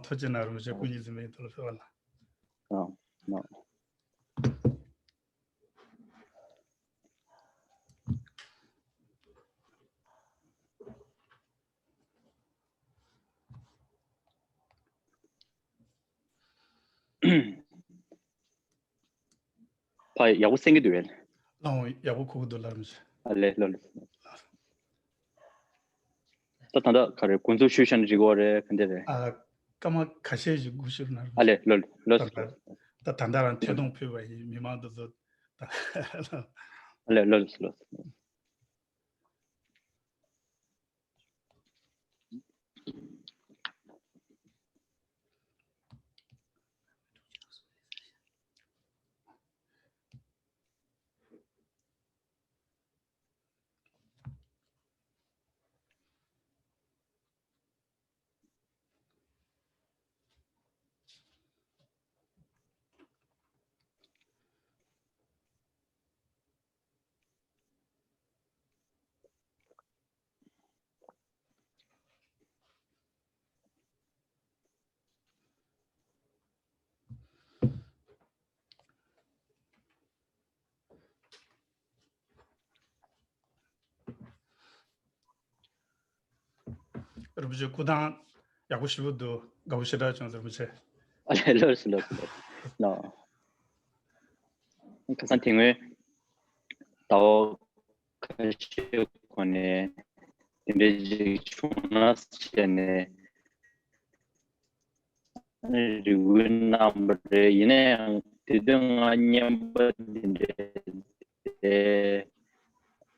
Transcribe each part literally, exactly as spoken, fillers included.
ཐུགས་རྗེ་གནང་། རིན་པོ་ཆེ་སྐུ་ཉིད་གཟིམ་མལ་ཐོག་ལ་ཕེབས་པ་ལ། ཨ། ཨ། ཕ་ཡག་པོ་གསན་གྱི་འདུག་གས། ལགས་འོང་། ཡག་པོ་གོ་གི་འདུག་ལགས་རིན་པོ་ཆེ། ཨ་ལེ། ལགས་ལགས། ད་ད་ལྟ་ག་རེ་འགོ་འཛུགས་ཞུས་བཞག་ན་འགྲིག་གི་རེད། ག་འདྲ་རེད། ཨ། སྐར་མ་ཁ་ཤས་ཤིག་སྒུག་ཞུ་རོགས་གནང་། ཨ་ལེ། ལགས་ལགས། ད་ད་ད་ལྟ་རང་ཐད་གཏོང་ཕུལ་བ་ཡིན། མི་མང་དེ་ཚོ་ད། ཨ་ལེ། ལགས་ལགས། རིན་པོ་ཆེ་སྐུ་ཐང་ཡག་པོ་ཞེ་པོ་འདུག། དགའ་པོ་ཞེ་དྲག་བྱུང་སོང་རིན་པོ་ཆེ། ཨ་ལེ། ལགས་སོ་ལགས་སོ་ལགས་སོ། ལགས། ཁ་སང་དེ་སྔོན་ཟླ་བ་ཁ་ཤས་གོང་ནས་དེ་འདྲ་ཞིག་བྱུང་ན་བྱས་ནས་རེ་སྐུལ་གནང་བ་རེད། ཡིན་ན་ཡང་དེ་དུས་ང་རྔན་པ་འདི་འདྲའི་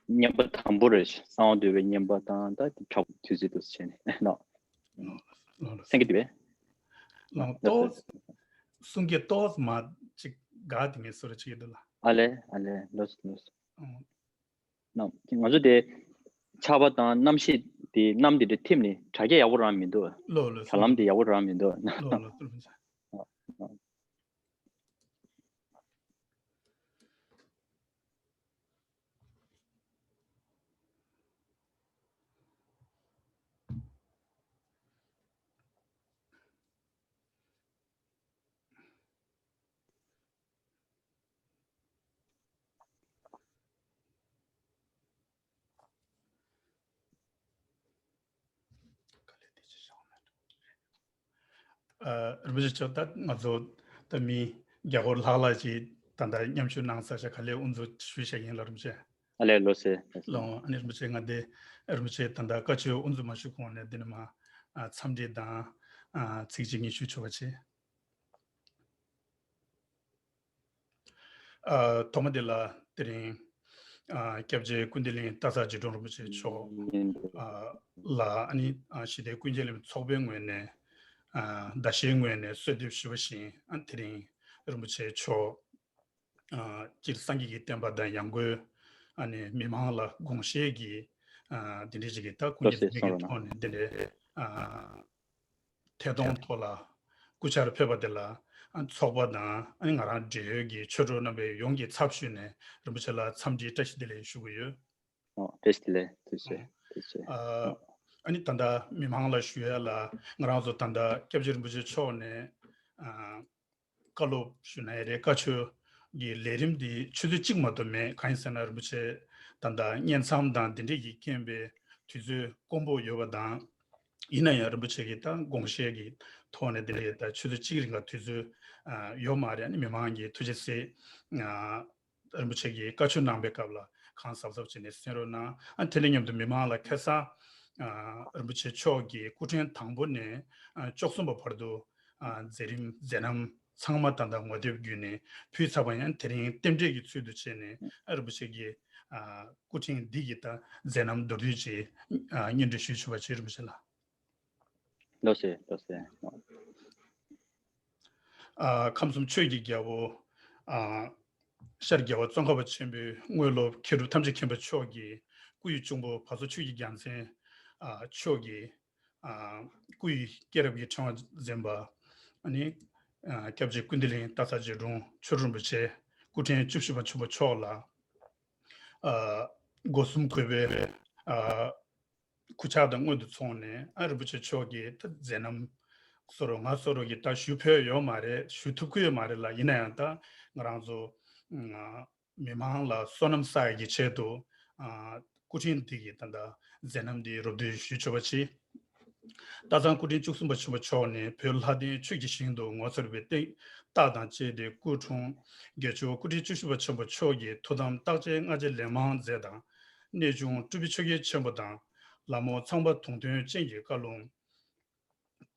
རྔན་པ་དང་པོ་རེད། གསང་བ་འདུས་པའི་རྔན་པ་དང་ད་དེ་དྲག་པོ་དུས་ཚོད་འདུག་ཟེར་ནས་ནོ། ལགས་ལགས། གསན་གྱི་འདུག་པས། ལགས། ཏོག་གསུང་སྐད་ཏོག་མ་ཅིག་འགག་དེ་ངས་གསོལ་རས་བྱེད་ཀྱི་འདུག་ལགས། ཨ་ལེ། ཨ་ལེ། ལགས་སོ་ལགས་སོ། ཨང་། ནམ་ང་ཚོ་དེ་ཆར་པ་དང་གནམ་གཤིས་དེ་གནམ་དེ་འདྲ་ཐིམ་ནས་དྲ་རྒྱ་ཡག་པོ་རང་མི་འདུག། ལགས་ལགས། དྲ་ལམ་དེ་ཡག་པོ་རང་མི་འདུག། ལགས་ལགས། ལགས་ལགས། ཨ། རིན་པོ་ཆེ་མཆོག། ད་ང་ཚོ་ད་མི་བརྒྱ་སྐོར་ལྷག་ལྷག་ཅིག་ད་ལྟ་མཉམ་ཞུགས་གནང་ཚར་ཤག། ག་ལེར་དབུ་འཛུགས་ཞུས་བཞག་ཡིན་ལགས་རིན་པོ་ཆེ། ཨ་ལེ། ལགས་སོ། ལགས་འོང་། ཨ་ནི་རིན་པོ་ཆེ་ང་དེ་རིན་པོ་ཆེ་ད་ལྟ་བཀའ་ཆོས་དབུ་འཛུགས་མ་ཞུས་གོང་ནས་འདི་ནས་མར་ཨ་འཚམས་འདྲི་དང་ཨ་ཚིག་གཅིག་གཉིས་ཞུ་ཆོག་པ་བྱེད། ཨ། ཐོག་མ་དེ་ལ་དེ་རིང་ཨ་སྐྱབས་རྗེ་ཀུན་བདེ་གླིང་སྟག་ཚང་རྗེ་དྲུང་རིན་པོ་ཆེ་མཆོག་ཨ་ལ་ཨ་ནི་ཨ་ཞི་བདེ་ཀུན་མཁྱེན་ལེགས་ཚོགས་པའི་ངོས་ནས་ཨ་ཟླ་ཤེལ་ངོས་ནས་གསོལ་འདེབས་ཞུས་པ་བཞིན། ཨ་དེ་རིང་རིན་པོ་ཆེ་མཆོག་ཨ་སྤྱིར་སངས་རྒྱས་ཀྱི་བསྟན་པ་དང་ཡང་སྒོས་ཨ་ནི་མི་མང་ལ་དགོངས་བཞེས་ཀྱི་ཨ་དེ་འདྲའི་ཞིག་གི་ད་སྐུ་ཉིད་ཀྱི་ཐོག་ནས་དེ་འདྲའི་ཨ་ཐད་གཏོང་ཐོག་ལ་སྐུ་བཅར་ཕེབས་པ་དེ་ལ་ཨ་ཚོགས་པ་དང་ཨ་ནི་ང་རང་འབྲེལ་ཡོད་ཀྱི་ཆོས་གྲོགས་རྣམ་པའི་ཡོངས་ཀྱི་ཚབ་ཞུས་ནས་རིན་པོ་ཆེ་ལ་འཚམས་འདྲིའི་བཀྲ་ཤིས་བདེ་ལེགས་ཞུ་གི་ཡོད། ཨོ། བཀྲ་ཤིས་བདེ་ལེགས། ཐུགས་རྗེ་ཆེ། ཨ་ཨ་ནི་ད་ལྟ་མི་མང་ལ་ཞུ་ཡ་ལ་ང་རང་ཚོ་ད་ལྟ་སྐྱབས་རྗེ་རིན་པོ་ཆེ་མཆོག་ནས་ཨ་བཀའ་སློབ་ཞུ་ན་ཡང་རེད། བཀའ་ཆོས་ཀྱི་ལས་རིམ་འདི་ཆུ་ཚོད་གཅིག་མ་གཏོགས་མེད། གང་ཡིན་ཟེར་ན་རིན་པོ་ཆེ་ད་ལྟ་གཉེན་མཚམས་དང་འདི་འདྲས་ཀྱི་རྐྱེན་པས་དུས་ཚོད་དཀོན་པོ་ཡོད་པ་དང་། ཡིན་ན་ཡང་རིན་པོ་ཆེ་གིས་ད་དགོངས་བཞེས་ཀྱི་ཐོག་ནས་འདི་འདྲས་ད་ཆུ་ཚོད་གཅིག་རིང་ག་དུས་ཚོད་ཨ་ཡོད་མ་རེད། ཨ་ནི་མི་མང་གི་ཐུགས་རྗེ་གཟིགས། ཨ་རིན་པོ་ཆེ་གིས་བཀའ་ཆོས་གནང་པའི་སྐབས་ལ་གང་གཟབ་གཟབ་བྱས་ནས་གསན་རོགས་གནང་། ཨ་དེ་དང་མཉམ་དུ་མི་མང་ལ་ཁ་སང་ཨ་རིན་པོ་ཆེ་མཆོག་གི་སྐུ་ཕྲེང་དང་པོ་ནས་ཨ་བཅུ་གསུམ་པ་བར་དུ་ཨ་མཛད་རིམ་མཛད་རྣམ་ཚང་མ་ད་ལྟ་ངོ་དེབ་བརྒྱུད་ནས་ཕུལ་ཚར་བ་ཡང་། དེ་རིང་རྟེན་འབྲེལ་གྱི་ཚུལ་དུ་བྱས་ནས་ཨ་རིན་པོ་ཆེ་གི་ཨ་སྐུ་ཕྲེང་འདི་གི་ད་མཛད་རྣམ་མདོར་བསྡུས་ཅིག་ཨ་སྙན་སྒྲོན་ཞུས་ཆོག་པ་བྱེད། རིན་པོ་ཆེ་ལགས། ལགས་སོ། ལགས་སོ། ཨ་ཁམས་གསུམ་ཆོས་ཀྱི་རྒྱལ་པོ་ཨ་ཤར་རྒྱལ་བ་ཙོང་ཁ་པ་ཆེན་པོའི་དངོས་སློབ་མཁས་གྲུབ་ཐམས་ཅད་མཁྱེན་པ་མཆོག་གི་སྐུ་ཡི་གཅུང་པོ་བ་སོ་ཆོས་ཀྱི་རྒྱལ་མཚན་ཨ་མཆོག་གི་ཨ་སྐུ་ཡི་སྐྱེས་རབས་ཀྱི་ཕྲེང་བ་འཛིན་པ་ཨ་ནི་ཨ་སྐྱབས་རྗེ་ཀུན་བདེ་གླིང་སྟག་ཚང་རྗེ་དྲུང་ཆོས་གྲུབ་རིན་པོ་ཆེ་སྐུ་ཕྲེང་བཅུ་བཞི་པ་བྱོན་པ་མཆོག་ལ་ཨ་སྒོ་གསུམ་གུས་པས་ཨ་སྐུ་ཕྱག་དང་སྔོན་དུ་སོང་ནས་ཨ་རིན་པོ་ཆེ་མཆོག་གི་ད་མཛད་རྣམ་ སོ་རུ་ང་སོ་རུ་གི་ད་ཞུ་ཕོད་ཡོད་མ་རེད། ཞུ་ཐུབ་ཀྱི་ཡོད་མ་རེད་ལ། ཡིན་ན་ཡང་ད་ང་རང་ཚོ་མི་མང་ལ་བསོད་ནམས་བསགས་ཡ་གི་ཆེད་དུ་སྐུ་ཕྲེང་འདི་གི་ད་ལྟ་མཛད་རྣམ་འདི་རོབ་བསྡུས་ཞུས་ཆོག་པ་ཅི། སྟག་ཚང་སྐུ་ཕྲེང་བཅུ་གསུམ་པ་ཆེན་པོ་མཆོག་ནས་བོད་ལྷ་ལྡན་ཆོས་ཀྱི་ཞིང་དུ་ངོ་མཚར་བའི་རྟགས་དང་བཅས་ཏེ་སྐུ་འཁྲུངས། དགེ་ཆོས་སྐུ་ཕྲེང་བཅུ་བཞི་པ་ཆེན་པོ་མཆོག་གིས་ཐུགས་དམ་བརྟག་དཔྱད་སྔ་རྗེས་ལན་མང་མཛད་དང་། གནས་ཆུང་སྤྲུལ་པའི་ཆོས་རྒྱལ་ཆེན་པོ་དང་། ལྷ་མོ་ཚངས་པ་དུང་སྟོན་ཅན་གྱི་བཀའ་ལུང་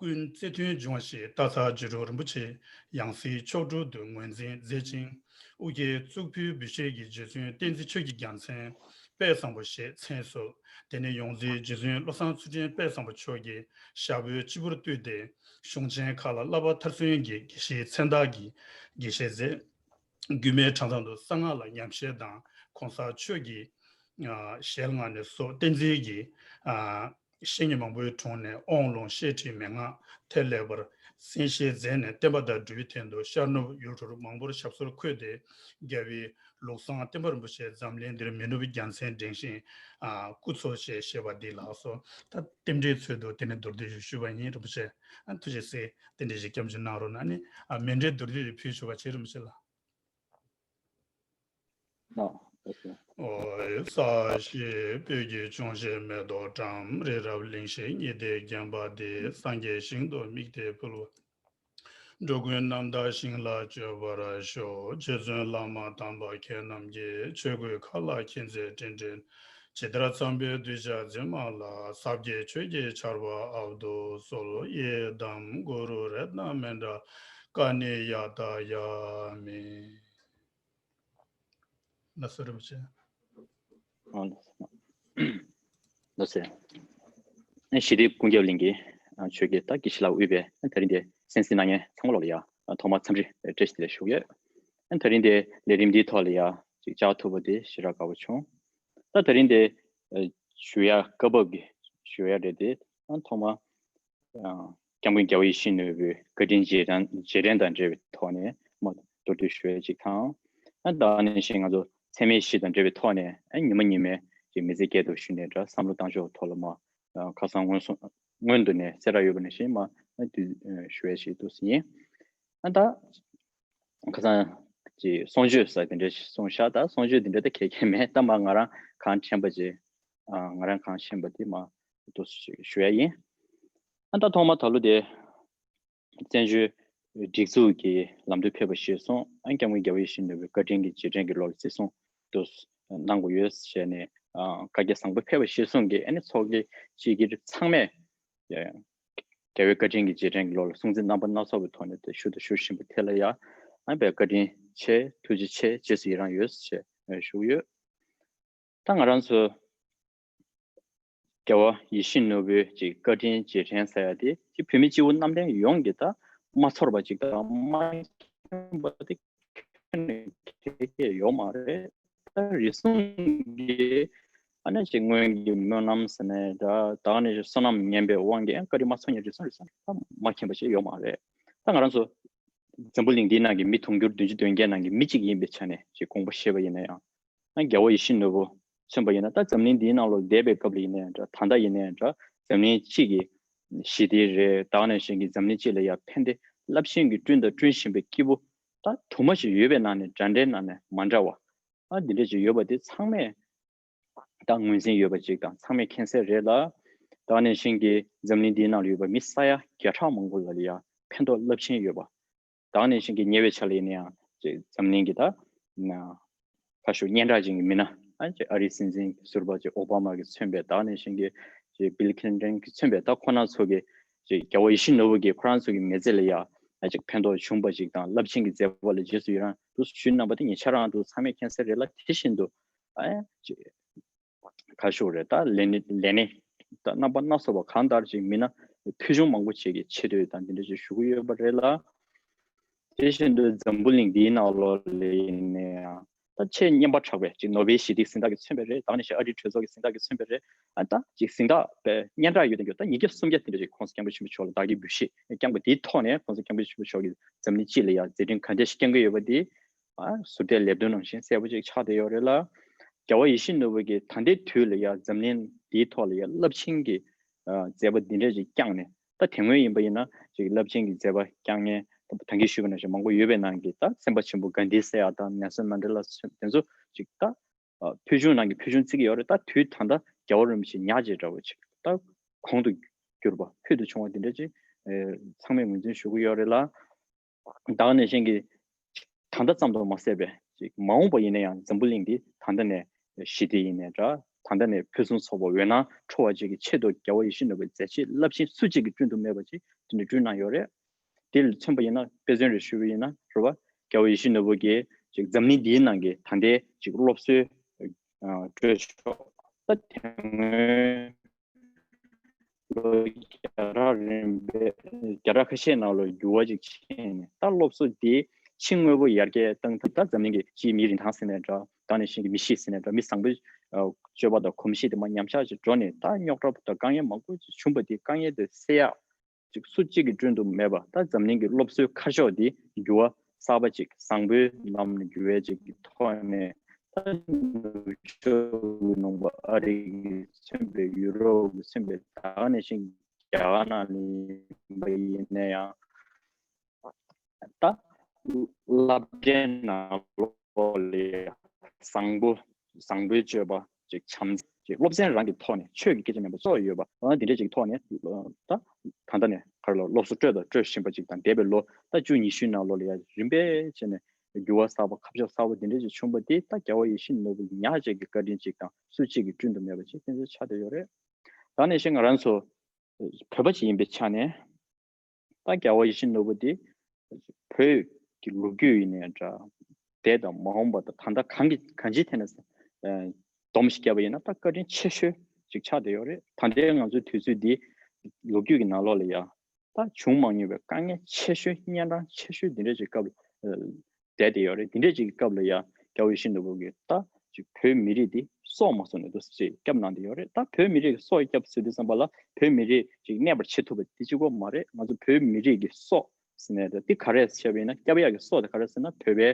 ཀུན་རྩེ་མཐུན་འབྱུང་བ་ཞེས་སྟག་ཚང་རྗེ་རོ་རིན་པོ་ཆེ་ཡང་སྲིད་མཆོག་སྤྲུལ་དུ་ངོས་འཛིན་མཛད་ཅིང་། ཨོ་རྒྱན་གཙུག་ཕུད་འབུལ་བཞེས་ཀྱི་རྗེ་བཙུན་བསྟན་འཛིན་ཆོས་ཀྱི་རྒྱལ་མཚན་དཔལ་བཟང་པོ་ཞེས་མཚན་གསོལ། དེ་ནས་ཡོངས་འཛིན་རྗེ་བཙུན་བློ་བཟང་ཚུལ་ཁྲིམས་དཔལ་བཟང་པོ་མཆོག་གིས་ཞབས་པད་སྤྱི་བོར་བཏུད་དེ་གཞུང་ཆེན་ཁག་ལ་བསླབ་པ་མཐར་སོན་གྱི་དགེ་བཤེས་མཚན་རྟགས་ཀྱི་དགེ་བཤེས་མཛད། དགུ་མའི་གྲངས་ཐང་དུ་གསང་སྔགས་ལ་ཉམས་བཞེས་དང་གོང་ས་ཆོས་ཀྱི་ཞལ་སྔ་ནས་སོ་བསྟན་འཛིན་གྱི་བཤེས་གཉེན་མང་པོའི་དྲུང་ནས་དབང་ལུང་བཤད་ཁྲིད་མན་ངག་ཐད་ལེགས་པར་གསན་བཞེས་མཛད་ནས་བསྟན་པ་དང་འགྲོ་བའི་དོན་དུ་ཤར་ནུབ་ཡུལ་གྲུར་མང་པོར་ཞབས་སོར་འཁོད་དེ། རྒྱལ་བའི་ལུགས་བཟང་བསྟན་པ་རིན་པོ་ཆེ་འཛམ་གླིང་འདིར་མི་ནུབ་རྒྱལ་མཚན་བསྒྲེངས་ཤིང་སྐུ་འཚོ་ཞེས་བཤད་པ་འདི་ལགས་སོ། ད་རྟེན་འབྲེལ་ཚུལ་དུ་དེ་ནས་མདོར་བསྡུས་ཞུ་ཞུས་པ་ཡིན། རིན་པོ་ཆེ་ཐུགས་རྗེ་ཆེ། རྟེན་འབྲེལ་ཞིག་སྐྱབས་འཇུག་གནང་རོགས་གནང་། ཨ་ནི་མཎྜལ་མདོར་བསྡུས་ཞིག་ཕུལ་ཞུ་བ་བྱེད། རིན་པོ་ཆེ་ལགས། ཨོ་ཡེ། ས་གཞི་སྤོས་ཀྱིས་ཕྱུང་ཞིང་མེ་ཏོག་བཀྲམ། རི་རབ་གླིང་བཞི་ཉི་ཟླས་བརྒྱན་པ་འདི། སངས་རྒྱས་ཞིང་དུ་དམིགས་ཏེ་ཕུལ་བ། འགྲོ་ཀུན་རྣམ་དག་ཞིང་ལ་སྤྱོད་པར་ཤོག། རྗེ་བཙུན་བླ་མ་དམ་པ་ཁྱེད་རྣམས་ཀྱིས། ཆོས་གོས་མཁའ་ལ་འཁྱིལ་མཛད་སྤྲིན་བསྒྲེངས། ཇི་ལྟར་འཚམས་པའི་གདུལ་བྱ་འཛིན་མ་ལ། ཟབ་རྒྱས་ཆོས་ཀྱི་ཆར་པ་དབབ་ཏུ་གསོལ། ཡི་དམ་གུ་རུ་རཏྣ་མཎྜལ་ཀ་ཎི་ཡ་ཏ་ཡ་མི། ལགས་སོ་རིན་པོ་ཆེ། ཨ་ལགས་སོ། ལགས་སོ། ཨ་ཞི་བདེ་ཀུན་ཁྱབ་གླིང་གི་ཨ་ཆོས་དགེ་ད་དགེ་བཤེས་ལགས་དབུས་པའི་ཨ་ད་རིང་འདི་གསན་གཟིགས་གནང་མཁན་ཚང་མ་ལོག་ལ་ཡ་ཨ་ཐོག་མར་འཚམས་འདྲི་བཀྲ་ཤིས་བདེ་ལེགས་ཞུ་གི་ཡོད། ཨ་ད་རིང་འདི་ལས་རིམ་འདིའི་ཐོག་ལ་ཡ་ཅིག་བཅར་ཐུབ་པ་དེ་ཞེ་དྲག་དགའ་པོ་བྱུང་། ད་ད་རིང་འདི་ཨ་ཞུ་ཡ་སྐབས་བབ་ཀྱི་ཞུ་ཡ་རེད་དེ། ཨ་ཐོག་མར་ཨ་སྐྱབས་མགོན་རྒྱལ་བ་ཡིད་བཞིན་ནོར་བུའི་བཀའ་དྲིན་རྗེས་དྲན་རྗེས་དྲན་དང་འབྲེལ་བའི་ཐོག་ནས་མ་མདོར་བསྡུས་ཞུ་ཡ་ཅིག་དང་། ཨ་ད་ནང་བཞིན་ང་ཚོ་མཚན་མེད་བཞི་དང་འབྲེལ་བའི་ཐོག་ནས་ཨ་ཉི་མ་ཉི་མའི་ཅིག་མི་ཚེ་སྐྱེལ་འདུག་ཞུས་ནས་འདྲ་བསམ་བློ་བཏང་ཕྱོགས་ཐོག་ལ་མ་ཨ་ཁ་སང་སྔོན་སོང་སྔོན་དུ་ནས་གསལ་བསྒྲགས་ཡོད་པ་ནང་བཞིན་མ་ཨ་དུས་ཨ་ཞུ་ཡ་ཞིག་འདུག་ཟིན་ཡིན། ཨ་ད་ཁ་སང་ཅིག་གསུང་ཆོས་ཟེར་དེ་འདྲ་གསུངས་ཤག་ད་གསུང་ཆོས་དེ་འདྲ་ད་གལ་གལ་མེད། ད་མ་ང་རང་གང་དྲན་པ་ཅིག་ཨ་ང་རང་གང་ཤེས་པ་དེ་མ་འདུག་ཞུ་ཡ་ཡིན། ཨ་ད་ཐོག་མ་ད་ལོ་དེ་བཙན་བྱོལ་སྒྲིག་འཛུགས་ཀྱི་ལམ་དུ་ཕེབས་པ་གཞིར་བཟུང་ཨ་སྐྱབས་མགོན་རྒྱལ་བ་ཡིད་བཞིན་ནོར་བུའི་བཀའ་དྲིན་གྱི་རྗེས་དྲན་གྱི་ལོ་ལ་བརྩི་སྲུང་དུ་གནང་དགོས་ཡོད་ཞེས་ནས་ཨ་བཀའ་རྒྱ་བཟང་པོ་ཕེབས་པ་གཞིར་བཟུང་གི་ཨ་ནི་ཚོགས་སྡེ་སྤྱི་སྒེར་ཚང་མས་རྒྱལ་བའི་བཀའ་དྲིན་གྱི་རྗེས་དྲན་གྱི་ལོ་ལ་སྲུང་བརྩི་རྣམ་པ་སྣ་ཚོགས་པའི་ཐོག་ནས་ཞུ་དང་ཞུ་བཞིན་པ་དེ་ལ་ཡང་ཨ་བའི་བཀའ་དྲིན་ཆེ། ཐུགས་རྗེ་ཆེ། རྗེས་སུ་ཡི་རང་ཡོད་ཅེས་ཞུ་གི་ཡོད། ད་ང་རང་ཚོ་རྒྱལ་བ་ཡིད་བཞིན་ནོར་བུའི་ཅིག་བཀའ་དྲིན་རྗེས་དྲན་ཟེར་ཡ་དེ་ཅིག་བོད་མི་སྤྱི་བོ་གནམ་བསྟན་ཡོངས་ཀྱི་ད་མ་ཚོར་བ་ཅིག་དང་མ་མཁྱེན་པ་དེ་ཁྱོན་ནས་གལ་ཆེ་ཡོད་མ་རེད། ད་རེ་ཟུང་གིས་ཨ་ནི་ཅིག་སྔོན་གྱི་སྨོན་ལམ་ཟེར་ནས་ད་ད་ནི་བསོད་ནམས་ངན་པའི་དབང་གིས་བཀའ་དྲིན་མ་ཚོར་མཁན་རེ་ཟུང་རེ་ཟུང་ད་མ་མཁྱེན་པ་ཞིག་ཡོད་མ་རེད། ད་ང་རང་ཚོ་འཛམ་བུ་གླིང་འདིའི་ནང་གི་མི་དུང་ཕྱུར་བདུན་ཅུ་དོན་བརྒྱད་ནང་གི་མི་གཅིག་ཡིན་པའི་ཆ་ནས་ཅིག་དགོངས་པ་བཞེས་པ་ཡིན་ན་ཡང་། ཨ་རྒྱལ་བ་ཡིད་བཞིན་ནོར་བུ་མཚོན་པ་ཡིན་ན་ད་འཛམ་གླིང་འདིའི་ནང་ལོགས་བསྡད་པའི་སྐབས་ལ་ཡིན་ན་ཡང་འདྲ། ད་ལྟ་ཡིན་ན་ཡང་འདྲ། འཛམ་གླིང་སྤྱི་གི་ཞི་བདེ་རེད། ད་ག་ནང་བཞིན་གྱི་འཛམ་གླིང་སྤྱི་ལ་ཡང་ཕན་བདེ་རླབས་ཆེན་གྱི་བསྐྲུན་དང་བསྐྲུན་བཞིན་པའི་སྐྱེས་བུ་ད་དུ་མ་ཞིག་ཡོད་པའི་ནང་ནས་འདྲ་འདྲའི་ནང་ནས་མ་འདྲ་བ་ཨ་འདི་འདྲ་ཅིག་ཡོད་པ་དེ་ཚང་མས་ད་ངོས་འཛིན་ཡོད་པ་ཅིག་དང་ཚང་མས་མཁྱེན་གསལ་རེད་ལ། ད་ག་ནང་བཞིན་གྱི་འཛམ་གླིང་འདིའི་ནང་ལ་ཡོད་པ་མི་ས་ཡ་བརྒྱ་ཕྲག་མང་པོ་ལ་ཡང་ཕན་ཐོགས་རླབས་ཆེན་ཡོད་པ། ད་ག་ནང་བཞིན་གྱི་ཉེ་བའི་ཆར་ལ་ཡིན་ན་ཡང་ཅིག་འཛམ་གླིང་གི་ད་ན་ཁ་ཤོ་སྙན་གྲགས་ཅན་གྱི་མི་སྣ་ཨ་ཅིག་ཨ་རིའི་སྲིད་འཛིན་ཟུར་པ་ཅིག་ཨོ་བྷ་མ་གིས་མཚོན་པའི་ད་ག་ནང་བཞིན་གྱི་ཅིག་བིལ་ཁི་ལིན་ཊོན་གྱིས་མཚོན་པའི་ད་ཁོ་རང་ཚོ་གི་ཅིག་རྒྱལ་བ་ཡིད་བཞིན་ནོར་བུ་གིས་ཁོ་རང་ཚོ་གི་མི་ཚེ་ལ་ཡ་ཨ་ཅིག་ཕན་ཐོགས་བྱུང་པ་ཅིག་དང་རླབས་ཆེན་གྱི་མཛད་པ་ལ་རྗེས་སུ་ཡི་རང་དུ་ཞུས་གནང་པ་དེ་ཉེ་ཆར་རང་དུ་ཚང་མས་མཁྱེན་གསལ་རེད་ལ། དེ་བཞིན་དུ་ཨ་ཅིག་ཁ་ཤོར་རེད། ད་ལས་ནི་ལས་ནི་ད་རྣམ་པ་སྣ་ཚོགས་པ་གང་ལྟར་ཅིག་མི་སྣ་ཕུལ་བྱུང་མང་པོ་ཅིག་གི་ཆེ་བསྟོད་དང་འདི་འདྲ་ཅིག་ཞུ་གི་ཡོད་པ་རེད་ལ། དེ་བཞིན་དུ་འཛམ་བུ་གླིང་འདིའི་ནང་ལོགས་ལ་ཡིན་ན་ཡང་ད་ཆེས་སྙན་པ་གྲགས་པའི་ཅིག་ནོ་བེལ་ཞི་བདེའི་གཟེངས་རྟགས་ཀྱིས་མཚོན་པ་རེད། ད་ནི་ཞིག་ཨ་རིའི་གྲོས་ཚོགས་ཀྱི་གཟེངས་རྟགས་ཀྱིས་མཚོན་པ་རེད། ཨ་ད་ཅིག་གཟེངས་རྟགས་པའི་སྙན་གྲགས་ཡོད་དེ་འགྱུར་ད་ཉིས་བརྒྱ་སུམ་བརྒྱ་དེ་འདྲ་ཅིག་༸གོང་ས་༸སྐྱབས་མགོན་ཆེན་པོ་མཆོག་ལ་བདག་གིས་འབུལ་བཞེས་བསྐྱངས་པ་དེའི་ཐོག་ནས་༸གོང་ས་༸སྐྱབས་མགོན་ཆེན་པོ་མཆོག་གིས་འཛམ་གླིང་སྤྱི་ལ་ཡང་མཛད་འཕྲིན་ག་འདྲ་ཞིག་བསྐྱངས་ཀྱི་ཡོད་པ་དེ། ཨ་ཟུར་བལྟས་ལེབ་རྡུང་ནང་བཞིན་གསལ་པོ་ཅིག་ཆགས་བསྡད་ཡོད་རེད་ལ། རྒྱལ་བ་ཡིད་བཞིན་ནོར་བུ་གིས་ད་ལྟའི་དུས་ལ་ཡང་འཛམ་གླིང་འདིའི་ཐོག་ལ་ཡང་རླབས་ཆེན་གྱི་ཨ་མཛད་པ་འདི་འདྲ་ཅིག་བསྐྱངས་ནས། ད་དེ་སྔོན་ཡིན་པ་ཡིན་ན་ ཅིག་རླབས་ཆེན་གྱི་མཛད་པ་བསྐྱངས་མཁན་ད་གིན་ཞུས་པ་ནང་བཞིན་མང་པོ་ཡོད་པའི་ནང་གི་ད་སེམས་དཔའ་ཆེན་པོ་གྷན་དྷི་ཟེར་ཡག་དང་ནེལ་སོན་མན་ཌེ་ལ་དེ་ཚོ་ཅིག་ད་ཕུལ་བྱུང་ནང་གི་ཕུལ་བྱུང་བརྩི་གི་ཡོད་རེད། ད་དུས་ད་ལྟ་རྒྱལ་བ་རིན་པོ་ཆེ་ཉག་ཅིག་འདྲ་བོ་ཅིག་ད་གོང་དུ་གྱུར་པ་ཕུལ་དུ་བྱུང་བ་དེ་འདྲ་ཅིག་ཚང་མས་ངོས་འཛིན་ཞུ་གི་ཡོད་རེད་ལ། ད་ག་ནང་བཞིན་གྱི་ད་ལྟ་ཙམ་དུ་མ་ཟད་པའི་ཅིག་མ་འོངས་པ་ཡིན་ན་ཡང་འཛམ་བུ་གླིང་འདི་ད་ལྟ་ནས་ཞི་བདེ་ཡིན་ནའི་འདྲ། ད་ལྟ་ནས་ཕུན་སུམ་ཚོགས་པ་འོད་སྣང་འཕྲོ་བ་ཅིག་གི་ཆེད་དུ་རྒྱལ་བ་ཡིད་བཞིན་ནོར་བུའི་མཛད་རྗེས་རླབས་ཆེན་སུ་གཅིག་གིས་བསྐྲུན་དུ་མེད་པ་ཅིག་དེ་འདྲ་བསྐྲུན་གནང་ཡོད་རེད། དེ་ལ་མཚོན་པ་ཡིན་ན་དཔེ་མཚོན་རེ་ཞུ་བ་ཡིན་ན་རེད་བ། རྒྱལ་བ་ཡིད་བཞིན་ནོར་བུ་གིས་ཅིག་འཛམ་གླིང་འདིའི་ནང་གི་ད་ལྟའི་ཅིག་སློབ་གསོའི་སྤྲོད་ཕྱོགས་ད་དེ་སྔོན་ལོ་བརྒྱ་ཕྲག་རིམ་པའི་བརྒྱ་ཕྲག་ཁ་ཤས་ནང་ལ་འགྱུར་བ་ཅིག་ཕྱིན་ནས་ད་སློབ་གསོ་འདི་ཕྱི་དངོས་པོ་ཡར་རྒྱས་བཏང་ཐུབ། ད་འཛམ་གླིང་གི་སྤྱིའི་མིའི་རིན་ཐང་ཟེར་ནའི་འདྲ། ད་ནང་བཞིན་གྱི་མི་གཤིས་ཟེར་ནའི་འདྲ། མི་བཟང་པོའི་སྤྱོད་པ་དང་གོམས་གཤིས་དེ་མར་ཉམས་ཆག་ཅིག་འགྲོ་ནས་ད་རྙོག་དྲ་དང་དཀའ་ངལ་མང་པོ་ཅིག་བྱུང་བ་དེ་དཀའ་ངལ་དེ་སེལ་ཡག་ཅིག་སུ་གཅིག་གིས་བསྐྲུན་དུ་མེད་པ་ད་འཛམ་གླིང་གི་སློབ་གསོའི་ཁ་ཕྱོགས་འདི་འགྱུར་བ་གསར་པ་ཅིག་བཟང་པོའི་ལམ་ནས་འགྱུར་བའི་ཅིག་གི་ཐོག་ནས་ད་ནུབ་ཕྱོགས་ཀྱི་ལུང་པ་ཨ་རི་གིས་མཚོན་པའི་ཡུ་རོབ་ཀྱིས་མཚོན་པའི་ད་ག་ནང་བཞིན་རྒྱ་གར་ནང་ལ་ཡིན་པ་ཡིན་ན་ཡང་ད་སློབ་གྲྭའི་ནང་ལོགས་ལ་བཟང་པོ་བཟང་པོའི་སྤྱོད་པ་ཅིག་བྱམས་ཅིག་སློབ་ཚན་རང་གི་ཐོག་ནས་ཆོས་ཀྱི་སྐད་ཆ་མིན་པ་སྲོག་ཡོད་པ་འོ་འདི་འདྲ་ཅིག་ཐོག་ནས་ད་ད་ལྟ་ནས་ག་རེ་ལ་སློབ་གསོ་སྤྲོད་དང་སྤྲོད་བཞིན་པ་ཅིག་དང་འདས་པའི་ལོ་ད་བཅུ་ཉི་ཤུའི་ནང་ལོགས་ལ་ཡ་རིམ་པས་བྱས་ནས་འགྱུར་བ་གསར་པ་ཁ་ཕྱོགས་གསར་པ་འདི་འདྲ་ཅིག་བྱུང་བ་འདི་ད་རྒྱལ་བ་ཡིད་བཞིན་ནོར་བུ་ཉག་ཅིག་གི་བཀའ་དྲིན་ཅིག་དང་སུ་གཅིག་གིས་བསྐྲུན་དུ་མེད་པ་ཅིག་དེ་ཚོ་ཆགས་བསྡད་ཡོད་རེད། ད་ནང་བཞིན་ང་རང་ཚོ་བོད་པ་ཅིག་ཡིན་པའི་ཆ་ནས། ད་རྒྱལ་བ་ཡིད་བཞིན་ནོར་བུ་འདི་བོད་ཀྱི་ལོ་རྒྱུས་ཡིན་ནའི་འདྲ། འདས་དང་མ་འོངས་པ་དང་ད་ལྟ་གང་གི་གང་ཅིའི་ཐད་ནས་ཨ་སྡོམ་ཞིག་བརྒྱབ་པ་ཡིན་ན་ད་བཀའ་དྲིན་ཆེ་ཤོས་ཅིག་ཆགས་བསྡད་ཡོད་རེད། ད་ལྟའི་ང་ཚོའི་དུས་ཚོད་འདི་ལོ་རྒྱུས་ཀྱི་ནང་ལོགས་ལ་ཡ་ད་བྱུང་མ་མྱོང་བའི་དཀའ་ངལ་ཆེ་ཤོས་གཉན་འཕྲང་ཆེ་ཤོས་འདི་འདྲ་ཅིག་སྐབས་ལ་བསྡད་དེ་ཡོད་རེད། འདི་འདྲས་ཅིག་གི་སྐབས་ལ་ཡ་རྒྱལ་བ་ཡིད་བཞིན་ནོར་བུ་གིས་ད་ཅིག་བོད་མི་རིགས་འདི་སྲོག་མ་བཟོ་ནས་འདུག་ཅེས་སྐྱབས་གནང་བསྡད་ཡོད་རེད། ད་བོད་མི་རིགས་ཀྱི་སྲོག་སྐྱབས་ཟེར་དུས་ཙམ་པ་ལ་བོད་མི་རིགས་ཅིག་གནས་པར་བྱེད་ཐུབ་པ་འདི་གཅིག་པོ་མ་རེད། ང་ཚོ་བོད་མི་རིགས་ཀྱི་སྲོག་ཟེར་ནས་འདི་ག་རེ་བཤད་པ་ཡིན་ན་སྐྱབས་ཡག་གི་སྲོག་དེ་ག་རེ་ཟེར་ན་བོད་པའི་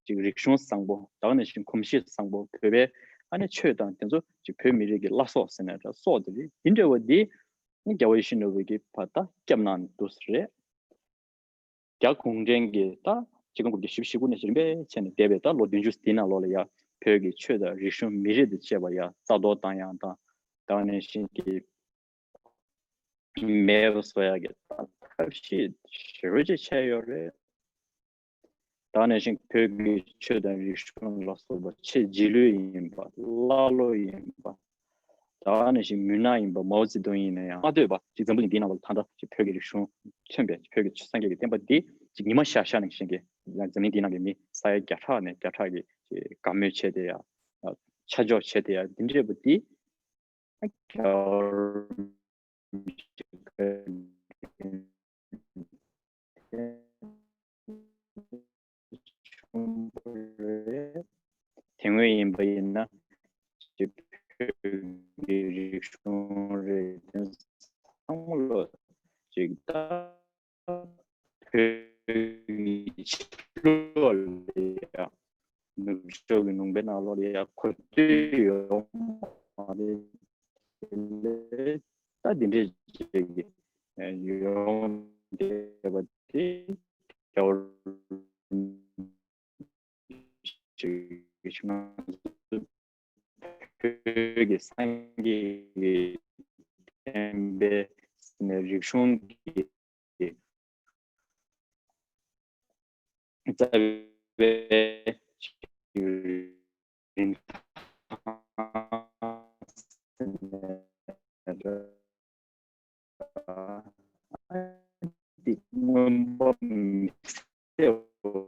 ཅིག་རིག་གཞུང་བཟང་པོ་ད་ག་ནང་བཞིན་གོམས་གཤིས་བཟང་པོ་བོད་པའི་ཨ་ནི་ཆོས་དང་དེ་ཚོ་ཅིག་བོད་མི་རིགས་ཀྱི་བླ་སྲོག་ཟེར་ནས་འདྲ་སྲོག་དེ་རེད། འདི་འདྲ་བ་འདི་རྒྱལ་བ་ཡིད་བཞིན་ནོར་བུ་གིས་ཕར་ད་སྐྱབས་གནང་འདུག་ཟེར་རེད། རྒྱ་གུང་ཁྲན་གྱིས་ད་ཆིག་སྟོང་དགུ་བརྒྱ་བཞི་བཅུ་ཞེ་དགུ་ནས་རིམ་པས་བྱས་ནས་འདས་པའི་ད་ལོ་བདུན་ཅུ་འདི་ནང་ལོགས་ལ་ཡ་བོད་ཀྱི་ཆོས་དང་རིག་གཞུང་མི་རིགས་དང་བཅས་པ་ཡ་རྩ་གཏོར་བཏང་ཡག་དང་ད་ག་ནང་བཞིན་གྱི་མེད་པ་བཟོ་ཡག་གི་ད་ཐབས་ཤེས་ཞེ་པོ་ཅིག་བྱས་ཡོད་རེད། ད་ག་ནང་བཞིན་བོད་ཀྱི་ཆོས་དང་རིག་གཞུང་ལ་སོགས་པ་ཆེས་རྗེས་ལུས་ཡིན་པ་ཀླ་ཀློ་ཡིན་པ། ད་ག་ནང་བཞིན་མུན་ནག་ཡིན་པ་མའོ་ཙེ་ཏུང་ཡིན་ན་ཡང་མ་ལྟོས་པ་ཅིག་འཛམ་བུ་གླིང་འདིའི་ནང་ལ་ད་ལྟ་ཅིག་བོད་ཀྱི་རིག་གཞུང་མཚོན་པའི་བོད་ཀྱི་སངས་རྒྱས་ཀྱི་བསྟན་པ་འདི་ཅིག་ཉི་མ་ཤར་ཤར་ནང་བཞིན་གྱི་འཛམ་གླིང་འདིའི་ནང་གི་མི་ས་ཡ་བརྒྱ་ཕྲག་ནས་བརྒྱ་ཕྲག་གི་ཅིག་དགའ་མོས་བྱས་ཏེ་ཡ་ཆ་འཇོག་བྱས་ཏེ་ཡ་འདི་འདྲས་པོ་འདི་རྒྱལ་བ་རིན་པོ་ཆེ་བཀའ་དྲིན་ཆེན་པོ་རེད། དེ་སྔོན་ཡིན་པ་ཡིན་ན་ཅིག་བོད་ཀྱི་རིག་གཞུང་རེད། དེ་ཚང་མ་ལོ་ཅིག་ད་བོད་ཀྱི་ཕྱི་ལོགས་ལ་ཡ་ནུབ་ཕྱོགས་ཀྱི་ལུང་པའི་ནང་ལོགས་ལ་ཡ་གོ་ཐོས་ཡོད་མ་རེད། དེ་ལས་ད་འདི་འདྲས་ཅིག་ཡོང་བསྡད་པ་དེ་རྒྱལ་བ་ཅིག་ང་ཚོ་བོད་ཀྱི་སངས་རྒྱས་ཀྱི་བསྟན་པའི་རིག་གཞུང་གི་རྩ་བའི་རིན་ཐང་འདི་མངོན་པ་མི་གསལ་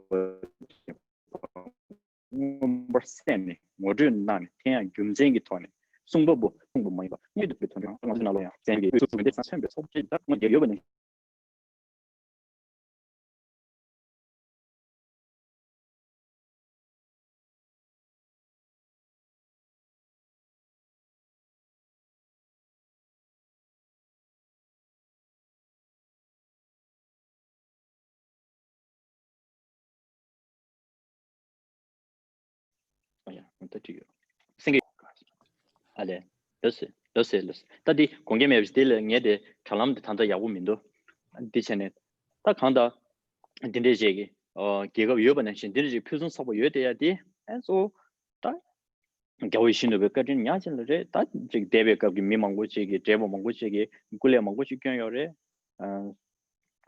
བ་མངོན་པར་གསལ་ནས་ངོ་སྤྲོད་གནང་ནས་དེ་ཡང་རྒྱུ་མཚན་གྱི་ཐོག་ནས་གསུངས་པ་པོ་གསུངས་པ་མ་ཡིན་པ་དངོས་སུ་བོད་དོན་ཁང་ང་ཚོའི་ནང་ལ་ཡང་བཙན་གྱིས་དབུས་སུ་འོས་འདེམས་སར་མཚོན་པའི་ཚོགས་ཆེན་དེ་དག་སྔོན་རྒྱལ་ཡོད་པ་ནས། ཨ་ཡ་ད་ཅི་ཡོད། སེང་གེ་ཨ་ལས། ལོས་ལོས་ལོས། ད་འདི་དགོངས་འགལ་མེད་པ་ཞིག་འདི་ལ་ངས་དེ་དྲ་ལམ་དེ་ད་ལྟ་ཡག་པོ་མི་འདུག་འདི་བྱས་ནས་ད་གང་ལྟར་འདི་འདྲས་ཅིག་གི་ཨ་རྒྱལ་ཁབ་ཡོད་པ་ནང་བཞིན་འདི་འདྲས་ཅིག་ཕུན་སུམ་ཚོགས་པ་ཡོད་བསྡད་ཡ་དེ་ཨ་གཙོ་བོ་ད་རྒྱལ་བ་ཡིད་བཞིན་ནོར་བུའི་བཀའ་དྲིན་ཉག་ཅིག་ལ་རེད། ད་ཅིག་འདས་པའི་སྐབས་ཀྱི་མི་མང་པོ་ཅིག་གིས་བགྲེས་པ་མང་པོ་ཅིག་གིས་སྐུ་ལས་མང་པོ་ཅིག་བསྐྱོན་ཡོད་རེད། ཨ་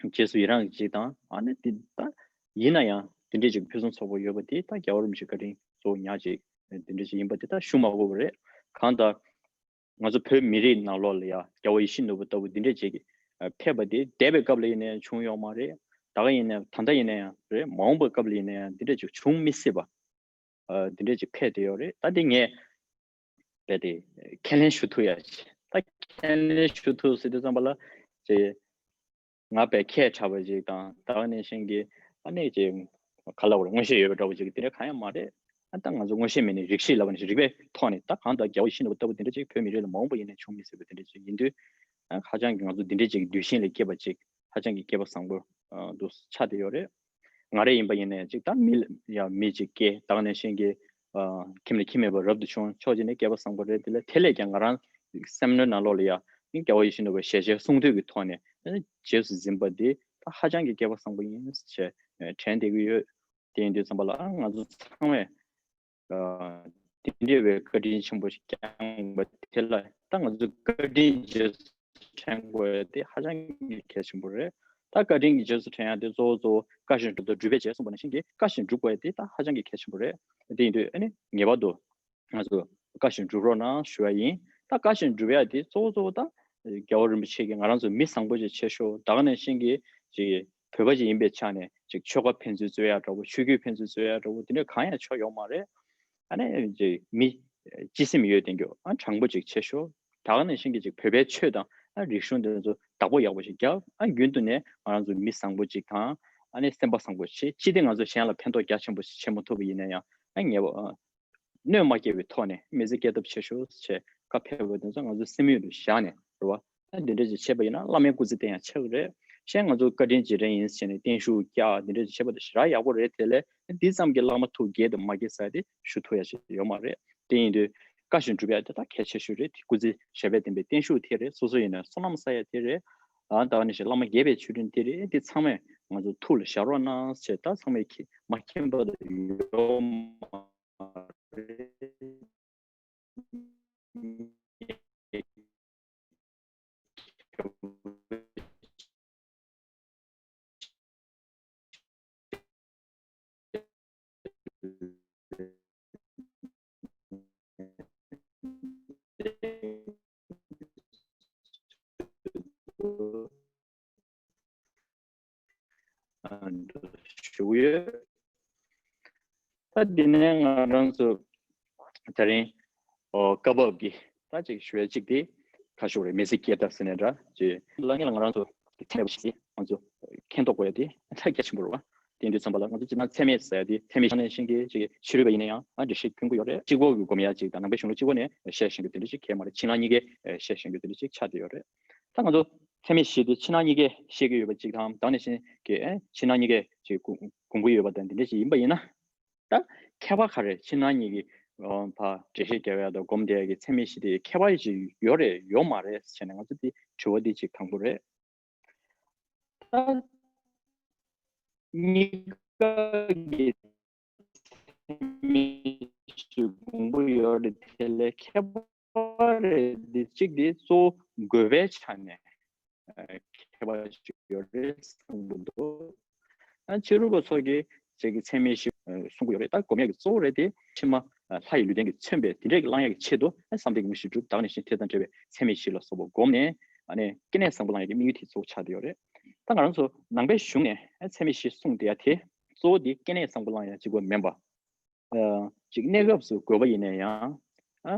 རྗེས་སུ་ཡི་རང་གི་ཅིག་དང་ཨ་ནི་འདི་ད་ཡིན་ན་ཡང་འདི་འདྲས་ཅིག་ཕུན་སུམ་ཚོགས་པ་ཡོད་པ་དེ་ད་རྒྱལ་བ་རིན་པོ་ཆེའི་བཀའ་དྲིན་གཙོ་བོ་ཉག་ཅིག་འདི་འདྲས་ཅིག་ཡིན་པ་དེ་ད་ཞུ་མ་དགོས་པ་རེད། གང་ལྟར་ང་ཚོ་བོད་མི་རིགས་ནང་ལོགས་ལ་ཡ་རྒྱལ་བ་ཡིད་བཞིན་ནོར་བུ་ལྟ་བུ་འདི་འདྲས་ཅིག་གི་ཕེབས་པ་དེ་འདས་པའི་སྐབས་ལ་ཡིན་ན་ཡང་བྱུང་ཡོད་མ་རེད། ད་ག་ཡིན་ན་ད་ལྟ་ཡིན་ན་ཡང་རེད། མ་འོངས་པའི་སྐབས་ལ་ཡིན་ན་ཡང་འདི་འདྲས་ཅིག་བྱུང་མི་སྲིད་པ། ཨ་འདི་འདྲས་ཅིག་ཕེབས་བསྡད་ཡོད་རེད། ད་འདི་ངས་རྦད་དེ་ཁས་ལེན་ཞུ་ཐུབ་ཡ་ཅིག་ད་ཁས་ལེན་ཞུ་ཐུབ་ཟེར་དུས་ཙམ་པ་ལ་ཅིག་ང་དཔེ་མཁས་དྲགས་པ་ཅིག་དང་ད་ག་ནང་བཞིན་གྱི་ཨ་ནི་ཅིག་ག་ལ་བར་མངོན་ཤེས་ཡོད་པ་འདྲ་བོ་ཅིག་དེ་འདྲ་གང་ཡང་མ་རེད། ཨ་ད་ང་ཚོ་མངོན་ཤེས་མེད་ནི་རིགས་ཤེས་ལབ་པ་ནང་བཞིན་རིགས་པའི་ཐོག་ནས་ད་གང་ལྟར་རྒྱལ་བ་ཡིད་བཞིན་ནོར་བུ་ལྟ་བུ་དེ་འདྲ་ཅིག་བོད་མི་རིགས་ལ་མ་འོངས་པ་ཡིན་ན་བྱུང་མི་སྲིད་པ་དེ་འདྲ་ཅིག་ཡིན་དུས། ཨ་ཧ་ཅང་གི་ང་ཚོ་འདི་འདྲ་ཅིག་གི་གདུལ་ཞིང་ལ་སྐྱེས་པ་ཅིག་ཧ་ཅང་གི་སྐལ་པ་བཟང་པོ་ཨ་འདུག་ཆགས་བསྡད་ཡོད་རེད། ང་རང་ཡིན་པ་ཡིན་ནའི་ཅིག་ད་མི་ལ་ཡང་མི་ཅིག་སྐྱེས། ད་ག་ནང་བཞིན་གྱི་ཨ་ཁྱིམ་ལ་ཁྱིམ་མེད་པར་རབ་ཏུ་བྱུང་། ཕྱོགས་གཅིག་ནས་སྐལ་པ་བཟང་པོ་རེད། དེ་ལས་དེ་ལས་ཀྱང་ང་རང་སེམས་ནང་ལོགས་ལ་ཡ་རྒྱལ་བ་ཡིད་བཞིན་ནོར་བུའི་ཞལ་ཆད་གསུང་ཐོས་ཀྱི་ཐོག་ནས་རྗེས་སུ་འཛིན་པ་འདི་ད་ཧ་ཅང་གི་སྐལ་པ་བཟང་པོ་ཡིན་ཞེས་དྲན་བསྡད་ཀྱི་ཡོད། དེ་ཡིན་དུས་ཙམ་པ་ལ་ཨ་ང་ཚོ་ཚང་མས་ཨ་དེ་འདྲ་བའི་བཀའ་དྲིན་ཆེན་པོ་ཞིག་བསྐྱངས་པ་དེ་ལ་ད་ང་ཚོ་བཀའ་དྲིན་རྗེས་སུ་དྲན་དགོས་ཡ་དེ་ཧ་ཅང་གི་གལ་ཆེན་པོ་རེད། ད་བཀའ་དྲིན་གྱི་རྗེས་སུ་དྲན་ཡ་དེ་གཙོ་བོ་གཙོ་བོ་བཀའ་བཞིན་སྒྲུབ་དང་སྒྲུབ་པའི་རྗེས་གསུངས་པ་ནང་བཞིན་གྱི་བཀའ་བཞིན་སྒྲུབ་དགོས་ཡ་དེ་ད་ཧ་ཅང་གི་གལ་ཆེན་པོ་རེད། དེ་ཡིན་དུས་ཨ་ནི་ངེས་པར་དུ་ང་ཚོ་བཀའ་བཞིན་སྒྲུབ་རོགས་གནང་ཞུ་བ་ཡིན། ད་བཀའ་བཞིན་སྒྲུབ་ཡ་དེ་གཙོ་བོ་གཙོ་བོ་ད་རྒྱལ་བ་རིན་པོ་ཆེ་གིས་ང་རང་ཚོ་མི་བཟང་པོ་ཅིག་བྱེད་ཤོག་ད་ག་ནང་བཞིན་གྱི་ཅིག་བོད་པ་ཅིག་ཡིན་པའི་ཆ་ནས་ཅིག་ཆོལ་ཁ་ཕན་ཚུན་རྩོད་ཡ་འདྲ་བོ། ཆོས་བརྒྱུད་ཕན་ཚུན་རྩོད་ཡ་འདྲ་བོ་དེ་འདྲ་གང་ཡང་ཆོ་ཡོང་མ་རེད། ཨ་ནི་ཅིག་མི་སྤྱི་སེམས་ཡོད་ལྡན་གྱི་ཨ་དྲང་པོ་ཅིག་བྱེད་ཤོག་ད་ག་ནང་བཞིན་གྱི་ཅིག་བོད་པའི་ཆོས་དང་ཨ་རིག་གཞུང་དེ་ཚོ་བདག་པོ་ཡག་པོ་ཞིག་རྒྱབ། ཨ་རྒྱུན་དུ་ནས་ང་རང་ཚོ་མི་བཟང་པོ་ཅིག་དང་ཨ་ནི་སེམས་པ་བཟང་པོ་ཅིག་ཅི་སྟེ་ང་ཚོ་གཞན་ལ་ཕན་ཐོགས་རྒྱ་ཆེན་པོ་ཞིག་བྱེད་མ་ཐུབ་པ་ཡིན་ན་ཡང་ཨ་ངེས་པ་ཨ་གནོད་མ་སྐྱེལ་བའི་ཐོག་ནས་མི་ཚེ་སྐྱེལ་ཐབས་བྱེད་ཤོག་ཅེས་བཀའ་ཕེབས་པ་དེ་ཚོ་ང་ཚོ་སེམས་ཡུལ་དུ་བཞག་ནས་རེད་བ། ཨ་འདི་འདྲ་ཅིག་བྱས་པ་ཡིན་ན་བླ་མའི་སྐུ་ཚེ་བརྟན་ཡང་ཆགས་ཀྱི་རེད། གཞན་ང་ཚོ་བཀའ་དྲིན་རྗེས་དྲན་ཡིན་ཟེར་ནས་བརྟན་བཞུགས་བཀྱག་འདི་འདྲ་ཅིག་བྱས་པ་དེ་ཞེ་དྲག་ཡག་པོ་རེད། དེ་ལས་འདི་ཙམ་གྱིས་བླ་མ་ཐུགས་དགྱེས་དང་མ་དགྱེས་ཟེར་ཡ་དེ་ཞུ་ཐུབ་ཡ་ཞིག་ཡོད་མ་རེད། དེ་ཡིན་དུས་བཀའ་བཞིན་སྒྲུབ་ཡ་དེ་ད་གལ་ཆེ་ཤོས་རེད། སྐུ་ཚེ་ཞབས་པད་བརྟན་པའི་བརྟན་བཞུགས་དེ་རེད། སོ་སོ་ཡིན་ན་བསོད་ནམས་བསགས་ཡ་དེ་རེད། ཨ་ད་ག་ནང་བཞིན་བླ་མ་དགྱེས་པའི་མཆོད་སྤྲིན་དེ་རེད། དེ་ཚང་མས་ང་ཚོ་ཐུགས་ལ་བཞག་རོགས་གནང་ཞེས་ད་ཚང་མས་མཁྱེན་མ་མཁྱེན་པ་དང་ཡོད་མ་རེད། ཞུ་གི་ཡོད། ད་འདི་ནས་ང་རང་ཚོ་ད་རིང་ཨོ་སྐབས་བབ་ཀྱི་ད་ཅིག་ཞུ་ཡ་གཅིག་དེ་ཁ་ཤོར་རེད། མི་ཚེ་སྐྱེལ་ཐབས་ཟེར་ནས་འདྲ་ཅིག་ལ་ངེད་ལ་ང་རང་ཚོ་ཚད་མེད་པ་ཞིག་ང་ཚོ་མཁྱེན་རྟོགས་དགོས་ཡ་དེ་ད་གལ་ཆེན་པོ་རེད་བ། དེ་འདྲ་ཙམ་པ་ལ་ང་ཚོ་སྤྱིར་ན་ཚད་མེད་ཟེར་ཡ་དེ་ཚད་མེད་བཞག་ནས་ཤིང་གི་ཅིག་ཕྱི་རོལ་པ་ཡིན་ན་ཡང་ང་འགྲེལ་བཤད་སྐྱོན་གྱི་ཡོད་རེད། གཅིག་པོ་གི་སྒོམ་ཡ་ཅིག་དང་ནང་པའི་གཞུང་ལུགས་གཅིག་པོ་ནས་བཤད་ཤེས་མཁན་དེ་འདྲ་ཅིག་གལ་མ་རེད། ཕྱི་ནང་གཉིས་ཀའི་བཤད་ཤེས་མཁན་དེ་འདྲ་ཅིག་ཆགས་བསྡད་ཡོད་རེད། ད་ང་ཚོ་ཚད་མེད་བཞི་དེ་ཕྱི་ནང་གཉིས་ཀས་བཤད་ཀྱི་ཡོད་པ་གཅིག་དང་། ད་ག་ནང་བཞིན་གྱི་ཨེ་ཕྱི་ནང་གཉིས་ཀས་ཅིག་གོ་གོ་གི་ཡོད་པ་དང་དེ་འདྲ་ཞིག་ཡིན་པ་ཡིན་ན། ད་ཁྱད་པར་ག་རེ། ཕྱི་ནང་གཉིས་ཀྱི་ཨ་ཕར་འགྲེལ་བཤད་རྒྱག་ཡ་དང་སྒོམ་བསྡད་ཡ་གི་ཚད་མེད་བཞི་དེ་ཁྱད་པར་ཅིག་ཡོད་རེད་ཡོད་མ་རེད་ཟེར་ནས་ང་ཚོ་དེ་དྲི་བ་འདི་གཅིག་དང་པོ་རེད། ད་གཉིས་ཀ་གི་མི་ཞིག་དགོངས་པ་ཡོད་རེད། དེ་ལས་ཁྱད་པར་རེད་འདི་གཅིག་འདི་གཙོ་བོ་དགོས་པའི་ཆ་ནས་ཨ་ཁྱད་པར་ཅིག་ཡོད་རེད་བསམ་གྱི་འདུག་ཨ་ཕྱི་རོལ་པ་ཚོ་གིས་ཅིག་གི་ཚད་མེད་བཞི་གསུང་གི་ཡོད་རེད། ད་སྒོམ་ཡག་གི་གཙོ་བོ་རེད་དེ་ཕྱི་མ་ལྷ་ཡི་ལུས་རྟེན་གྱིས་མཚོན་པའི་དེ་འདྲས་ཀྱི་བླང་ཡག་གི་ཆེད་དུ་ཨ་བསམ་གཏན་གྱི་དངོས་གཞི་སྒྲུབ། ད་ག་ནང་བཞིན་དེ་དང་འབྲེལ་བའི་ཚད་མེད་བཞི་ལ་སོགས་པ་བསྒོམས་ནས་ཨ་ནི་སྐྱེ་གནས་བཟང་པོ་བླང་ཡག་གི་དམིགས་ཡུལ་དེ་གཙོ་བོ་ཆགས་བསྡད་ཡོད་རེད། ད་ང་རང་ཚོ་ནང་པའི་གཞུང་ནས་ཨ་ཚད་མེད་བཞི་གསུངས་བསྡད་ཡ་དེ་གཙོ་བོ་དེ་སྐྱེ་གནས་བཟང་པོ་བླང་ཡག་གཅིག་པོ་མིན་པ། ཨ་ཅིག་གནས་སྐབས་སུ་དགོས་པ་ཡིན་ན་ཡང་ཨ་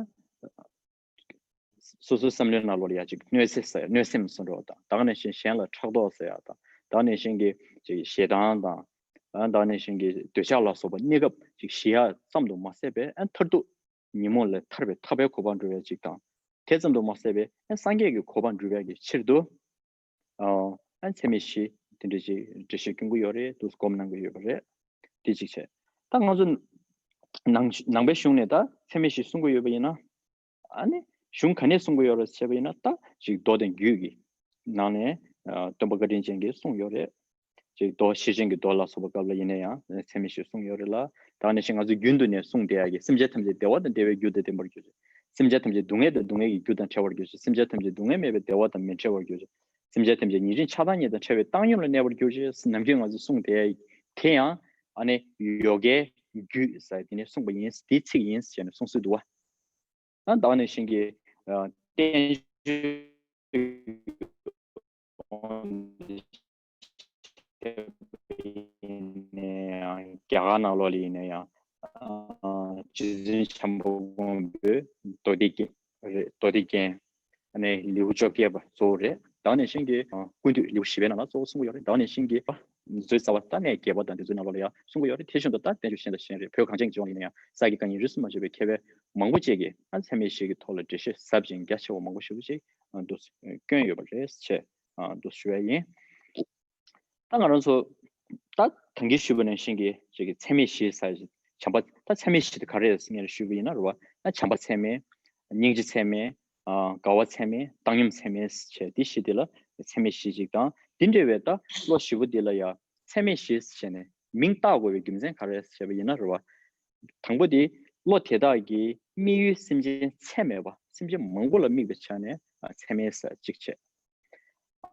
སོ་སོའི་བསམ་བློའི་ནང་ལོགས་ལ་ཡ་ཅིག་གནོད་འཚེ་ཟ་ཡ། གནོད་སེམས་བཟོ་འདྲ་བ་དང་། ད་ག་ནང་བཞིན་གཞན་ལ་ཕྲག་དོག་ཟ་ཡ་དང་། ད་ག་ནང་བཞིན་གྱི་ཅིག་ཞེ་སྡང་དང་། ཨ་ད་ག་ནང་བཞིན་གྱི་འདོད་ཆགས་ལ་སོགས་པ་གནས་སྐབས་ཅིག་ཞི་ཡ་ཙམ་དུ་མ་ཟད་པའི་ཨ་མཐར་ཐུག་ཉོན་མོངས་ལས་ཐར་བའི་ཐར་པའི་གོ་འཕང་འགྲོ་ཡ་ཅིག་དང་། དེ་ཙམ་དུ་མ་ཟད་པའི་ཨ་སངས་རྒྱས་ཀྱི་གོ་འཕང་འགྲུབ་ཡ་གི་ཕྱིར་དུ། ཨ་ཨ་ཚད་མེད་བཞི་དེ་འདྲ་ཅིག་འགྲེལ་བཤད་སྐྱོན་གྱི་ཡོད་རེད། འདུག་སྒོམ་གནང་གི་ཡོད་པ་རེད། དེ་གཅིག་བྱས། ད་ང་ཚོ་ནང་ནང་པའི་གཞུང་ནས་ད་ཚད་མེད་བཞི་གསུང་གི་ཡོད་པ་ཡིན་ན། ཨ་ནི་གཞུང་ག་ནས་གསུང་གི་ཡོད་རེད་ཟེར་བ་ཡིན་ན། ད་ཅིག་མདོ་དང་རྒྱུད་ཀྱི་ནང་ནས་ སྟོན་པ་བཀའ་དྲིན་ཅན་གྱིས་གསུངས་ཡོད་རེད། ཅིག་མདོ་ཤེར་ཕྱིན་གྱི་མདོ་ལ་སོགས་པ་སྐབས་ལ་ཡིན་ན་ཡང་ཚད་མེད་བཞི་གསུངས་ཡོད་རེད་ལ། ད་ནི་ཞིག་ང་ཚོ་རྒྱུན་དུ་ནས་གསུངས་བསྡད་ཡ་གི་སེམས་ཅན་ཐམས་ཅད་བདེ་བ་དང་བདེ་བའི་རྒྱུ་དང་ལྡན་པར་གྱུར་ཅིག་སེམས་ཅན་ཐམས་ཅད་སྡུག་བསྔལ་དང་སྡུག་བསྔལ་གྱི་རྒྱུ་དང་བྲལ་བར་གྱུར་ཅིག་སེམས་ཅན་ཐམས་ཅད་སྡུག་བསྔལ་མེད་པའི་བདེ་བ་དང་མི་འབྲལ་བར་གྱུར་ཅིག་སེམས་ཅན་ཐམས་ཅད་ཉེ་རིང་ཆགས་སྡང་གཉིས་དང་བྲལ་བའི་བཏང་སྙོམས་ལ་གནས་པར་གྱུར་ཅིག་ནམ་རྒྱུན་ང་ཚོ་གསུངས་བསྡད་ཡ་དེ་ཡང་ཨ་ནི་ཡོ་གའི་རྒྱུད་ཟེར་དེ་ནས་གསུངས་པ་ཡིན། དེའི་ཚིག་ཡིན་ཟེར་ནས་གསུངས་སྲོལ་འདུག་བ། ད་ནི་ཞིག་གི་བསྟན་བཅོས་ཡིན་ན་ཡང་རྒྱ་གར་ནང་ལོགས་ལ་ཡིན་ན་ཡང་རྗེ་བཙུན་བྱམས་པ་མགོན་པོའི་མདོ་སྡེ་རྒྱན་རེད། མདོ་སྡེ་རྒྱན། ཨ་ནི་ལེའུ་བཅོ་བརྒྱད་པ་གཙོ་བོ་རེད། ད་ནས་ཤིང་གི་ཀུན་བཏུས་ལེའུ་བཞི་པའི་ནང་ལ་གཙོ་བོ་གསུང་གི་ཡོད་རེད། ད་ནས་ཤིང་གི་མཛོད་རྩ་བ་ད་ནས་རྒྱས་པ་དང་དེ་ཚོའི་ནང་ལོགས་ལ་ཡང་གསུང་གི་ཡོད་རེད། དེ་བཞིན་དུ་ད་བསྟན་བཅོས་གཞན་དང་གཞན་རེད། བོད་གངས་ཅན་གྱི་ལྗོངས་ལ་ཡིན་ན་ཡང་ས་དགེ་བཀའ་རྙིང་རིས་སུ་མ་ཆད་པའི་མཁས་པ་མང་པོ་ཅིག་གིས་ཨ་ཚད་མེད་བཞི་གི་ཐོག་ལ་འགྲེལ་བཤད་ཟབ་ཅིང་རྒྱ་ཆེ་བ་མང་པོ་ཞེ་པོ་ཅིག་འདུག་བསྐྱོན་ཡོད་པ་རེད་ཅེས་འདུག་ཞུ་བ་ཡིན། ད་ང་རང་ཚོ་ད་ད་གིན་ཞུས་པ་ནང་བཞིན་གྱི་ཅིག་གི་ཚད་མེད་བཞི་ཟེར་བྱམས་པ་ད་ཚད་མེད་བཞི་དེ་ག་རེ་རེད་ཟེར་ངས་ཞུས་པ་ཡིན་ན་རེད་བ། ད་བྱམས་པ་ཚད་མེད། སྙིང་རྗེ་ཚད་མེད། དགའ་བ་ཚད་མེད། བཏང་སྙོམས་ཚད་མེད་ཟེར་བྱས་དེ་བཞི་དེ་ལ་ཚད་མེད་བཞི་ཅིག་དང་དེ་འདྲ་བའི་ད་བློ་བཞི་པོ་དེ་ལ་ཡང་ཚད་མེད་བཞི་ཟེར་བྱས་ནས་མིང་བཏགས་དགོས་པའི་རྒྱུ་མཚན་ག་རེ་རེད་ཟེར་བ་ཡིན་ན་རེད་བ། དང་པོ་དེ་བློ་དེ་དག་གི་དམིགས་ཡུལ་སེམས་ཅན་ཚད་མེད་པ་སེམས་ཅན་མང་པོ་ལ་དམིགས་པའི་ཆ་ནས་ཚད་མེད་ཟེར་གཅིག་བྱས།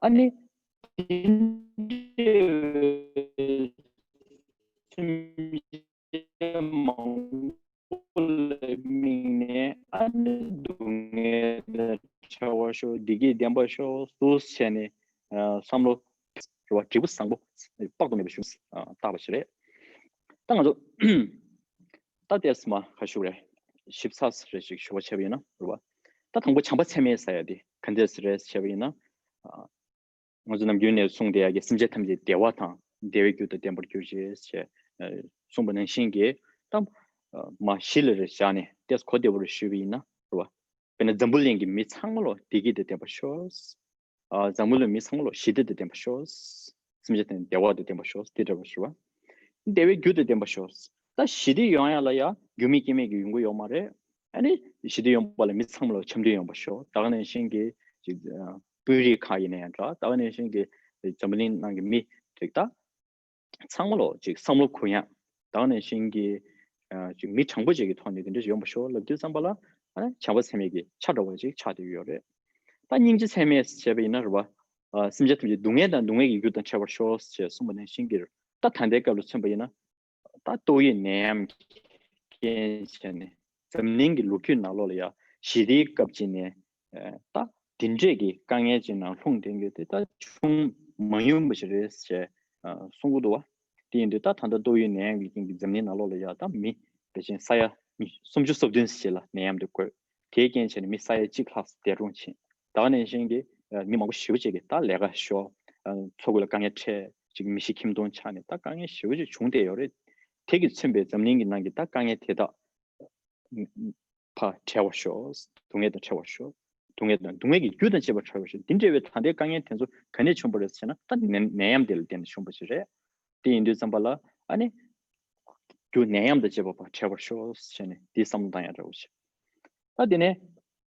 ཨ་ནི། དེ་འདྲའི་སེམས་ཅན་མང་པོ་ལ་དམིགས་ནས་ཨ་ནི་སྡུག་བསྔལ་དང་བྲལ་བར་ཤོག་བདེ་སྐྱིད་ལྡན་པར་ཤོག་འདུག་བྱས་ནས་བསམ་བློ་རེ་བ་འབྲས་བུ་བཟང་པོ་དཔག་ཏུ་མེད་པ་བྱུང་བཏགས་པ་ཞིག་རེད། ད་ང་ཚོ་ད་ལྟས་མ་ཁ་ཞུ་རེད། ཞིབ་ཚགས་རེ་ཞིག་ཞུ་བ་བྱས་པ་ཡིན་ན་རེད་བ། ད་དང་པོ་བྱམས་པ་ཚད་མེད་ཟེར་ཡ་དེ་ག་འདྲས་རེད་བྱས་པ་ཡིན་ན། ང་ཚོ་ནམ་རྒྱུན་ནས་གསུངས་བསྡད་ཡ་གི་སེམས་ཅན་ཐམས་ཅད་བདེ་བ་དང་བདེ་བའི་རྒྱུ་དང་ལྡན་པར་གྱུར་ཅིག་ཅེས་གསུངས་པ་ནང་བཞིན་གྱི་ད་མ་གཞི་ལ་རེ་བཞག་ནས་ཏེས་གོ་བདེ་པོ་རེ་ཞུས་པ་ཡིན་ན་རེད་བ། དཔེར་ན་འཛམ་བུ་གླིང་གི་མི་ཚང་མ་ལོ་བདེ་སྐྱིད་དང་ལྡན་པར་ཤོག་འཛམ་བུ་གླིང་མི་ཚང་མ་ལོ་ཞི་བདེ་དང་ལྡན་པར་ཤོག་སེམས་ཅན་ཐམས་ཅད་བདེ་བ་དང་ལྡན་པར་ཤོག་དེ་འདྲ་བ་ཞུ་བ། བདེ་བའི་རྒྱུ་དང་ལྡན་པར་ཤོག་ད་ཞི་བདེ་ཡོང་ཡ་ལ་ཡ་རྒྱུ་མེད་རྐྱེན་མེད་ཀྱི་ཡོང་གི་ཡོད་མ་རེད། ཨ་ནི་ཞི་བདེ་ཡོང་བ་ལ་མི་ཚང་མ་ལ་འཆམ་མཐུན་ཡོང་བ་ཤོག་ད་ག་ནང་བཞིན་གྱི་ཅིག་དཔོན་རིགས་ཁག་ཡིན་ན་ཡང་འདྲ། ད་ག་ནང་བཞིན་གྱི་འཛམ་བུ་གླིང་ནང་གི་མི་རིགས་ད་ཚང་མ་ལོ་ཅིག་བསམ་བློ་གུ་ཡངས་ད་ག་ནང་བཞིན་གྱི་ཅིག་མི་དྲང་པོ་ཅིག་གི་ཐོག་ནས་དེ་འདྲ་ཞིག་ཡོང་བ་ཤོག་ལབ་དུས་ཙམ་པ་ལ་ཨ་ནི་བྱམས་པ་ཚད་མེད་ཀྱི་ཆ་འདྲ་བ་ཅིག་ཆགས་བསྡད་ཡོད་རེད། ད་སྙིང་རྗེ་ཚད་མེད་ཟེར་བྱས་པ་ཡིན་ན་རེད་བ། སེམས་ཅན་ཐམས་ཅད་སྡུག་བསྔལ་དང་སྡུག་བསྔལ་གྱི་རྒྱུ་དང་བྲལ་བར་ཤོག་ཅེས་གསུངས་པ་ནང་བཞིན་གྱི་ད་ད་ལྟའི་སྐབས་ལ་མཚོན་པ་ཡིན་ན། ད་ཏོག་དབྱིབས་ནད་ཡམས་ཀྱི་རྐྱེན་བྱས་ནས་འཛམ་གླིང་གི་ལོ་རྒྱུས་ནང་ལོགས་ལ་ཡང་ཞི་བདེའི་སྐབས་ཅིག་ནས་ད་དེ་འདྲས་ཀྱི་དཀའ་ངལ་ཅིག་ནང་ལྷུང་བསྡད་རྒྱུ་དེ་ད་བྱུང་མ་མྱོང་པ་ཞིག་རེད་ཅེས་གསུང་གི་འདུག་བ། དེ་ཡིན་དུས་ད་ད་ལྟ་ཏོག་དབྱིབས་ནད་ཡམས་ཀྱི་རྐྱེན་གྱིས་འཛམ་གླིང་ནང་ལོགས་ལ་ཡང་ད་མི་ཕལ་ཆེར་ས་ཡ་སུམ་ཅུ་སོ་བདུན་ཞིག་ལ་ནད་ཡམས་དེ་འགོས། དེའི་རྐྱེན་བྱས་ནས་མི་ས་ཡ་གཅིག་ལྷག་འདས་གྲོངས་ཕྱིན། ད་ག་ནང་བཞིན་གྱི་མི་མང་པོ་ཞེ་པོ་ཅིག་གིས་ད་ལས་ཀ་ཤོར། འཚོ་གོས་ལ་དཀའ་ངལ་འཕྲད་ཅིག་མི་ཤི་ཁྱིམ་སྟོང་ཆགས་ནས་ད་དཀའ་ངལ་ཞེ་པོ་ཅིག་བྱུང་བསྡད་ཡོད་རེད། དེ་གིས་མཚོན་པའི་འཛམ་གླིང་གི་ནང་གི་ད་དཀའ་ངལ་དེ་དག་ཕར་བྲལ་བར་ཤོག་སྡུག་བསྔལ་དང་བྲལ་བར་ཤོག་སྡུག་བསྔལ་དང་སྡུག་བསྔལ་གྱི་རྒྱུ་དང་བཅས་པར་བྲལ་བར་ཤོག་དེ་འདྲ་བའི་ད་ལྟའི་དཀའ་ངལ་དེ་ཚོ་ག་ནས་བྱུང་བ་རེད་ཟེར་ན་ད་ནད་ནད་ཡམས་དེ་ལ་བརྟེན་ནས་བྱུང་བ་ཞིག་རེད། དེ་ཡིན་དུས་ཙམ་པ་ལ་ཨ་ནི། རྒྱུ་ནད་ཡམས་དང་བཅས་པ་ཕར་བྲལ་བར་ཤོག་ཟེར་ནས་འདི་བསམ་བློ་བཏང་ཡ་འདྲ་བོ་ཞིག་ད་དེ་ནས་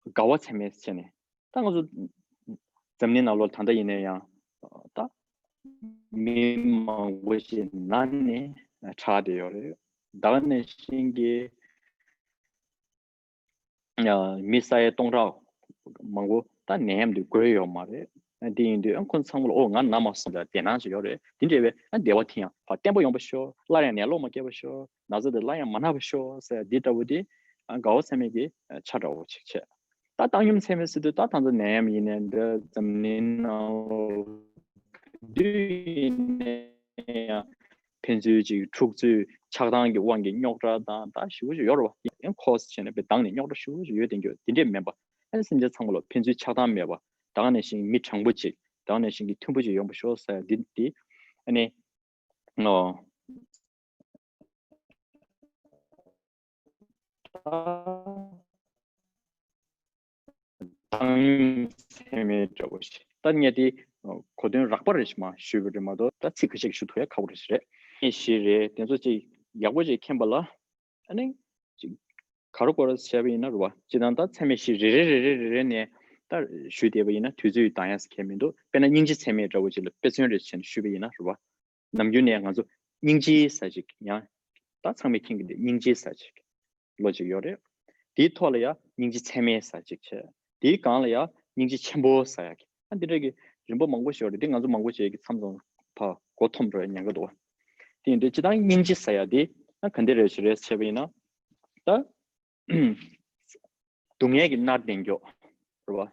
དགའ་བ་ཚད་མེད་ཟེར་ནས་ད་ང་ཚོ་འཛམ་གླིང་ནང་ལོགས་ད་ལྟ་ཡིན་ན་ཡང་ད་མི་མང་པོ་ཞིག་ན་ནས་དྲག་བསྡད་ཡོད་རེད། ད་ག་ནང་བཞིན་གྱི་མི་ས་ཡ་སྟོང་ཕྲག་མང་པོ་ད་ནད་ཡམས་འདི་འགོས་ཡོད་མ་རེད། དེ་ཡིན་དུས་ཁོང་ཚང་མ་ལ་ཨོ་ང་ན་མ་སོང་ལ་བདེ་སྣང་ཞིག་ཡོད་རེད། དེ་འདྲ་བའི་བདེ་བ་དེ་ཡང་བརྟན་པོ་ཡོང་བ་ཤོག་སླར་ཡང་ནད་ལོག་མ་སྐྱེ་བ་ཤོག་ན་ཚ་དེ་སླར་ཡང་མ་ན་བ་ཤོག་ཟེར་འདི་འདྲ་བོ་དེ་དགའ་བ་ཚད་མེད་ཀྱི་ཆ་འདྲ་བོ་ཅིག་བྱས། ད་བཏང་སྙོམས་ཚད་མེད་ཟེར་དུས་ད་ད་ཚོ་ནད་ཡམས་ཡིན་ནའི་འདི་འཛམ་གླིང་ནང་ལོགས་དུས་ཡིན་ནའི་ཡང་ཕན་ཚུན་ཅིག་འཁྲུག་རྩོད་ཆགས་སྡང་གི་དབང་གིས་རྙོག་དྲ་དང་ད་ཞེ་པོ་ཅིག་ཡོད་རེད་བ། ཡང་ཁོ་བྱས་ནས་དཔེ་བཏང་ནས་རྙོག་དྲ་ཞེ་པོ་ཅིག་ཡོད་དེ་འགྱོ་དེ་འདྲས་མིན་པ། ཨ་ནི་སེམས་ཅན་ཚང་མ་ལ་ཕན་ཚུན་ཆགས་སྡང་མེད་པ། ད་ག་ནང་བཞིན་མི་དྲང་པོ་ཅིག་ད་ག་ནང་བཞིན་གྱི་མཐུན་པོ་ཅིག་ཡོང་བ་ཤོག་ཟེར་འདི་འདི་ཨ་ནི། ཨོ། བཏང་སྙོམས་ཚད་མེད་འདྲ་བོ་ཞིག་ད་ངས་དེ་གོ་དོན་རགས་པ་རེ་ཞིག་མ་ཞུས་པ་རེད་མ་གཏོགས་ད་ཚིག་ཁ་ཤས་ཞུ་ཐུབ་ཡ་ཁག་པོ་རེ་ཞིག་རེད། ངས་ཞིག་རེད་དེ་ཚོ་ཅིག་ཡག་པོ་ཅིག་མཁྱེན་པ་ལ་ཨ་ནི་ཅིག་ག་རེ་དགོས་རེད་བྱས་པ་ཡིན་ན་རེད་བ། སྤྱིར་བཏང་ད་ཚད་མེད་བཞི་རེ་རེ་རེ་རེ་རེ་རེ་ནས་ ད་ཞུས་བསྡད་པ་ཡིན་ན་དུས་ཚོད་འདང་ཡག་ཟེར་མཁན་མི་འདུག་དཔེར་ན་སྙིང་རྗེ་ཚད་མེད་འདྲ་བོ་ཅིག་ལ་དཔེ་མཚོན་རེ་བྱས་ནས་ཞུས་པ་ཡིན་ན་རེད་བ། ནམ་རྒྱུན་ནས་ང་ཚོ་སྙིང་རྗེ་ཟེར་ཅིག་ཡང་ད་ཚང་མས་མཁྱེན་གྱི་འདུག་སྙིང་རྗེ་ཟེར་ཅིག་ལོ་ཅིག་ཡོད་རེད། དེའི་ཐོག་ལ་ཡང་སྙིང་རྗེ་ཚད་མེད་ཟེར་ཅིག་བྱས། དེའི་སྒང་ལ་ཡང་སྙིང་རྗེ་ཆེན་པོ་ཟེར་ཡག་གི་ཨ་འདི་འདྲ་གི་རིམ་པ་མང་པོ་ཞིག་ཡོད་རེད། འདི་ང་ཚོ་མང་པོ་ཅིག་གི་མཚམས་མཚམས་ཕར་མགོ་འཐོམ་འགྲོ་ཡག་ཉེན་ཁ་འདུག་དེ་ཡིན་དུས་སྤྱིར་བཏང་སྙིང་རྗེ་ཟེར་ཡག་འདི་ཨ་ག་འདི་རེད་ཞིག་རེད་བྱས་པ་ཡིན་ན་ད། སྡུག་བསྔལ་གྱིས་མནར་བསྡད་མགྱོགས་རེད་བ།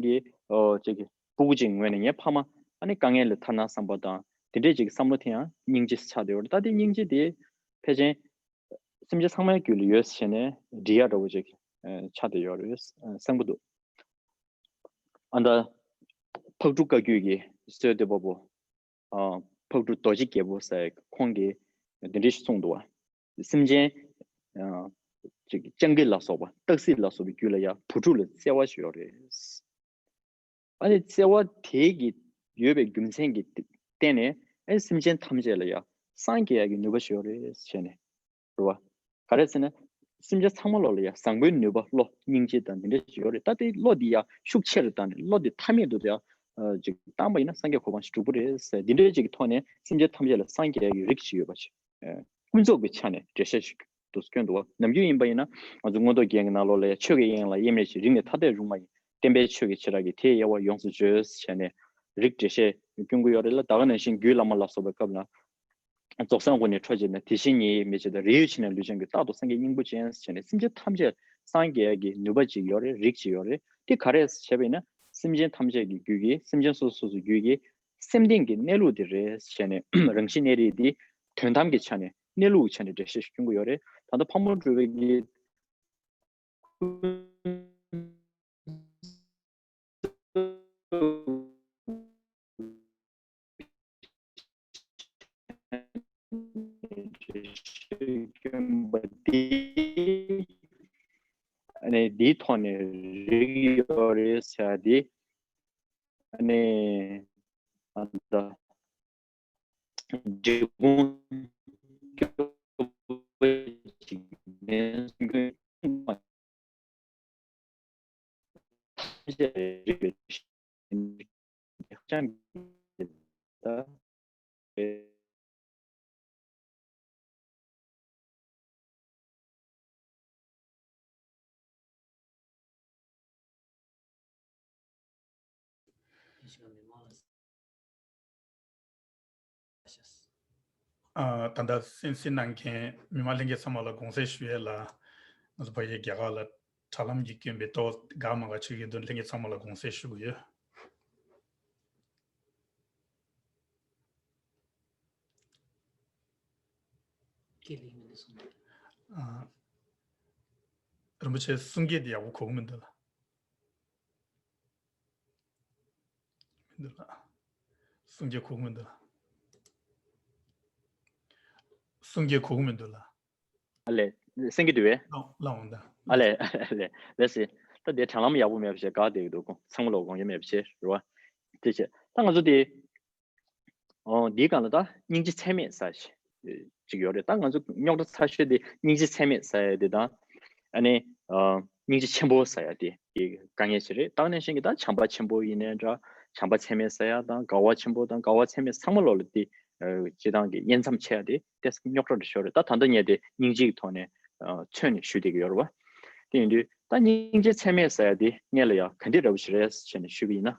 གི་ཨོ་ཅིག་གི་སྤུ་གུ་ཅིག་ངོས་ནས་ངའི་ཕ་མ་ཨ་ནི་དཀའ་ངལ་ལས་ཐར་ན་བསམ་པ་དང་དེ་འདྲས་ཅིག་བསམ་བློ་དེ་ཡང་སྙིང་རྗེ་ཆགས་བསྡད་ཡོད་རེད། ད་དེ་སྙིང་རྗེ་དེ་ཕལ་ཆེར་སེམས་ཅན་ཚང་མའི་རྒྱུད་ལ་ཡོད་ཟེར་ནས་འབྲི་ཡག་འདྲ་བོ་ཅིག་ཆགས་བསྡད་ཡོད་རེད། གསལ་པོ་འདུག་ཨ་ད། ཕག་གྲུ་བཀའ་བརྒྱུད་ཀྱི་སྲོལ་གཏོད་པ་པོ། ཨ་ཕག་གྲུ་རྡོ་རྗེ་རྒྱལ་པོ་ཟེར་ཁོང་གིས་འདི་འདྲ་ཞིག་གསུངས་འདུག་བ། སེམས་ཅན། ཨ་ཅིག་སྤྱང་ཀི་ལ་སོགས་པ་སྟག་གཟིག་ལ་སོགས་པའི་རྒྱུད་ལ་ཡང་བུ་ཕྲུག་ལ་བརྩེ་བ་ཞིག་ཡོད་རེད། ཨ་ནི་བརྩེ་བ་དེ་གི་ཡོད་པའི་རྒྱུ་མཚན་གྱི་བརྟེན་ནས་ཨ་ནི་སེམས་ཅན་ཐམས་ཅད་ལ་ཡང་སངས་རྒྱས་ཡག་གི་ནུས་པ་ཞིག་ཡོད་རེད་ཟེར་ནས། རེད་བ། ག་རེ་ཟེར་ན། སེམས་ཅན་ཚང་མ་ལོག་ལ་ཡང་བཟང་པོའི་ནུས་པ་བློ་སྙིང་རྗེ་དང་འདི་འདྲ་ཞིག་ཡོད་རེད། ད་དེ་བློ་འདི་ཡང་ཤུགས་ཆེ་རུ་བཏང་ནས་བློ་འདི་ཐ་མལ་དུ་ཡང་ཅིག་བཏང་པ་ཡིན་ན་སངས་རྒྱས་གོ་འཕང་ཞིག་འགྲུབ་ཀྱི་རེད་ཟེར་འདི་འདྲའི་ཅིག་གི་ཐོག་ནས་སེམས་ཅན་ཐམས་ཅད་ལ་སངས་རྒྱས་ཀྱི་རིགས་ཤིག་ཡོད་པ་ཞིག་ཀུན་རྫོབ་ཀྱི་ཆ་ནས་འགྲེལ་བཤད་ཞིག་ཏུ་སྐྱོན་འདུག་བ། ནམ་རྒྱུན་ཡིན་པ་ཡིན་ན་ང་ཚོ་མངོན་རྟོགས་རྒྱན་གྱི་ནང་ལོགས་ལ་ཡང་ཆོས་ཀྱི་དབྱིངས་ལ་དབྱེར་མེད་ཅིང་རིག་ནས་ཐ་དད་རུང་མ་ཡིན། བསྟན་པའི་ཆོས་ཀྱི་བྱེ་བྲག་གིས་དེའི་དབྱེ་བ་ཡོངས་སུ་བརྗོད་ཟེར་བྱས་ནས་རིགས་འགྲེལ་བཤད་སྐྱོན་གྱི་ཡོད་རེད་ལ། ད་ག་ནང་བཞིན་རྒྱུད་བླ་མ་ལ་སོགས་པའི་སྐབས་ན། རྫོགས་སངས་སྐུ་ནི་འཕྲོ་བྱེད་ན་དེ་བཞིན་ཉིད་ཡིན་མི་ཕྱིར་དང་། རིགས་ཡོད་ཕྱིར་ན་ལུས་ཅན་ཀུན། རྟག་ཏུ་སངས་རྒྱས་སྙིང་པོ་ཅན་ཟེར་བྱས་ནས་སེམས་ཅན་ཐམས་ཅད་སངས་རྒྱས་ཀྱི་ནུས་པ་ཅིག་ཡོད་རེད། རིགས་ཅིག་ཡོད་རེད། དེ་ག་རེ་ཟེར་བྱས་པ་ཡིན་ན་སེམས་ཅན་ཐམས་ཅད་ཀྱི་རྒྱུད་ཀྱི་སེམས་ཅན་སོ་སོ་སོ་སོའི་རྒྱུད་ཀྱི་སེམས་གཏིང་གི་གནས་ལུགས་དེ་རེད་ཟེར་བྱས་ནས་རང་བཞིན་གནས་རིགས་དེ་དོན་དམ་གྱི་ཆ་ནས་གནས་ལུགས་ཀྱི་ཆ་ནས་འགྲེལ་བཤད་ཞིག་སྐྱོན་གྱི་ཡོད་རེད། ད་ལྟ་ཕག་མོ་གྲུ་པའི་གི་ཨ་ནི་འདིའི་ཐོག་ནས་རིགས་ཡོད་རེད་ཟེར་ཡ་འདི། ཨ་ནི་ཨ་ད། འབྲི་གུང་སྐྱོ་བོ་ཅིག་ནས་ཐམས་ཅད་རིག་པའི་ཧ་ཅང་གི་ད། ཨ་ད་ལྟ་གསན་གཟིགས་གནང་མཁན་མི་མང་ལྷན་རྒྱས་ཚང་མ་ལ་དགོངས་སེལ་ཞུ་ཡས་ལ། ང་ཚོ་ཕ་གིའི་རྒྱ་གར་ལ་དྲ་ལམ་གྱི་སྐྱོན་པའི་ཏོག་དགའ་མ་དགའ་ཆོས་ཀྱི་འདུན་ལྷན་རྒྱས་ཚང་མ་ལ་དགོངས་སེལ་ཞུ་གི་ཡོད། ཨ། རིན་པོ་ཆེ་གསུང་སྐད་དེ་ཡག་པོ་གོ་གི་མི་འདུག་ལ། མི་འདུག་ལ། གསུང་སྐད་གོ་གི་མི་འདུག་ལ། གསུང་སྐད་གོ་གི་མི་འདུག་ལ། ཨ་ལས། གསན་གྱི་འདུག་བས། ལ་ལ་འོང་ད། ཨ་ལས། ཨ་ལས། ལས་སི། ད་དེ་དྲ་ལམ་ཡག་པོ་མེད་པ་བྱས་དགའ་བསྡད་ཀྱི་འདུག་ཚང་མ་ལོག་དགོངས་ཡོད་མེད་པ་བྱས་རེད་བ། དེ་བྱས་ད་ང་ཚོ་དེ། ཨོ་འདིའི་སྒང་ལ་ད་སྙིང་རྗེ་ཚད་མེད་ཟེར་ཞིག་ཅིག་ཡོད་རེད། ད་ང་ཚོ་རྙོག་དྲ་ཚ་ཤོས་དེ་སྙིང་རྗེ་ཚད་མེད་ཟེར་ཡ་དེ་དང་། ཨ་ནི་ཨ་སྙིང་རྗེ་ཆེན་པོ་ཟེར་ཡ་དེ་དེ་དཀའ་ངལ་ཞིག་རེད། ད་ག་ནང་བཞིན་གྱི་ད་བྱམས་པ་ཆེན་པོ་ཡིན་ནའི་འདྲ། བྱམས་པ་ཚད་མེད་ཟེར་ཡ་དང་དགའ་བ་ཆེན་པོ་དང་དགའ་བ་ཚད་མེད་ཚང་མ་ལོག་ལ་དེ་ཨ་སྤྱིར་བཏང་གི་དབྱེ་མཚམས་ཕྱེ་ཡ་དེ་ཏོག་ཙམ་རྙོག་དྲ་རེ་ཤོར་རེད། ད་ད་ལྟ་ངས་དེ་སྙིང་རྗེ་གི་ཐོག་ནས་ཨ་མཚོན་ནས་ཞུ་བསྡད་ཀྱི་ཡོད་རེད་བ། དེ་ཡིན་དུས་ད་སྙིང་རྗེ་ཚད་མེད་ཟེར་ཡ་དེ་སྔོན་ལ་ཡ་ག་འདྲ་འདྲ་བོ་ཞིག་རེད་ཟེར་ནས་ཞུས་པ་ཡིན་ན།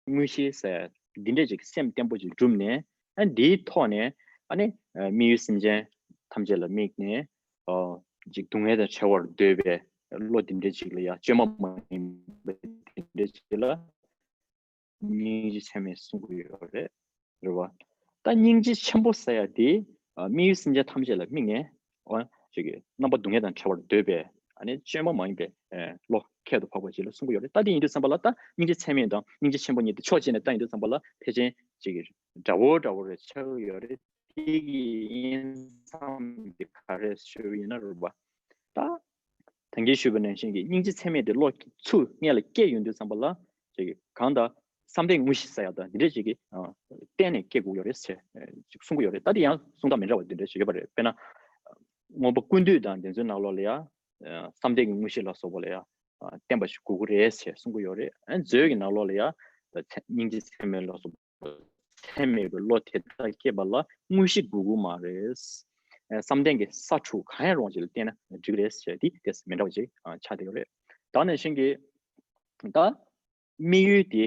དངོས་གཞི་ཟེར་འདི་འདྲས་ཅིག་སེམས་བརྟན་པོ་ཅིག་བསྒྲུབས་ནས། ཨ་འདིའི་ཐོག་ནས་ཨ་ནི་ཨ་དམིགས་ཡུལ་སེམས་ཅན་ཐམས་ཅད་ལ་དམིགས་ནས། ཨ་ཅིག་སྡུག་བསྔལ་དང་བྲལ་བར་འདོད་པའི་བློ་འདི་འདྲས་ཅིག་ལ་ཡ་བཅོས་མ་མ་ཡིན་པ་འདི་འདྲས་ཅིག་ལ། སྙིང་རྗེ་ཚད་མེད་གསུང་གི་ཡོད་རེད། རེད་བ། ད་སྙིང་རྗེ་ཆེན་པོ་ཟེར་ཡ་དེ། ཨ་དམིགས་ཡུལ་སེམས་ཅན་ཐམས་ཅད་ལ་དམིགས་ནས། འོ་ཅིག་གི་རྣམ་པ་སྡུག་བསྔལ་དང་བྲལ་བར་འདོད་པའི་ཨ་ནི་བཅོས་མ་མ་ཡིན་པའི་ཨ་བློ་ཁྱད་དུ་འཕགས་པ་ཅིག་ལ་གསུང་གི་ཡོད་རེད། ད་དེ་ཡིན་དུས་ཙམ་པ་ལ་ད་སྙིང་རྗེ་ཚད་མེད་དང་སྙིང་རྗེ་ཆེན་པོ་གཉིས་དེ་ཕྱོགས་གཅིག་ནས་ད་ཡིན་དུས་ཙམ་པ་ལ་ཕལ་ཆེར་ཅིག་གི་འདྲ་བོ་འདྲ་བོ་རེ་ཆགས་ཀྱི་ཡོད་རེད། དེ་གི་དབྱེ་མཚམས་དེ་ག་རེ་ཞུ་ཡིན་ན་རེད་བ། ད། ད་གིན་ཞུས་པ་ནང་བཞིན་གྱི་སྙིང་རྗེ་ཚད་མེད་དེ་བློ་ཚུར་སྔོན་ལ་སྐྱེས་ཡོང་དུས་ཙམ་པ་ལ་ཅིག་གང་ལྟར་བསམ་གཏན་དངོས་གཞི་ཟེར་ཡག་དང་འདི་འདྲ་ཅིག་གི་ཨ་གཏན་ནས་སྐྱེ་དགོས་ཡོད་རེད་ཟེར་ཅིག་གསུང་གི་ཡོད་རེད། ད་དེ་ཡང་གསུང་སྟངས་མི་འདྲ་བ་འདི་འདྲ་ཞིག་ཡོད་པ་རེད། དཔེར་ན་མངོན་པ་ཀུན་བཏུས་དང་དེ་ཚོའི་ནང་ལོགས་ལ་ཡང་བསམ་གཏན་གྱི་དངོས་གཞི་ལ་སོགས་པ་ལ་ཡང་བརྟེན་པ་ཞིག་དགོས་ཀྱི་རེད་ཟེར་གསུང་གི་ཡོད་རེད། མཛོད་ཀྱི་ནང་ལོགས་ལ་ཡང་སྙིང་རྗེ་ཚད་མེད་ལ་སོགས་པ་ཚད་མེད་པའི་བློ་དེ་དག་སྐྱེས་པ་ལ་དངོས་གཞི་དགོས་ཀྱི་མ་རེད། བསམ་གཏན་གྱི་ས་དྲུག་གང་ཡང་རུང་བ་ཞིག་ལ་བརྟེན་ན་འགྲིག་གི་རེད་ཟེར་དེ་ཏོག་ཙམ་མི་འདྲ་བ་ཅིག་ཆགས་བསྡད་ཡོད་རེད། ད་ནང་བཞིན་གྱི་ད་དམིགས་ཡུལ་དེ་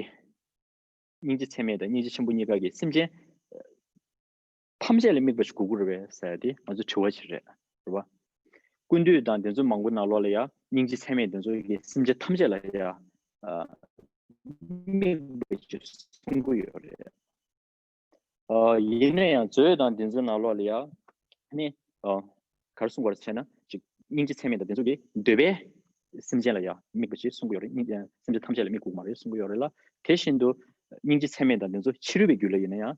སྙིང་རྗེ་ཚད་མེད་དང་སྙིང་རྗེ་ཆེན་པོ་གཉིས་ཀ་གིས་སེམས་ཅན་ཐམས་ཅད་ལ་དམིགས་པ་ཞིག་དགོས་ཀྱི་རེད་པས་ཟེར་ཡ་དེ་ང་ཚོ་དྲི་བ་ཞིག་རེད། རེད་བ། ཀུན་བཏུས་དང་དེ་ཚོ་མང་པོའི་ནང་ལོགས་ལ་ཡང་སྙིང་རྗེ་ཚད་མེད་དེ་ཚོ་གིས་སེམས་ཅན་ཐམས་ཅད་ལ་ཡང་ཨ་དམིགས་པ་ཞིག་གསུང་གི་ཡོད་རེད། ཨ་ཡིན་ན་ཡང་མཛོད་དང་དེ་ཚོའི་ནང་ལོགས་ལ་ཡང་ནི་ཨ་ག་རེ་གསུང་དགོས་རེད་ཟེར་ན་ཅིག་སྙིང་རྗེ་ཚད་མེད་དང་དེ་ཚོ་གིས་འདོད་པས་སེམས་ཅན་ལ་ཡང་དམིགས་པ་ཞིག་གསུང་གི་ཡོད་རེད། སྙིང་སེམས་ཅན་ཐམས་ཅད་ལ་དམིགས་དགོས་མ་རེད་གསུང་གི་ཡོད་རེད་ལ། དེ་བཞིན་དུ་སྙིང་རྗེ་ཚད་མེད་དང་དེ་ཚོ་ཕྱི་རོལ་པའི་རྒྱུད་ལ་ཡིན་ན་ཡང་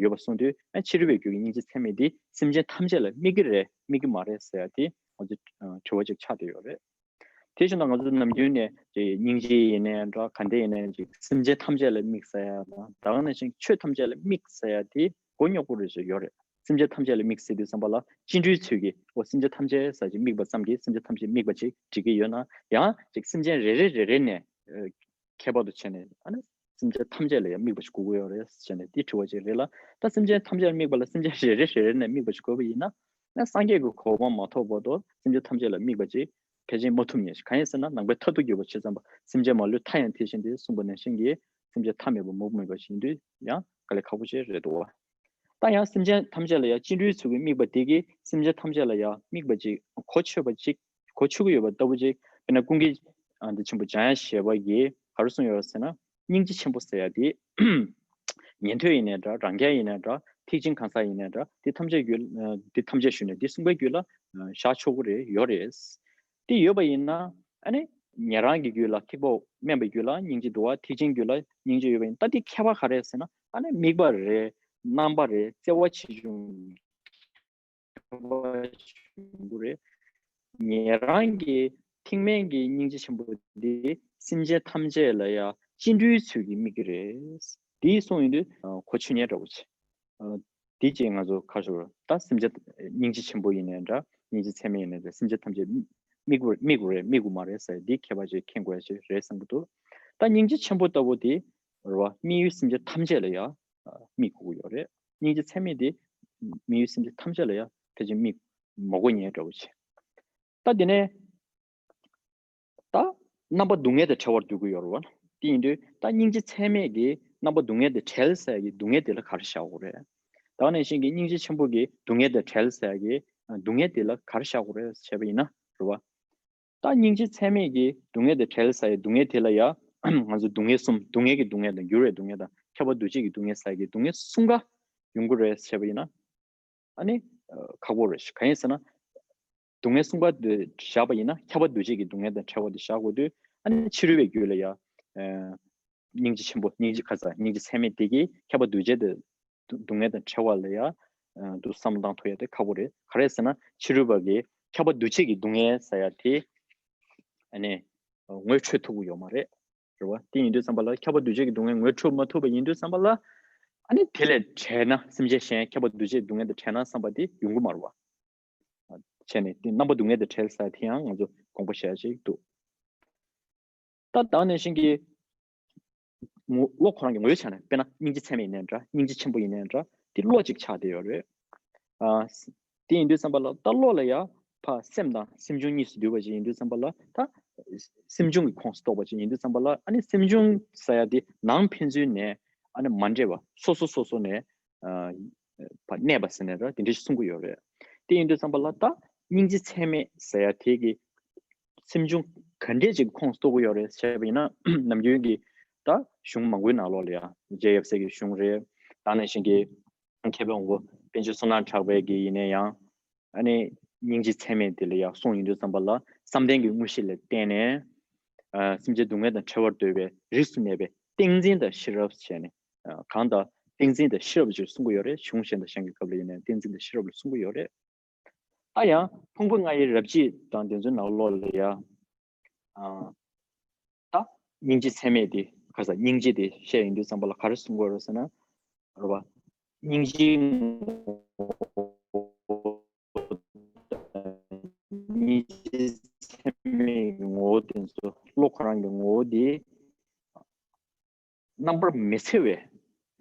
ཡོད་པ་གསུངས་དུས་ཨ་ཕྱི་རོལ་པའི་རྒྱུད་ཀྱི་སྙིང་རྗེ་ཚད་མེད་དེ་སེམས་ཅན་ཐམས་ཅད་ལ་དམིགས་ཀྱི་རེད་དམིགས་ཀྱི་མ་རེད་ཟེར་ཡ་དེ་ང་ཚོ་དྲི་བ་ཅིག་ཆགས་བསྡད་ཡོད་རེད། དེ་བཞིན་དུ་ང་ཚོ་ནམ་རྒྱུན་ནས་ཅིག་སྙིང་རྗེ་ཡིན་ནའི་འདྲ་ག་འདྲ་ཡིན་ནའི་ཅིག་སེམས་ཅན་ཐམས་ཅད་ལ་དམིགས་ཟེར་ཡ་དང་ད་ག་ནང་བཞིན་ཆོས་ཐམས་ཅད་ལ་དམིགས་ཟེར་ཡ་དེ་མགོ་རྙོག་པོ་རེ་ཞིག་ཡོད་རེད། སེམས་ཅན་ཐམས་ཅད་ལ་དམིགས་ཟེར་དུས་ཙམ་པ་ལ་བཅིངས་འགྲོལ་ཚུལ་གྱིས་འོ་སེམས་ཅན་ཐམས་ཅད་ཟེར་ཅིག་དམིགས་པ་ཙམ་གྱིས་སེམས་ཅན་ཐམས་ཅད་དམིགས་པ་ཅིག་འགྲིག་གི་ཡོད་ན་ཡང་ཅིག་སེམས་ཅན་རེ་རེ་རེ་རེ་ནས་ཨ་ཁྱད་པར་དུ་བྱས་ནས་ཨ་ནི་སེམས་ཅན་ཐམས་ཅད་ལ་ཡང་དམིགས་པ་ཞིག་དགོས་ཀྱི་ཡོད་རེད་ཟེར་ནས་དེ་དྲི་བ་ཅིག་རེད་ལ། ད་སེམས་ཅན་ཐམས་ཅད་ལ་དམིགས་པ་ལ་སེམས་ཅན་རེ་རེ་རེ་རེ་ནས་དམིགས་པ་ཞིག་དགོས་པ་ཡིན་ན་ན་སངས་རྒྱས་ཀྱི་གོ་འཕང་མ་ཐོབ་བར་དུ་སེམས་ཅན་ཐམས་ཅད་ལ་དམིགས་པ་ཅིག་ཕལ་ཆེར་མ་ཐུབ་ངེས་ཤིང་། གང་ཡིན་ཟེར་ན་ནང་པའི་མཐར་ཐུག་གྱུར་པ་ཇི་ཙམ་པ་སེམས་ཅན་མ་ལུས་མཐའ་ཡང་དེ་བཞིན་ཏེ་གསུངས་པ་ནང་བཞིན་གྱི་སེམས་ཅན་མཐའ་མེད་པ་མུ་མེད་པ་ཞིག་ཡིན་དུས་ཡང་དཀའ་ལས་ཁག་པོ་ཞིག་རེད་འདུག་བ། ད་ཡང་སེམས་ཅན་ཐམས་ཅད་ལ་ཡང་བཅིངས་འགྲོལ་ཚུལ་གྱི་དམིགས་པ་དེ་གིས་སེམས་ཅན་ཐམས་ཅད་ལ་ཡང་དམིགས་པ་ཅིག་གོ་ཆོད་པ་ཅིག་གོ་ཆོད་ཀྱི་ཡོད་པ་ལྟ་བུ་ཅིག་དཔེར་ན་ཀུན་མཁྱེན་འདི་ཆེན་པོ་འཇམ་དབྱངས་བཞད་པ་ཡིས་ག་རེ་གསུངས་ཡོད་ཟེར་ན། སྙིང་རྗེ་ཆེན་པོ་ཟེར་ཡ་དེ། ཉན་ཐོས་ཡིན་ནའི་འདྲ་རང་རྒྱལ་ཡིན་ནའི་འདྲ་ཐེག་ཆེན་གང་ཟག་ཡིན་ནའི་འདྲ་དེ་ཐམས་ཅད་རྒྱུད་དེ་ཐམས་ཅད་ཞུས་ནས་དེ་གསུངས་པའི་རྒྱུད་ལ་བཞག་ཆོག་གི་རེད་ཡོད་རེད། དེ་ཡོད་པ་ཡིན་ན་ཨ་ནི་ཉན་རང་གི་རྒྱུད་ལ་ཐེག་པ་དམན་པའི་རྒྱུད་ལ་སྙིང་རྗེ་འདུག་བ། ཐེག་ཆེན་རྒྱུད་ལ་སྙིང་རྗེ་ཡོད་པ་ཡིན་ད་དེ་ཁྱད་པར་ག་རེ་ཟེར་ན་ཨ་ནི་དམིགས་པ་རེད། རྣམ་པ་རེད། བརྩེ་བ་ཆེ་ཆུང་ཁྱད་པར་ཡོང་གི་རེད། ཉན་རང་གི་ཐེག་དམན་གྱི་སྙིང་རྗེ་ཆེན་པོ་འདི་སེམས་ཅན་ཐམས་ཅད་ལ་ཡང་བཅིངས་འགྲོལ་ཚུལ་གྱིས་དམིགས་ཀྱི་རེད། དེ་གསུངས་ཡོང་དུས་གོ་ཆོད་ཉན་འདྲ་བོ་ཆེ། དེ་ཅིག་ང་ཚོ་ཁ་ཤོར་ད་སེམས་ཅན་སྙིང་རྗེ་ཆེན་པོ་ཡིན་ནའི་འདྲ་སྙིང་རྗེ་ཚད་མེད་ཡིན་ནའི་འདྲ་སེམས་ཅན་ཐམས་ཅད་དམིགས་དགོས་དམིགས་དགོས་རེད་དམིགས་དགོས་མ་རེད་ཟེར་འདི་ཁྱད་པར་ཅིག་མཁྱེན་དགོས་ཡ་ཅིག་རེད་བསམ་གྱི་འདུག་ད་སྙིང་རྗེ་ཆེན་པོ་ལྟ་བུ་དེ་རེད་བ་དམིགས་ཡུལ་སེམས་ཅན་ཐམས་ཅད་ལ་ཡང་དམིགས་དགོས་ཀྱི་ཡོད་རེད། སྙིང་རྗེ་ཚད་མེད་དེ་དམིགས་ཡུལ་སེམས་ཅན་ཐམས་ཅད་ལ་ཡང་ཕལ་ཆེར་དམིགས་མ་དགོས་ཉན་འདྲ་བོ་ཆེ། ད་དེ་ནས་ད་རྣམ་པ་སྡུག་བསྔལ་དང་བྲལ་བར་འདོད་ཀྱི་ཡོད་རེད་བ། དེ་ཡིན་དུས་ད་སྙིང་རྗེ་ཚད་མེད་ཀྱིས་རྣམ་པ་སྡུག་བསྔལ་དང་བྲལ་ཟེར་ཡ་གི་སྡུག་བསྔལ་དེ་ལ་ག་རེ་བཞག་དགོས་རེད། ད་ག་ནང་བཞིན་གྱི་སྙིང་རྗེ་ཆེན་པོ་གིས་སྡུག་བསྔལ་དང་བྲལ་ཟེར་ཡ་གི་སྡུག་བསྔལ་དེ་ལ་ག་རེ་བཞག་དགོས་རེད་ཟེར་བ་ཡིན་ན་རེད་བ། ད་སྙིང་རྗེ་ཚད་མེད་ཀྱིས་སྡུག་བསྔལ་དང་བྲལ་ཟེར་ཡ་སྡུག་བསྔལ་དེ་ལ་ཡ་ང་ཚོ་སྡུག་བསྔལ་གསུམ་སྡུག་བསྔལ་གྱི་སྡུག་བསྔལ་དང་འགྱུར་བའི་སྡུག་བསྔལ་དང་ཁྱབ་པ་འདུ་བྱེད་ཀྱི་སྡུག་བསྔལ་ཟེར་ཡ་གི་སྡུག་བསྔལ་གསུམ་ཀ་ཡོང་གི་རེད་ཟེར་བ་ཡིན་ན། ཨ་ནི། ཁག་པོ་རེད། གང་ཡིན་ཟེར་ན། སྡུག་བསྔལ་གསུམ་ཀ་འདི་བཞག་པ་ཡིན་ན་ཁྱབ་པ་འདུ་བྱེད་ཀྱི་སྡུག་བསྔལ་དང་བྲལ་བ་འདི་བཞག་དགོས་དུས་ཨ་ནི་ཕྱི་རོལ་པའི་རྒྱུད་ལ་ཡ། སྙིང་རྗེ་ཆེན་པོ་སྙིང་རྗེ་ཁ་ཚ་སྙིང་རྗེ་ཚད་མེད་དེ་གིས་ཁྱབ་པ་འདུ་བྱེད་དེ་སྡུག་བསྔལ་དང་བྲལ་བ་ལ་ཡ། འདུ་བསམ་བཏང་ཐུབ་ཡ་དེ་ཁག་པོ་རེད། ག་རེ་ཟེར་ན་ཕྱི་རོལ་པ་གིས་ཁྱབ་པ་འདུ་བྱེད་ཀྱི་སྡུག་བསྔལ་ཟེར་ཡ་དེ། ཨ་ནི། ངོ་འཕྲོད་ཐུབ་ཀྱི་ཡོད་མ་རེད། རེད་བ། དེ་ཡིན་དུས་ཙམ་པ་ལ་ཁྱབ་པ་འདུ་བྱེད་ཀྱི་སྡུག་བསྔལ་ངོ་འཕྲོད་མ་ཐུབ་པ་ཡིན་དུས་ཙམ་པ་ལ། ཨ་ནི་དེ་ལས་བྲལ་ན་སེམས་ཅན་གཞན་ཁྱབ་པ་འདུ་བྱེད་སྡུག་བསྔལ་དང་བྲལ་ན་བསམ་པ་དེ་ཡོང་གི་མ་རེད་བ། བྱས་ནས་དེ་རྣམ་པ་སྡུག་བསྔལ་དང་བྲལ་ཟེར་དེ་ཡང་ང་ཚོ་དགོངས་པ་བཞེས་ཡ་ཅིག་འདུག་ད་ད་ནང་བཞིན་གྱི། ངོ་བློ་ཁོ་རང་གི་ངོ་བོའི་ཆ་ནས་དཔེར་ན་སྙིང་རྗེ་ཚད་མེད་ཡིན་ནའི་འདྲ་སྙིང་རྗེ་ཆེན་པོ་ཡིན་ནའི་འདྲ་དེ་བློ་གཅིག་ཆགས་བསྡད་ཡོད་རེད། ཨ། དེ་ཡིན་དུས་ཙམ་པ་ལ་ད་བློ་ལ་ཡ་ཕ་སེམས་དང་སེམས་བྱུང་གཉིས་སུ་འདུས་པ་ཅིག་ཡིན་དུས་ཙམ་པ་ལ་ད་སེམས་བྱུང་གི་ཁོངས་སུ་གཏོགས་པ་ཅིག་ཡིན་དུས་ཙམ་པ་ལ་ཨ་ནི་སེམས་བྱུང་ཟེར་ཡ་དེ་ནང་ཕན་ཚུན་ནས་ཨ་ནི་མ་འདྲེས་པ་སོ་སོ་སོ་སོ་ནས་ཨ་ཕ་གནས་པ་ཟེར་ནས་ར་དེ་འདྲ་ཞིག་གསུང་གི་ཡོད་རེད། དེ་ཡིན་དུས་ཙམ་པ་ལ་ད་སྙིང་རྗེ་ཚད་མེད་ཟེར་ཡ་དེ་གི་སེམས་བྱུང་ག་འདྲས་ཅིག་ཁོངས་གཏོགས་ཀྱི་ཡོད་རེད་ཟེར་བ་ཡིན་ན་ནམ་རྒྱུན་གྱི་ད་གཞུང་མང་པོའི་ནང་ལོགས་ལ་ཡང་རྗེ་ཡབ་སྲས་ཀྱི་གཞུང་རེད། ད་ནང་བཞིན་གྱི་མཁས་པའི་དབང་པོ་པཎ་ཆེན་བསོད་ནམས་གྲགས་པའི་གི་ཡིན་ན་ཡང་ཨ་ནི་སྙིང་རྗེ་ཚད་མེད་དེ་ལ་ཡང་གསུངས་ཡོང་དུས་ཙམ་པ་ལ་བསམ་གཏན་གྱི་དངོས་གཞི་ལ་བརྟེན་ནས་ཨ་སེམས་ཅན་སྡུག་བསྔལ་དང་བྲལ་བར་འདོད་པའི་རིགས་སུ་གནས་པའི་ཏིང་འཛིན་དང་ཤེས་རབ་བྱས་ནས་ཨ་གང་ལྟར་ཏིང་འཛིན་དང་ཤེས་རབ་ཅེས་གསུང་གི་ཡོད་རེད། གཞུང་གཞན་དང་གཞན་གྱི་སྐབས་ལ་ཡིན་ན་ཏིང་འཛིན་དང་ཤེས་རབ་ལ་གསུང་གི་ཡོད་རེད། ད་ཡང་ཕུང་པོ་ལྔ་ཡི་རབ་བྱེད་དང་དེ་ཚོའི་ནང་ལོགས་ལ་ཡང་ ཨ་ད་སྙིང་རྗེ་ཚད་མེད་དེ་ག་ས་སྙིང་རྗེ་དེ་བཤད་ཡོང་དུས་ཙམ་པ་ལ་ག་རེ་གསུང་དགོས་རེད་ཟེར་ན། རེད་བ། སྙིང་རྗེའི་ངོ་བོ་དང་། སྙིང་རྗེ་ཚད་མེད་ཀྱི་ངོ་བོ་དེ་ཚོ་བློ་ཁོ་རང་གི་ངོ་བོ་དེ་རྣམ་པར་མི་འཚེ་བའི་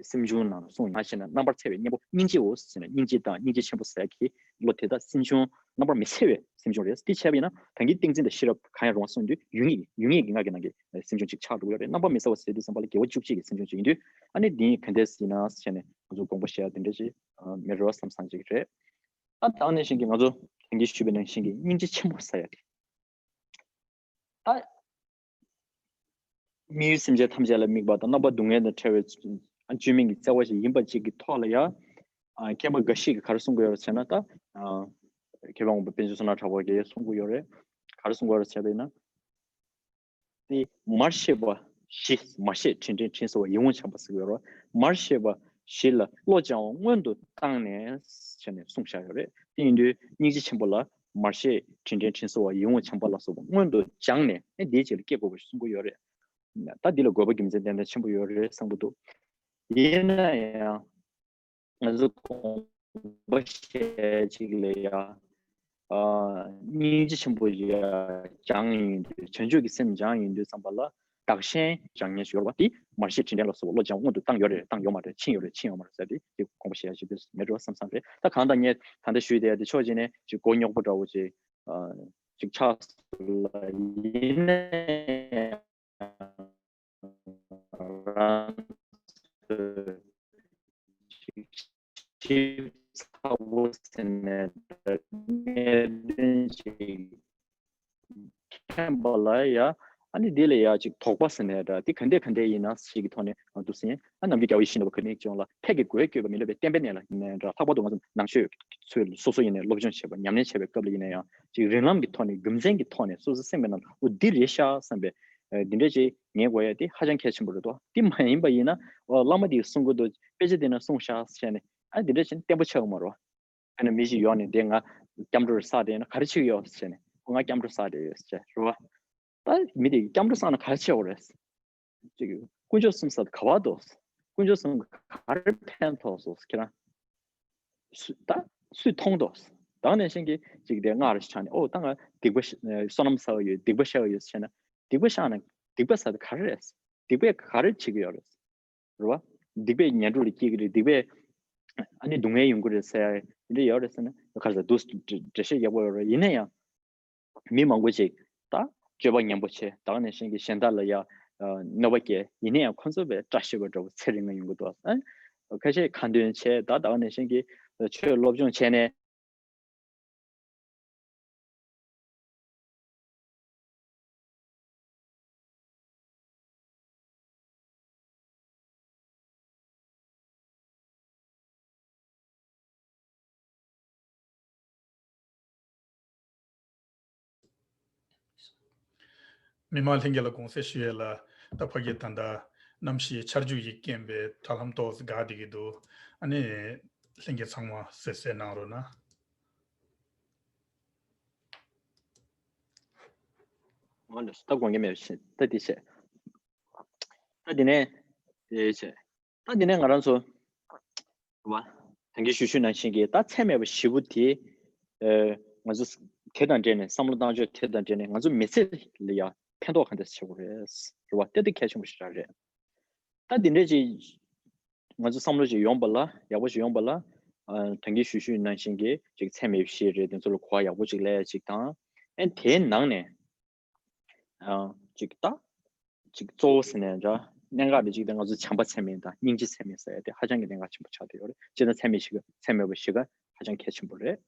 སེམས་བྱུང་ནང་གསུངས་ཡོད། ང་བྱས་ན་རྣམ་པར་འཚེ་བའི་གཉེན་པོ་སྙིང་རྗེའོ་ཟེར་ན། སྙིང་རྗེ་དང་སྙིང་རྗེ་ཆེན་པོ་ཟེར་གྱི་བློ་དེ་དག་སེམས་བྱུང་རྣམ་པར་མི་འཚེ་བའི་སེམས་བྱུང་རེད། དེ་བྱས་པ་ཡིན་ན་ད་གིན་ཏིང་འཛིན་དང་ཤེས་རབ་གང་ཡང་རུང་བ་གསུངས་དུས་ཡུལ་ངེས་ཡུལ་ངེས་ཀྱི་ངག་གི་ནང་གི་སེམས་བྱུང་ཅིག་ཆགས་འགྲོ་གི་ཡོད་རེད། རྣམ་པར་མི་འཚེ་བ་ཟེར་དུས་ཙམ་པ་ལ་དགེ་བ་བཅུ་གཅིག་གི་སེམས་བྱུང་ཅིག་ཡིན་དུས། ཨ་ནི་འདི་ག་འདྲས་ཡིན་ན་ཟེར་ནས་ང་ཚོ་དགོངས་པ་བཞེས་ཡ་དེ་འདྲ་ཞིག་མེད་རེད་བསམ་བསམ་ཅིག་རེད། ད་དེ་ནང་བཞིན་གྱི་ང་ཚོ་ད་གིན་ཞུས་པའི་ནང་བཞིན་གྱི་སྙིང་རྗེ་ཆེན་པོ་ཟེར་ཡ་དེ། ད་དམིགས་ཡུལ་སེམས་ཅན་ཐམས་ཅད་ལ་དམིགས་པ་དང་། རྣམ་པ་སྡུག་བསྔལ་དང་བྲལ་བའི་བཅོས་མིན་གྱི་བརྩེ་བ་ཞིག་ཡིན་པ་ཅིག་གི་ཐོག་ལ་ཡང་། ཨ། མཁས་པ་འགའ་ཞིག་གིས་ག་རེ་གསུང་གི་ཡོད་རེད་ཟེར་ན། ད། ཨ། མཁས་པ་ངོ་མ་པཎ་ཆེན་བསོད་ནམས་གྲགས་པ་གིས་གསུང་གི་ཡོད་རེད། ག་རེ་གསུང་གི་ཡོད་རེད་ཟེར་བ་ཡིན་ན། དེ་མར་ཤེས་པ་བཞི། མར་ཤེས་དྲིན་དྲན་དྲིན་གཟོ་བ་ཡིད་འོང་བྱམས་པ་ཟེར་གྱི་ཡོད་རེད། མར་ཤེས་པ་བཞི་ལ་བློ་སྦྱང་བ་སྔོན་དུ་བཏང་ནས་ཟེར་ནས་གསུངས་བཞག་ཡོད་རེད། དེ་ཡིན་དུས་སྙིང་རྗེ་ཆེན་པོ་ལ་མར་ཤེས་དྲིན་དྲན་དྲིན་གཟོ་བ་ཡིད་འོང་བྱམས་པ་ལ་སོགས་པ་སྔོན་དུ་སྦྱངས་ནས། ཨེ། དེའི་རྗེས་ལ་སྐྱེ་དགོས་པ་ཞིག་གསུང་གི་ཡོད་རེད། ད་འདི་ལ་དགོས་པ་རྒྱུ་མཚན་ཏན་ཏན་ཆེན་པོ་ཡོད་རེད་བསམ་གྱི་འདུག། ཡིན་ན་ཡང་ང་ཚོ་དགོངས་པ་བཞེས་ཅིག་ལ་ཡ། ཨ། སྙིང་རྗེ་ཆེན་པོ་ཡ་སྦྱངས་ཡིན་དུས། བྱང་ཆུབ་ཀྱི་སེམས་སྦྱངས་ཡིན་དུས་ཙམ་པ་ལ། བདག་གཞན་སྦྱང་མཁན་ཞིག་ཡོད་རེད་བ། དེ་མར་ཤེས་དྲིན་དྲན་ལ་སོགས་པ་བློ་སྦྱང་སྔོན་དུ་བཏང་ཡོད་རེད། བཏང་ཡོད་མ་རེད། ཕྱིན་ཡོད་རེད། ཕྱིན་ཡོད་མ་རེད་ཟེར་དེ། དེ་དགོངས་པ་བཞེས་ཡ་ཞིག་དེ་མེད་འགྲོ་བསམ་བསམ་རེད། ད་གང་ལྟར་ངས་ད་ལྟ་ཞུས་བསྡད་ཡ་དེ་ཕྱོགས་གཅིག་ནས་ཅིག་མགོ་རྙོག་པོ་འདྲ་བོ་ཅིག། ཨ། ཅིག་ཆགས་སོང་ལ། ཡིན་ནའི་རང་ཚོས་ཞིབ་ཚགས་པོ་བྱས་ནས་གནད་དོན་ཅིག་མཁྱེན་པ་ལ་ཡ། ཨ་ནི་འདི་ལ་ཡ་ཅིག་དོགས་པ་ཟེར་ནའི་འདྲ། འདི་ག་འདྲས་ག་འདྲས་ཡིན་ན་ཞིག་གི་ཐོག་ནས་ང་ཚོ་ཟིན། ཨ། ནམ་རྒྱུན་རྒྱལ་བ་ཡིད་བཞིན་ནོར་བུ་ག་ནས་ཀྱང་ལ། ཕས་ཀྱི་གོས་བསྐོས་པ་མི་སློབ་པའི་བསྟན་པའི་གནས་ལ་ཡིན་ནའི་འདྲ། ལྷག་པར་དུ་ང་ཚོ་ནང་ཆོས་ཚོའི་སོ་སོ་ཡིན་ནའི་སློབ་སྦྱོང་བྱེད་པ། ཉམས་ལེན་བྱེད་པའི་སྐབས་ལ་ཡིན་ན་ཡང་། ཅིག་རིགས་ལམ་གྱི་ཐོག་ནས། རྒྱུ་མཚན་གྱི་ཐོག་ནས་སོ་སོའི་སེམས་ཀྱི་ནང་ལ། འོ། འདི་རེད་ཤག་བསམ་པའི། ཨ། འདི་འདྲ་ཅིག་ངེས་དགོས་ཡ་དེ་ཧ་ཅང་གལ་ཆེན་པོ་རེད་དོ། དེ་མ་ཡིན་པ་ཡིན་ན། འོ། བླ་མ་དེས་གསུང་གི་འདུག། དཔེ་ཆ་དེ་ནས་གསུངས་ཤག་བྱས་ནས། ཨ། འདི་འདྲ་བྱས་ནས་བརྟན་པོ་ཆགས་ཀྱི་མ་རེད་བ། ཨ་ནི་མི་ཞིག་ཡོང་ནས། དེ་ང་སྐྱབས་འགྲོ་རེད་ཟེར་དེ་ཡིན་ན། ག་རེ་བྱེད་ཀྱི་ཡོད་ཟེར་ནས། ཨོ། ང་སྐྱབས་འགྲོ་ཟེར་དེ་ཡོད་ཟེར་རེད་བ། ད་མི་དེ་སྐྱབས་འགྲོ་ཟེར་ན་ག་རེ་བྱེད་དགོས་རེད། ཅིག་དཀོན་མཆོག་གསུམ་ཟེར་ག་བ་འདུག། དཀོན་མཆོག་གསུམ་ག་རེ་ཕན་ཐོགས་སོང་། ཁྱེད་རང་སུས། ད་སུས་མཐོང་འདུག། ད་ནས་གཞན་གྱིས་ཅིག་དེ་སྔར་ཆགས་ནས། ཨོ། ད་ང་སྡིག་པ་བཤགས། བསོད་ནམས་བསགས་ཡོད། སྡིག་པ་བཤགས་ཡོད་ཟེར་ན། སྡིག་པ་བཤགས་ན། སྡིག་པ་ཟེར་དེ་ག་རེ་རེད། སྡིག་པས་ག་རེ་བྱེད་ཀྱི་ཡོད་རེད། རེད་བ། སྡིག་པས་ངན་འགྲོ་ལ་སྐྱེ་གི་རེད། སྡིག་པས་ཨ་ནི་སྡུག་བསྔལ་ཡོང་གི་རེད་ཟེར་ཡ་འདི་འདྲ་ཡོད་རེད་ཟེར་ན། ག་རེ་ཟེར་འདུག། འགྲེལ་བཤད་ཡག་པོ་ཡོད་རེད། ཡིན་ན་ཡང་མི་མང་པོ་ཅིག་ད་སྤྱོད་པ་ངན་པོ་བྱས། ད་ག་ནང་བཞིན་གྱི་གཞན་དག་ལ་ཡ་གནོད་པ་སྐྱེལ། ཡིན་ན་ཡང་ཁོ་ཚོ་བས་བཀྲ་ཤིས་པ་འདྲ་བོ་ཚེ་རིང་ང་ཡོང་གི་འདུག། ཨ། ཁ་ཤས་ཁ་འདོན་བྱས། ད་ད་ག་ནང་བཞིན་གྱི་ཆོས་སློབ་སྦྱོང་བྱས་ནས། མི་མང་ལྷན་རྒྱས་ལ་དགོངས་སེལ་ཞུ་ཡས་ལ། ད་ཕ་གི་ད་ལྟ་གནམ་གཤིས་ཆར་ཆུ་ཡིས་རྐྱེན་པས་དྲ་ལམ་ཏོག་ཙམ་འགག་བསྡད་ཀྱི་འདུག། ཨ་ནི་ལྷན་རྒྱས་ཚང་མ་གསལ་གསལ་གནང་རོགས་གནང་། ཨོ་ལགས་སོ། ད་དགོངས་འགལ་མེད་པ་བྱས། ད་འདི་བྱས། ད་འདི་ནས་དེ་བྱས། ད་འདི་ནས་ང་རང་ཚོ། རེད་བ། ད་གིན་ཞུ་ཞུས་ནང་བཞིན་གྱི་ད་ཚད་མེད་པ་བཞི་པོ་དེ། ཨ། ང་ཚོ་དེ་དང་འབྲེལ་ནས། བསམ་བློ་བཏང་ཕྱོགས་དེ་དང་འབྲེལ་ནས་ང་ཚོ་མི་ཚེ་ལ་ཡང་ཕན་ཐོགས་ག་འདྲ་བྱེད་དགོས་རེད། རེད་བ། དེ་དེ་གལ་ཆེན་པོ་ཞེ་དྲག་རེད། ད་འདི་འདྲས་ཅིག་ང་ཚོ་བསམ་བློ་ཅིག་ཡོང་བ་ལ། ཡག་པོ་ཞིག་ཡོང་བ་ལ། ཨ། ད་གིན་ཞུ་ཞུས་ནང་བཞིན་གྱི་ཅིག་ཚད་མེད་བཞི་རེད། དེ་ཚོ་ལ་གོ་བ་ཡག་པོ་ཅིག་ལེན་ཡ་ཅིག་དང་། ཨ། དེའི་ནང་ནས། ཨ། ཅིག་ད། ཅིག་གཙོ་བོ་ཟེར་ནའི་འདྲ། གནད་འགག་དེ་ཅིག་དེ་ང་ཚོ་བྱམས་པ་ཚད་མེད་དང་སྙིང་རྗེ་ཚད་མེད་ཟེར་ཡ་དེ་ཧ་ཅང་གི་གནད་འགག་ཆེན་པོ་ཆགས་བསྡད་ཡོད་རེད། སྤྱིར་བཏང་ཚད་མེད་བཞི་ཀ། ཚད་མེད་པ་བཞི་ཀ་ཧ་ཅང་གལ་ཆེན་པོ་རེད།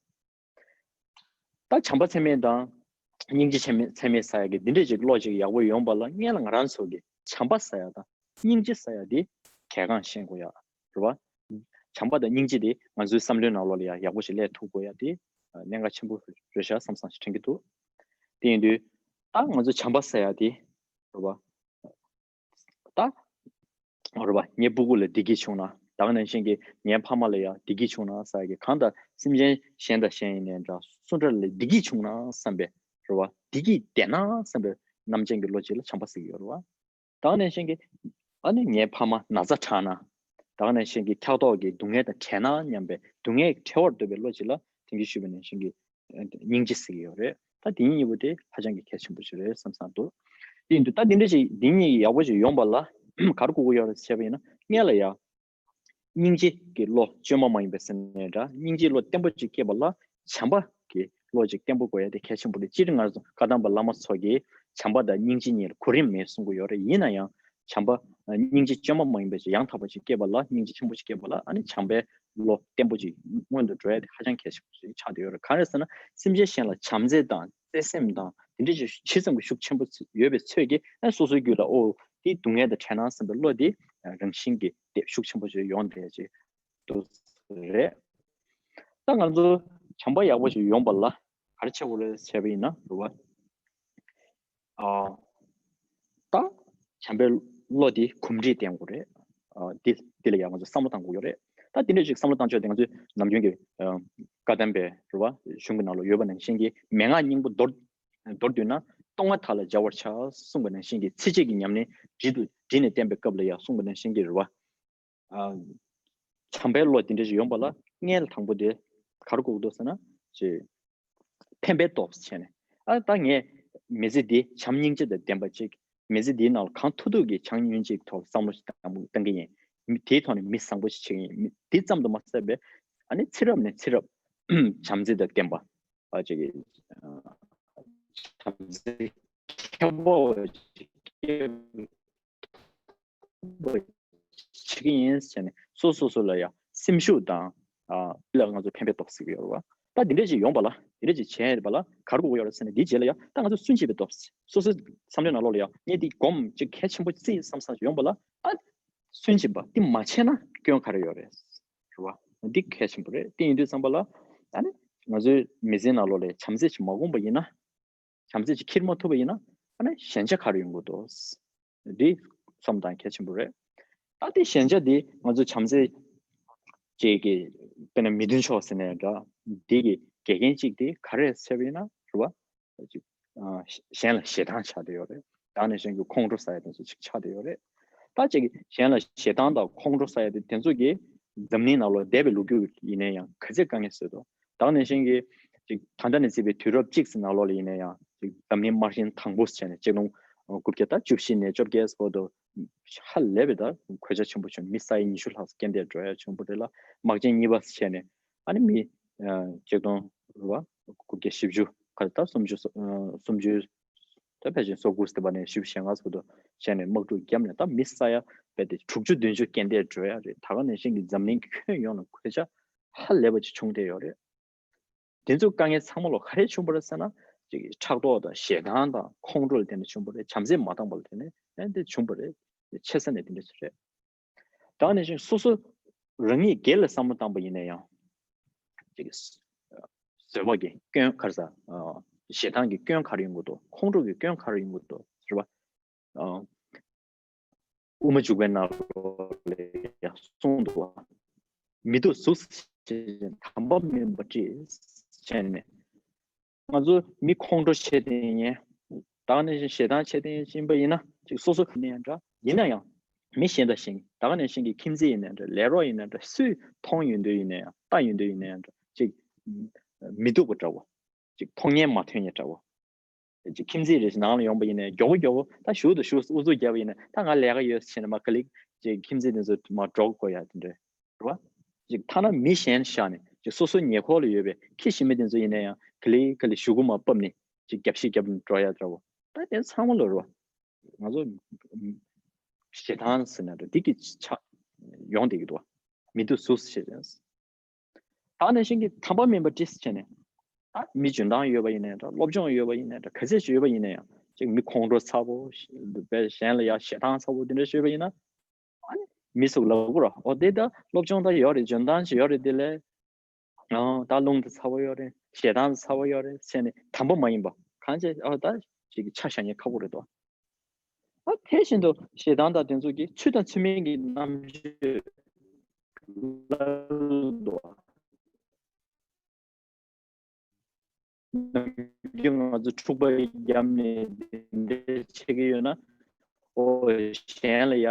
ད་བྱམས་པ་ཚད་མེད་དང་སྙིང་རྗེ་ཚད་མེད། ཚད་མེད་ཟེར་ཡ་གི་འདི་འདྲས་ཅིག་བློ་ཅིག་ཡག་པོ་ཡོང་བ་ལ། སྔོན་ལ་ང་རང་ཚོ་གི་བྱམས་པ་ཟེར་ཡ་དང་སྙིང་རྗེ་ཟེར་ཡ་དེ་གལ་འགངས་ཤེས་དགོས་ཡ། རེད་བ། བྱམས་པ་དང་སྙིང་རྗེ་དེ་ང་ཚོའི་བསམ་བློའི་ནང་ལོགས་ལ་ཡ་ཡག་པོ་ཞིག་སླེབས་ཐུབ་དགོས་ཡ་དེ་གནད་འགག་ཆེན་པོ་རེད་ཤག་བསམ་བསམ་ཞིག་དྲན་གྱི་འདུག། དེ་ཡིན་དུས་ད་ང་ཚོ་བྱམས་པ་ཟེར་ཡ་དེ། རེད་བ། ད། རེད་བ། ངའི་སྤུ་གུ་ལ་བདེ་སྐྱིད་བྱུང་ན། ད་ག་ནང་བཞིན་གྱི་ངའི་ཕ་མ་ལ་ཡང་བདེ་སྐྱིད་བྱུང་ན་ཟེར་གྱི། གང་ལྟར་སེམས་ཅན་གཞན་དང་གཞན་ཡིན་ནའི་འདྲ། སུ་འདྲ་ལ་བདེ་སྐྱིད་བྱུང་ན་བསམ་པའི། རེད་བ། བདེ་སྐྱིད་ལྡན་ན་བསམ་པའི་ རྣམ་ཅན་གྱི་བློ་གཅིག་ལ་བྱམས་པ་ཟེར་གྱི་ཡོད་རེད་བ། ད་ག་ནང་བཞིན་གྱི་ཨ་ནི་ངའི་ཕ་མ་ན་ཚ་དྲག་ན། ད་ག་ནང་བཞིན་གྱི་འཁྱག་ལྟོགས་ཀྱི་སྡུག་བསྔལ་དང་བྲལ་ན་སྙམ་པའི་སྡུག་བསྔལ་བྲལ་བར་འདོད་པའི་བློ་གཅིག་ལ་དེང་གི་ཞུས་པ་ནང་བཞིན་གྱི་སྙིང་རྗེ་ཟེར་གྱི་ཡོད་རེད། ད་དེ་གཉིས་པོ་དེ་ཧ་ཅང་གི་གལ་ཆེན་པོ་ཞིག་རེད་བསམ་བསམ་འདུག་དེ་ཡིན་དུས་ད་དེ་འདྲ་ཞིག་དེ་གཉིས་ཡག་པོ་ཞིག་ཡོང་བ་ལ་ག་རེ་དགོས་ཀྱི་ཡོད་རེད་ཟེར་བ་ཡིན་ན། སྔོན་ལ་ཡ། སྙིང་རྗེ་གི་བློ་བཅོས་མ་མ་ཡིན་པའི་སེམས་ནས་འདྲ། སྙིང་རྗེའི་བློ་བརྟན་པོ་ཅིག་སྐྱེས་པ་ལ་བྱམས་པ་གི་བློ་ཅིག་བརྟན་པོ་དགོས་ཡ་དེ་གལ་ཆེན་པོ་རེད། སྤྱིར་ང་ཚོ་བཀའ་གདམས་པ་བླ་མ་ཚོ་གིས་བྱམས་པ་དང་སྙིང་རྗེ་གཉིས་ལ་གོ་རིམ་མེད་གསུང་གི་ཡོད་རེད། ཡིན་ན་ཡང་བྱམས་པ། སྙིང་རྗེ་བཅོས་མ་མ་ཡིན་པའི་ཅིག་ཡང་དག་པ་ཅིག་སྐྱེས་པ་ལ། སྙིང་རྗེ་ཆེན་པོ་ཅིག་སྐྱེས་པ་ལ་ཨ་ནི་བྱམས་པའི་བློ་བརྟན་པོ་ཅིག་སྔོན་དུ་འགྲོ་ཡ་དེ་ཧ་ཅང་གལ་ཆེན་པོ་ཞིག་ཆགས་བསྡད་ཡོད་རེད། གང་རེད་ཟེར་ན་སེམས་ཅན་གཞན་ལ་བྱམས་བརྩེ་དང་བརྩེ་སེམས་དང་དེ་འདྲ་ཅིག་ཇི་ཙམ་གྱི་ཤུགས་ཆེན་པོ་ཡོད་པའི་ཚོད་ཀྱིས་ཨ་སོ་སོའི་རྒྱུད་ལ་ཨོ་དེའི་སྡུག་བསྔལ་དང་བྲལ་སྣང་བསམ་པའི་བློ་དེ་རང་བཞིན་གྱིས་དེ་ཤུགས་ཆེན་པོ་ཞིག་ཡོང་བསྡད་ཅིག་འདུག་རེད། ད་ང་ཚོ་བྱམས་པ་ཡག་པོ་ཞིག་ཡོང་བ་ལ་ག་རེ་བྱེད་དགོས་རེད་ཟེར་བ་ཡིན་ན་རེད་བ། ཨ། ད་བྱམས་པའི་བློ་འདི་གོམས་འདྲིས་བསྟེན་དགོས་རེད། ཨ། འདི་འདི་ལ་ཡང་ང་ཚོ་བསམ་བློ་བཏང་དགོས་ཡོད་རེད། ད་འདི་འདྲ་ཞིག་བསམ་བློ་བཏང་ཆོག་དེ་ང་ཚོས་ནམ་རྒྱུན་གྱི་ཨ། བཀའ་གདམས་པའི་རེད་བ་གཞུང་གི་ནང་ལ་ཡོད་པ་ནང་བཞིན་གྱི་མན་ངག་སྙིང་པོ་མདོར་མདོར་བསྡུས་ན་སྟོང་པ་དག་ལ་སྦྱར་བར་བྱ་གསུངས་པ་ནང་བཞིན་གྱི་ཚིགས་བཅད་ཀྱི་ཉམས་ལེན་བྲིས་དུ་བྲིས་ནས་བསྟན་པའི་སྐབས་ལ་ཡང་གསུངས་པ་ནང་བཞིན་གྱི་རེད་བ། ཨ། བྱམས་པའི་བློ་དེ་འདྲ་ཞིག་ཡོང་བ་ལ་སྔོན་ལ་དང་པོ་དེ་ག་རེ་དགོས་ཀྱི་འདུག་ཟེར་ན་ཅེ། ཕན་པའི་སྟོབས་བྱས་ནས། ཨ་ད་ངས་མི་ཚེ་འདི་བྱམས་སྙིང་རྗེ་དང་ལྡན་པ་ཅིག་མི་ཚེ་འདིའི་ནང་ལ་གང་ཐུབ་ཐུབ་ཀྱིས་བྱམས་སྙིང་རྗེའི་ཐོག་བསམ་བློ་ཞིག་བཏང་བཏང་གི་ཡིན། མི་དེའི་ཐོག་ནས་མི་བཟང་པོ་ཞིག་བྱེད་ཀྱི་ཡིན། མི་དེ་ཙམ་དུ་མ་ཟད་པའི་ཨ་ནི་ཚེ་རབས་ནས་ཚེ་རབས་བྱམས་བརྩེ་དང་ལྡན་པ་ཨ་ཅིག་གི་ཨ་བྱམས་བརྩེ་ཁྱད་པར་ཅིག་བྱེད་ཀྱི་ཡིན་ཟེར་ནས་སོ་སོ་སོ་ལ་ཡང་སེམས་ཤུགས་དང་ཨ་ལ་ང་ཚོ་ཕན་པའི་སྟོབས་ཟེར་གྱི་ཡོད་རེད་བ། ད་འདི་འདྲ་ཞིག་ཡོང་བ་ལ་འདི་འདྲ་ཞིག་བྱས་པ་ལ་ག་རེ་དགོས་ཀྱི་ཡོད་རེད་ཟེར་ན་འདིའི་རྗེས་ལ་ཡང་ད་ང་ཚོ་སུན་འབྱིན་པའི་སྟོབས། སོ་སོའི་བསམ་བློའི་ནང་ལོགས་ལ་ཡང་ངས་འདི་སྒོམ་ཅིག་གལ་ཆེན་པོ་བརྩིས་བསམ་བསམ་ཞིག་ཡོང་བ་ལ་ཨ་སུན་འབྱིན་པ་འདི་མ་བྱས་ན་སྐྱོན་ག་རེ་ཡོད་རེད། རེད་བ། འདི་གལ་ཆེན་པོ་རེད། དེ་ཡིན་དུས་ཙམ་པ་ལ་ཨ་ནི་ང་ཚོའི་མི་ཚེའི་ནང་ལོགས་ལ་བྱམས་བརྩེ་ཞིག་མ་སྒོམ་པ་ཡིན་ན། བྱམས་བརྩེ་ཅིག་འཁྱེར་མ་ཐུབ་པ་ཡིན་ན་ཨ་ནི་ཞན་ཆ་ག་རེ་ཡོང་གི་འདུག་འདི་བསམ་སྟངས་གལ་ཆེན་པོ་རེད། ད་དེ་ཞན་ཆ་འདི་ང་ཚོ་བྱམས་བརྩེ་ཅིག་གི་དཔེར་ན་མི་མཐུན་ཕྱོགས་ཟེར་ནའི་འདྲ། འདི་གི་དགེ་རྒན་ཅིག་དེ་ག་རེ་ཟེར་བ་ཡིན་ན་རེད་བ། ཅིག་ཨ་གཞན་ལ་ཞེ་སྡང་ཆགས་བསྡད་ཡོད་རེད། ད་ནང་བཞིན་གྱི་ཁོང་ཁྲོ་ཟ་ཡ་དེ་ཚོ་ཅིག་ཆགས་བསྡད་ཡོད་རེད། ད་ཅིག་གཞན་ལ་ཞེ་སྡང་དང་ཁོང་ཁྲོ་ཟ་ཡ་དེ་དེ་ཚོ་གི་འཛམ་གླིང་ནང་ལོགས་འདས་པའི་ལོ་རྒྱུས་ཡིན་ན་ཡང་ག་ཚད་དཀའ་ངལ་བཟོས་འདུག་ད་ག་ནང་བཞིན་གྱི་ཅིག་ད་ལྟ་ནས་བརྩིས་པའི་དུས་རབས་གཅིག་ཙམ་ནང་ལོགས་ལ་ཡིན་ན་ཡང་ཅིག་འཛམ་གླིང་དམག་ཆེན་དང་པོ་བྱས་ནས་ཆིག་སྟོང་དགུ་བརྒྱ་དང་བཅུ་བཞི་ནས་བཅོ་བརྒྱད་བར་དུ་ཧ་ལས་པའི་ད་གོད་ཆག་ཆེན་པོ་བྱུང་། མི་ས་ཡ་ཉི་ཤུ་ལྷག་རྐྱེན་འདས་འགྲོ་ཡ་བྱུང་བ་རེད་ལ། དམག་ཆེན་གཉིས་པ་བྱས་ནས་ཨ་ནི་མི་ཆིག་སྟོང་རེད་བ། དགུ་བརྒྱ་བཞི་བཅུ་ག་ད་སུམ་ཅུ་སོ་སུམ་ཅུ་ད་ཕལ་ཆེར་སོ་དགུ་ཟེར་བ་ནས་བཞི་བཅུ་ཞེ་ལྔ་བར་དུ་བྱས་ནས་དམག་འཁྲུག་བརྒྱབ་ནས་ད་མི་ས་ཡ་རྦད་དེ་དྲུག་ཅུ་བདུན་ཅུ་རྐྱེན་འདས་འགྲོ་ཡ་རེད། ད་ག་ནང་བཞིན་གྱི་འཛམ་གླིང་གི་ཁྱོན་ཡོངས་ལ་གོད་ཆག་ཧ་ལས་པ་ཅིག་བྱུང་བསྡད་ཡོད་རེད། དེ་ཚོ་དཀའ་ངལ་ཚང་མ་ལོ་ག་རེ་བྱུང་བ་རེད་ཟེར་ན་ཅིག་ཕྲག་དོག་དང་ཞེ་སྡང་དང་ཁོང་ཁྲོ་ལ་བརྟེན་ནས་བྱུང་བ་རེད། བྱམས་བརྩེ་མ་བཏང་པ་ལ་བརྟེན་ནས་དེ་བྱུང་བ་རེད། ཆེ་ས་ནས་དེ་འདྲ་ཞིག་རེད། ད་ནང་བཞིན་སོ་སོ་རང་ཉིད་སྒེར་ལ་བསམ་བློ་བཏང་པ་ཡིན་ན་ཡང་ཅིག་བཟོད་པ་གི་སྐྱོན་ག་རེ་ཟ། ཞེ་སྡང་གི་སྐྱོན་ག་རེ་ཡོང་གི་འདུག་ཁོང་ཁྲོ་གི་སྐྱོན་ག་རེ་ཡོང་གི་འདུག་ཟེར་བ། དབུ་མ་འཇུག་པའི་ནང་ལོགས་ལ་ཡང་གསུངས་འདུག་བ། མི་སྡུག་གཟུགས་བྱེད་ཅིང་དམ་པ་མིན་པ་བཀྲི་བྱས་ནས། ང་ཚོ་མི་ཁོང་ཁྲོ་བྱས་ཏེ་ཡིན། ད་ག་ནང་བཞིན་ཞེ་སྡང་བྱས་ཏེ་ཡིན་པ་ཡིན་ན་ཅིག་སོ་སོ་ནས་ཡང་འདྲ་ཡིན་ན་ཡང་མི་གཞན་དང་གཞན་ད་ག་ནང་བཞིན་གྱི་ཁྱིམ་མཚེས་ཡིན་ན་འདྲ་ལས་རོགས་ཡིན་ན་འདྲ་སུས་མཐོང་ཡོང་དུས་ཡིན་ན་ཡང་ལྟ་ཡོང་དུས་ཡིན་ན་ཡང་འདྲ་ཅིག་མི་སྡུག་པ་འདྲ་བོ། ཅིག་མཐོང་ཉན་མ་ཐོས་ཉན་འདྲ་བོ། ཅིག་ཁྱིམ་མཚེས་རེ་ཞིག་ནང་ལ་ཡོང་པ་ཡིན་ན་མགྱོགས་པོ་མགྱོགས་པོ་ད་ཞུ་དང་ཞུ་ཨུ་ཚུགས་རྒྱབ་པ་ཡིན་ན་ད་ང་ལས་ཀ་ཡོད་ཟེར་ནས་མ་ག་ལེ་ཅིག་ཁྱིམ་མཚེས་དེ་ཚོ་མ་འགྲོ་དགོས་ཡ་དེ་འདྲ་རེད་བ། ཅིག་ཐ་ན་མི་གཞན་བཞག་ནས་ཅིག་སོ་སོ་ཉེ་འཁོར་ལ་ཡོད་པའི་ཁྱི་ཞིག་མི་དེ་ཚོ་ཡིན་ན་ཡང་ག་ལེ་ག་ལེ་གཞུག་གུ་མ་བབས་ནས་ཅིག་རྒྱབ་ཤིག་རྒྱབ་ནས་འགྲོ་ཡ་འདྲ་བོ། ད་དེ་ཚང་མ་ལོ་རེད་བ། ང་ཚོ་ཞེ་སྡང་ཟེར་ན་འདྲ་འདི་གི་ཆགས་ཡོང་བསྡད་ཀྱི་འདུག་བ། མི་སྡུག་གཟུགས་ཞེས་ཟེར། ད་ནང་བཞིན་གྱི་དམ་པ་མིན་པ་བཀྲི་བྱས་ནས། ད་མི་འཇོན་ཐང་ཡོད་པ་ཡིན་ནའི་འདྲ་སློབ་སྦྱོང་ཡོད་པ་ཡིན་ནའི་འདྲ་ག་ཚད་ཅིག་ཡོད་པ་ཡིན་ན་ཡང་ཅིག་མི་ཁོང་ཁྲོ་ཚ་པོ་བས་གཞན་ལ་ཡ་ཞེ་སྡང་ཚ་པོ་དེ་འདྲ་ཞིག་ཡོད་པ་ཡིན་ན། ཨ་ནི་མི་ཚོ་ལབ་དགོས་ར་ཨོ་དེ་ད་སློབ་སྦྱོང་ད་ཡོད་རེད་འཇོན་ཐང་ཞིག་ཡོད་རེད་དེ་ལས། ཨོ་ད་རླུང་ད་ཚ་པོ་ཡོད་རེད་ཞེ་སྡང་ད་ཚ་པོ་ཡོད་རེད་ཟེར་ནས་དམ་པ་མ་ཡིན་པ་གང་བྱས་ཨོ་ད་ཅིག་ཆ་བཞག་ཉེན་ཁག་པོ་རེད་དོ། ཨ་དེ་བཞིན་དུ་ཞེ་སྡང་དང་དེ་ཚོ་གི་ཚུལ་དང་ཚུལ་མིན་གྱི་རྣམ་དཔྱོད་ལ་འདུག་ནམ་རྒྱུན་ང་ཚོ་འཁྲུག་པ་བརྒྱབ་ནས་འདི་འདྲ་བྱེད་ཀྱི་ཡོད་ན། ཨོ་གཞན་ལ་ཡ་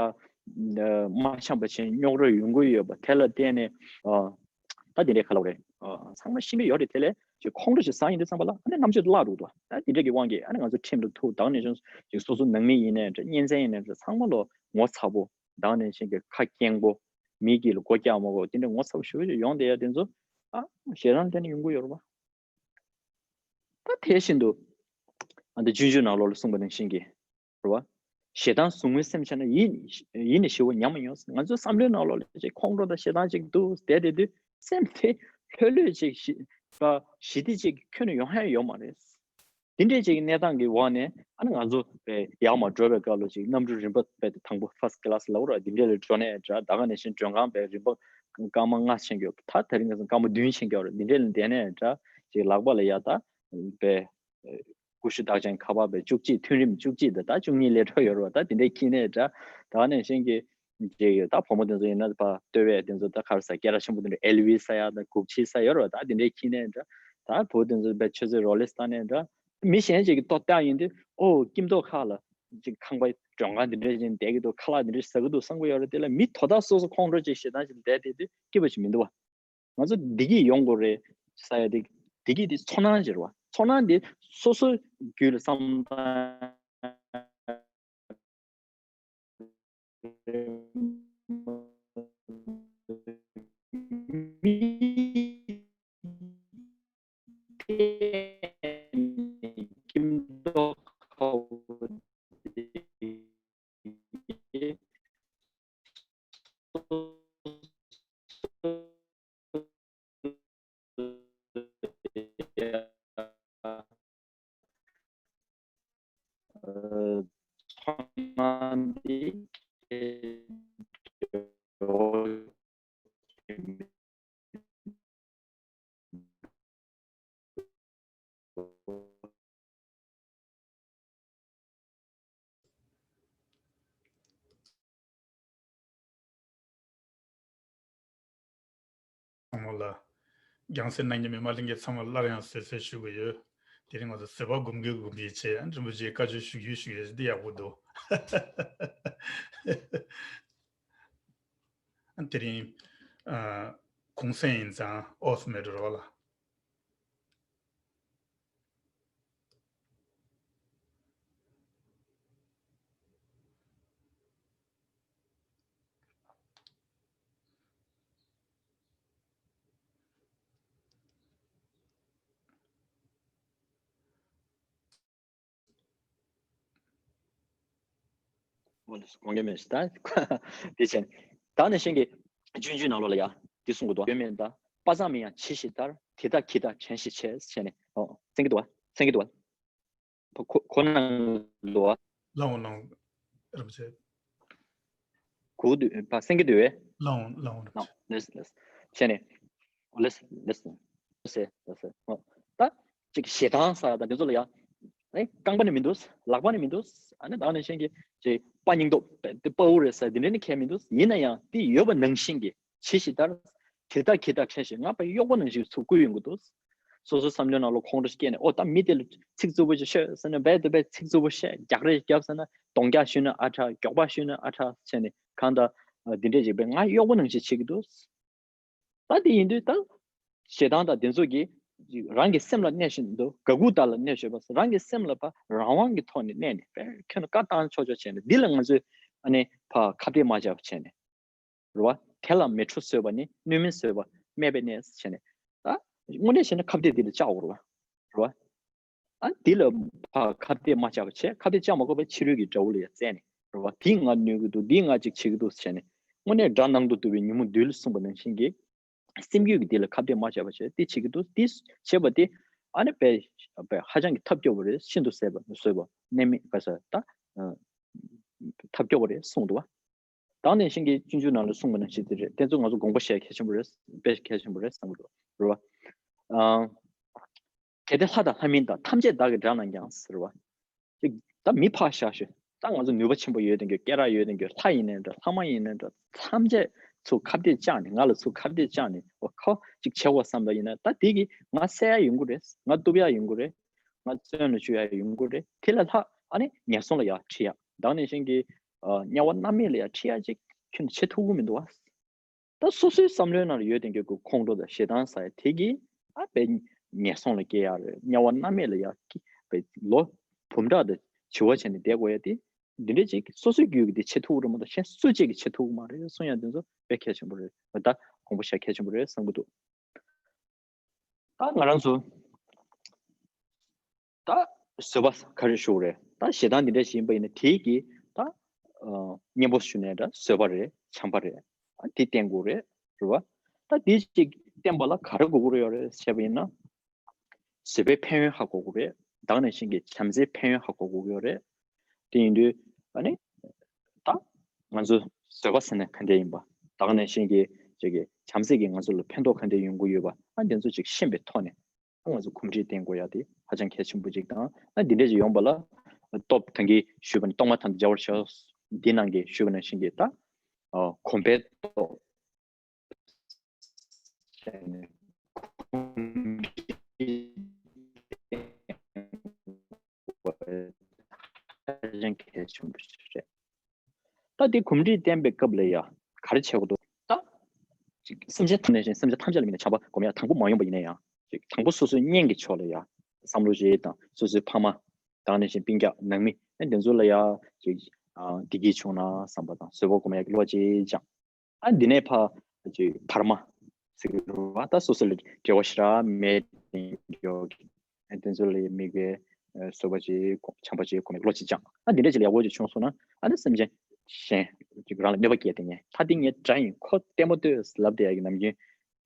མ་འཆམ་པ་བྱས་རྙོག་དྲ་ཡོང་གི་ཡོད་པ་དེ་ལ་བརྟེན་ནས་ཨ་ད་དེ་འདྲའི་ཁ་ལོ་རེད། ཨ་ཚང་མ་ཤེས་ཀྱི་ཡོད་རེད། དེ་ལས་ཅིག་ཁོང་ཁྲོ་ཞིག་ཟ་ཡིན་དུས་ཙམ་པ་ལ་ཨ་ནི་རྣམ་དཔྱོད་བརླག་འགྲོ་འདུག་ད་དེ་འདྲ་གི་དབང་གིས་ཨ་ནི་ང་ཚོ་ཁྲིམས་ལ་ཐུག་དང་ནས་ཅིག་སོ་སོ་ནང་མི་ཡིན་ནའི་འདྲ་གཉེན་ཚན་ཡིན་ནའི་འདྲ་ཚང་མ་ལོ་ངོ་ཚ་པོ་དང་ནས་ཅིག་གི་ཁ་སྐྱེངས་པོ་མི་གི་ལ་མགོ་བཀྱག་མ་དགོས་དེ་འདྲ་ངོ་ཚ་པོ་ཞུ་ཞུ་ཡོང་བསྡད་ཡ་དེ་ཚོ་ཨ་ཞེ་སྡང་དེ་ནས་ཡོང་གི་ཡོད་རེད་པ། ད་དེ་བཞིན་དུ་ཨ་འདི་སྤྱོད་འཇུག་ནང་ལོགས་ལ་གསུངས་པ་ནང་བཞིན་གྱི་རེད་བ། ཞེ་སྡང་ཟུག་རྔུའི་སེམས་ཆགས་ན་ཡིད་ཡིད་ནི་ཞི་བོ་ཉམས་མ་མྱོང་། ང་ཚོའི་བསམ་བློའི་ནང་ལོགས་ལ་ཅིག་ཁོང་ཁྲོ་དང་ཞེ་སྡང་ཅིག་འདུག་བསྡད་དེ་དུས་སེམས་དེ་ལྷོད་ལྷོད་ཅིག་ཞི་བ་ཞི་བདེ་ཅིག་ཁྱོན་ནས་ཡོང་ཡ་ཡོད་མ་རེད། དེ་འདྲའི་ཅིག་གནས་སྟངས་ཀྱི་འོག་ནས་ཨ་ནི་ང་ཚོ་ཡར་མར་འགྲོ་བའི་སྐབས་ལ་ཅིག་གནམ་གྲུ་རིམ་པ་དཔེ་དང་པོ་first class་ལབ་ར་འདི་འདྲའི་ལ་འགྲོ་ནས་འདྲ་ད་ག་ནང་བཞིན་མགྲོན་ཁང་དཔེ་རིམ་པ་སྐར་མ་ལྔ་ཕྱིན་གྱི་ད་དེ་རིང་ང་ཚོ་སྐར་མ་བདུན་ཕྱིན་གྱི་ར་འདི་འདྲའི་ལ་བསྡད་ནས་འདྲ་ཅིག་ལག་པ་ལ་ཡ་ད་དཔེ་ཀུ་ཤུ་རྟགས་ཅན་ཁ་པར་དཔེ་བཅུ་གཅིག་ཐོན་རིམ་བཅུ་གཅིག་དང་ད་བཅུ་གཉིས་སླེབས་འགྲོ་ཡོད་ར་ད་འདི་འདྲའི་ཁྱི་ནས་འདྲ་ད་ག་ནང་བཞིན་གྱི་ཅིག་ཡོད་ད་བུ་མོ་དེ་ཚོ་ཡིན་ན་ཕ་ལྟོས་པས་དེ་ཚོ་ད་ག་རེ་ཟ་སྐད་གྲགས་ཆེན་པོ་དེ་འདྲ་ཨེལ་བི་ཟ་ཡ་ད་གུག་ཆི་ཟ་ཡོད་ར་ད་འདི་འདྲའི་ཁྱི་ནས་འདྲ་ད་བུ་དེ་ཚོ་དཔེ་ཆུ་ཚོད་རོ་ལེགས་ད་ནས་འདྲ། མི་གཞན་ཅིག་གིས་ལྟོ་བཏང་ཡིན་དུས་ཨོ་སྐྱིད་མདོག་ཁ་ལ་ཅིག་ཁང་པ་མགྲོན་ཁང་འདི་འདྲ་ཅིག་བསྡད་ཀྱི་འདུག་ཁ་ལག་འདི་འདྲ་ཟ་གི་འདུག་བསམ་གི་ཡོད་རེད། དེ་ལ་མི་དོ་བདག་སོ་སོ་ཁོང་ཁྲོ་ཅིག་ཞེ་སྡང་ཅིག་བསྡད་དེ་དུས་སྐྱིད་པ་ཞིག་མི་འདུག་བ། ང་ཚོ་བདེ་སྐྱིད་ཡོང་དགོས་རེད་ཟ་ཡ་དེ་བདེ་སྐྱིད་དེ་ཚོར་སྣང་ཅིག་རེད་བ། ཚོར་སྣང་དེ་སོ་སོའི་རྒྱུད་ལ་བསམ་བཏང་ཚང་མ་ལ། རྒྱང་སྲིང་གནང་མཁན་མི་མང་ལྷན་རྒྱས་ཚང་མ་སླར་ཡང་གསོལ་གསོལ་ཞུ་གི་ཡོད། དེ་རིང་ང་ཚོ་བཟོད་པ་སྒོམ་གྱིན་སྒོམ་གྱིན་བྱས་རིན་པོ་ཆེའི་བཀའ་ཆོས་ཞུ་རྒྱུ་ཞུ་ཡས་འདི་ཡག་པོ་འདུག་དེ་རིང་གུང་སེང་ཡིན་ཙང་ཨོ་སི་མེད་འགྲོ་རོགས་ལ། ཨོ་ལེ་དགོངས་འགལ་མེད་ཞེ་ད། དེ་བྱས་ནས་ད་ནས་གཞན་གྱི་སྤྱོད་འཇུག་ནང་ལོགས་ལ་ཡ་འདི་གསུང་གི་འདུག་ཡོད་མེད་ད། དཔའ་མཛངས་མིན་ཡང་ཇི་ཞིག་ལྟར། དེ་དག་གིས་དག་གཞན་ཞིག་བྱེད་ཟེར་ནས། ཨོ་གསན་གྱི་འདུག་བ། གསན་གྱི་འདུག་བ། ཁོ་ཁོ་ནང་ལོ། ལའོ་ལའོ། རབ་ཚེ། གུ་དུ་པ་སེང་གེ་དུ་བས། ལའོ་ལའོ། ལའོ་ལེས་ལེས། བྱས་ནས། ལེས་ལེས། ལེས་ལེས། ད་ཅིག་ཞེ་སྡང་ཟ་དང་འདི་ཚོ་ལ་ཡང་། ཨེ་རྐང་པ་ནི་མི་འདུག་ལག་པ་ནི་མི་འདུག་ཨ་ནི་ད་ནི་ཤེས་ཀྱི་ཅིག་དཔའ་སྙིང་སྟོབས་དེ་དཔའ་བོ་རེད་ཟེར་འདི་འདྲ་ནི་གལ་མི་འདུག་ཡིན་ན་ཡང་དེ་ཡོད་པ་ནང་བཞིན་གྱི་ཇི་ཞིག་ལྟར། དེ་ལྟར་གྱི་ལྟར་ཁྱེད་ཞིག་ང་དཔེ་གཡོག་པོ་ནང་བཞིན་ཚུར་བསྐུལ་ཡོང་གི་འདུག་སོ་སོའི་བསམ་བློའི་ནང་ལ་ཁོང་ཁྲོ་ཞིག་སྐྱེས་ནས་ཨོ་ད་མི་དེ་ལ་ཚིག་རྩུབ་པོ་ཞིག་ཤོད་ཟེར་ནས་རྦད་དེ་རྦད་ཚིག་རྩུབ་པོ་བཤད། རྒྱག་རེས་རྒྱབ་ཟེར་ན་གདོང་རྒྱག་ཞུས་ན་ཨ་ཁྲ་མགྱོགས་པ་ཞུས་ན་ཨ་ཁྲ་བྱས་ནས་གང་ལྟར་འདི་འདྲས་ཅིག་དཔེ་ང་གཡོག་པོ་ནང་བཞིན་བྱེད་ཀྱི་འདུག་ད་དེ་ཡིན་དུས་ད་ཞེ་སྡང་དང་དེ་ཚོ་གིས་རང་གི་སེམས་ལ་གནས་བཞིན་དུ་དགའ་མགུ་དག་ལ་གནས་བཞིན་པ་རང་གི་སེམས་ལ་ཕར་རང་དབང་གི་ཐོག་ནས་གནས་ནས་དཔེ་ཁྱོན་ནས་བཀའ་བཏང་ཆོག་ཆོག་བྱས་ནས་འདི་ལ་ང་ཚོས་ཨ་ནི་ཕར་ཁ་གཏད་མ་བཅག་པ་བྱས་ནས། རེད་བ། དེ་ལ་མེ་དྲོད་བཟོས་པ་ནི་སྣོད་མེད་བཟོས་པ་སྨད་པའི་གནས་བྱས་ནས། ད་དངོས་གནས་བྱས་ན་ཁ་གཏད་འདི་ལ་བཅག་དགོས་རེད་བ། རེད་བ། ཨ་འདི་ལ་ཕ་ཁ་གཏད་མ་བཅག་པ་བྱས་ཁ་གཏད་བཅག་མ་དགོས་པའི་ཕྱི་རོལ་གྱི་དགྲ་བོ་ལ་ཡང་བཙལ་ནས་རེད་བ། འདིས་ང་གནོད་ཀྱི་འདུག་འདིས་ང་ཅིག་བྱེད་ཀྱི་འདུག་བྱས་ནས་དངོས་གནས་དགྲ་ནང་དུ་འདུ་བའི་ཉིན་མོ་བདུད་ལ་གསུངས་པ་ནང་བཞིན་གྱི། སེམས་རྒྱུད་ཀྱི་འདི་ལ་ཁ་གཏད་མ་བཅག་པ་བྱས་འདི་བྱེད་ཀྱི་འདུག་འདི་བྱེད་པ་འདི་ཨ་ནི་དཔེ་དཔེ་ཧ་ཅང་གི་ཐབས་སྐྱོ་བོ་རེད། ཤིན་ཏུ་ཟད་པ་བཟོད་པ་གནས་མེད་ག་ས་ད་ཐབས་སྐྱོ་བོ་རེད་གསུངས་འདུག་བ། དེ་ནང་བཞིན་གྱི་སྤྱོད་འཇུག་ནང་ལ་གསུངས་པ་ནང་བཞིན་དེ་རེད། དེ་ཚོ་ང་ཚོ་དགོངས་པ་བཞེས་གལ་ཆེན་པོ་རེད། དཔེ་གལ་ཆེན་པོ་རེད་བསམ་གྱི་འདུག་རེད་བ། ཨང་། གལ་ཏེ་ལྷ་དང་ལྷ་མིན་དང་། ཐམས་ཅད་བདག་གིས་དགྲ་རྣམས་ཀྱང་ཟེར་བ། ཅིག་ད་མི་ཕར་བཞག་ཞུ། ད་ང་ཚོ་ནུས་པ་ཆེན་པོ་ཡོད་དེ་གྱོ་སྐད་གྲགས་ཡོད་དེ་གྱོ་ལྷ་ཡིན་ནའི་འདྲ་ལྷ་མ་ཡིན་ནའི་འདྲ་ཐམས་ཅད་ ཚུར་ཁ་གཏད་བཅག་ནས། ང་ལ་ཚུར་ཁ་གཏད་བཅག་ནས། འོ་ཁོ་ཅིག་བྱེད་དགོས་བསམ་པ་ཡིན་ན། ད་དེ་གིས་ང་བསད་ཡ་ཡོང་གི་རེད། ང་གཏུབ་ཡ་ཡོང་གི་རེད། ང་བཙོན་ལ་འཇུག་ཡ་ཡོང་གི་རེད། དེ་ལས་ལྷག་ཨ་ནི་ངན་སོང་ལ་ཡ་ཁྲིད་ཡ། ད་ག་ནང་བཞིན་གྱི་ཨ་དམྱལ་བ་མནར་མེད་ལ་ཡ་ཁྲིད་ཡ་ཅིག་ཁྱོན་ནས་བྱེད་ཐུབ་ཀྱི་མི་འདུག་བ། ད་སོ་སོའི་བསམ་བློའི་ནང་ལ་ཡོད་དེ་འགྱོད་ཀྱི་ཁོང་ཁྲོ་དང་ཞེ་སྡང་ཟེར་ཡ་དེ་གིས་ཨ་དཔེ་ངན་སོང་ལ་སྐྱེ་ཡ་རེད། དམྱལ་བ་མནར་མེད་ལ་ཡ་དཔེ་ལོ་འབུམ་ཕྲག་དང་བྱི་བ་བྱས་ནས་བསྡད་དགོས་ཡ་དེ། འདི་འདྲ་ཅིག་སོ་སོའི་རྒྱུད་ཀྱི་དེ་བྱེད་ཐུབ་ཀྱི་རེད་མ་གཏོགས་གཞན་སུ་གཅིག་གིས་བྱེད་ཐུབ་ཀྱི་མ་རེད་གསུང་ཡ་དེ་ཚོ་དཔེ་གལ་ཆེན་པོ་རེད། ད་དགོངས་པ་བཞག་གལ་ཆེན་པོ་རེད་བསམ་གྱི་འདུག་ད་ང་རང་ཚོ་ད་བཟོད་པ་ག་རེ་ཞུ་དགོས་རེད། ད་ཞེ་སྡང་འདི་འདྲ་ཞིག་ཡིན་པ་ཡིན་ན་དེ་གིས་ད་ཨ་སྙན་པོ་ཞུ་ནས་འདྲ་བཟོད་པ་རེད། བྱམས་པ་རེད། ཨ་དེ་བསྟེན་དགོས་རེད། རེད་བ། ད་དེ་ཅིག་བསྟེན་པ་ལ་ག་རེ་དགོས་ཀྱི་ཡོད་རེད་ཟེར་བ་ཡིན་ན། བཟོད་པའི་ཕན་ཡོན་ཧ་གོ་དགོས་རེད། ད་ག་ནང་བཞིན་གྱི་བྱམས་བརྩེའི་ཕན་ཡོན་ཧ་གོ་དགོས་ཀྱི་ཡོད་རེད། དེ་ཡིན་དུས་ཨ་ནི་ད་ང་ཚོ་བཟོད་པ་ཟེར་ན་ག་འདྲ་ཡིན་པ། ད་ག་ནང་བཞིན་གྱི་ཅིག་གི་བྱམས་བརྩེ་གིས་ང་ཚོ་ལ་ཕན་ཐོགས་ག་འདྲ་ཡོང་གི་ཡོད་པ། ཨ་དེ་ཚོ་ཅིག་ཤེས་པའི་ཐོག་ནས་ང་ཚོ་གོམས་འདྲིས་བསྟེན་དགོས་ཡ་དེ་ཧ་ཅང་གལ་ཆེན་པོ་ཅིག་དང་། ཨ་འདི་འདྲ་ཅིག་ཡོང་པ་ལ་སྟོབས་ད་གིན་ཞུས་པ་ནི་རྟོག་མ་ཐག་ཏུ་སྦྱར་བར་བྱའོ། འདི་ནང་གི་ཞུས་པ་ནང་བཞིན་གྱི་ད་ཨ་གོམས་པའི་སྟོབས། ཧ་ཅང་གལ་ཆེན་པོ་ཞིག་རེད། ད་དེ་གོམས་འདྲིས་བསྟེན་པའི་སྐབས་ལ་ཡ་ག་རེ་བྱེད་དགོས་འདུག་ད་ཅིག་སེམས་ཅན་ཐམས་ཅད་ནང་བཞིན་སེམས་ཅན་ཐམས་ཅད་ལ་དམིགས་ནས་བྱམས་པ་སྒོམ་ཡ། དང་པོ་མ་ཡོང་པ་ཡིན་ན་ཡང་ཅིག་དང་པོ་སོ་སོའི་གཉེན་གྱི་ཕྱོགས་ལ་ཡ་བསམ་བློ་བཞེས་དང་། སོ་སོའི་ཕ་མ་དང་། ནང་བཞིན་སྤུན་ཀྱག་ནང་མི་ཨ་དེ་ཚོ་ལ་ཡ་ཅིག་ཨ་བདེ་སྐྱིད་བྱུང་ན་བསམ་པ་དང་། བཟོད་པ་སྒོམ་ཡ་གི་བློ་ཅིག་སྦྱང་། ཨ་འདི་ནས་ཕར་ཅིག་བར་མ་ཟེར་གྱི་རེད་བ། ད་སོ་སོ་ལ་འབྲེལ་བ་ཞེ་དྲག་མེད་དེ་འགྱོ་གི། ཨ་དེ་ཚོ་ལ་དམིགས་པའི་ཨ་བཟོད་པ་ཅིག་བྱམས་པ་ཅིག་སྒོམ་པའི་བློ་ཅིག་སྦྱང་། ཨ་འདི་འདྲ་ཅིག་ལ་ཡག་པོ་ཅིག་བྱུང་སོང་ན། ཨ་ནི་སེམས་ཅན་གཞན་ཅིག་རང་ལ་གནོད་པ་བསྐྱལ་དེ་ངས་ད་འདི་ངའི་དགྲ་ཡིན། ཁོ་ལྟད་མོ་ལྟོས་ལབ་བསྡད་ཡ་གི་ནམ་རྒྱུན་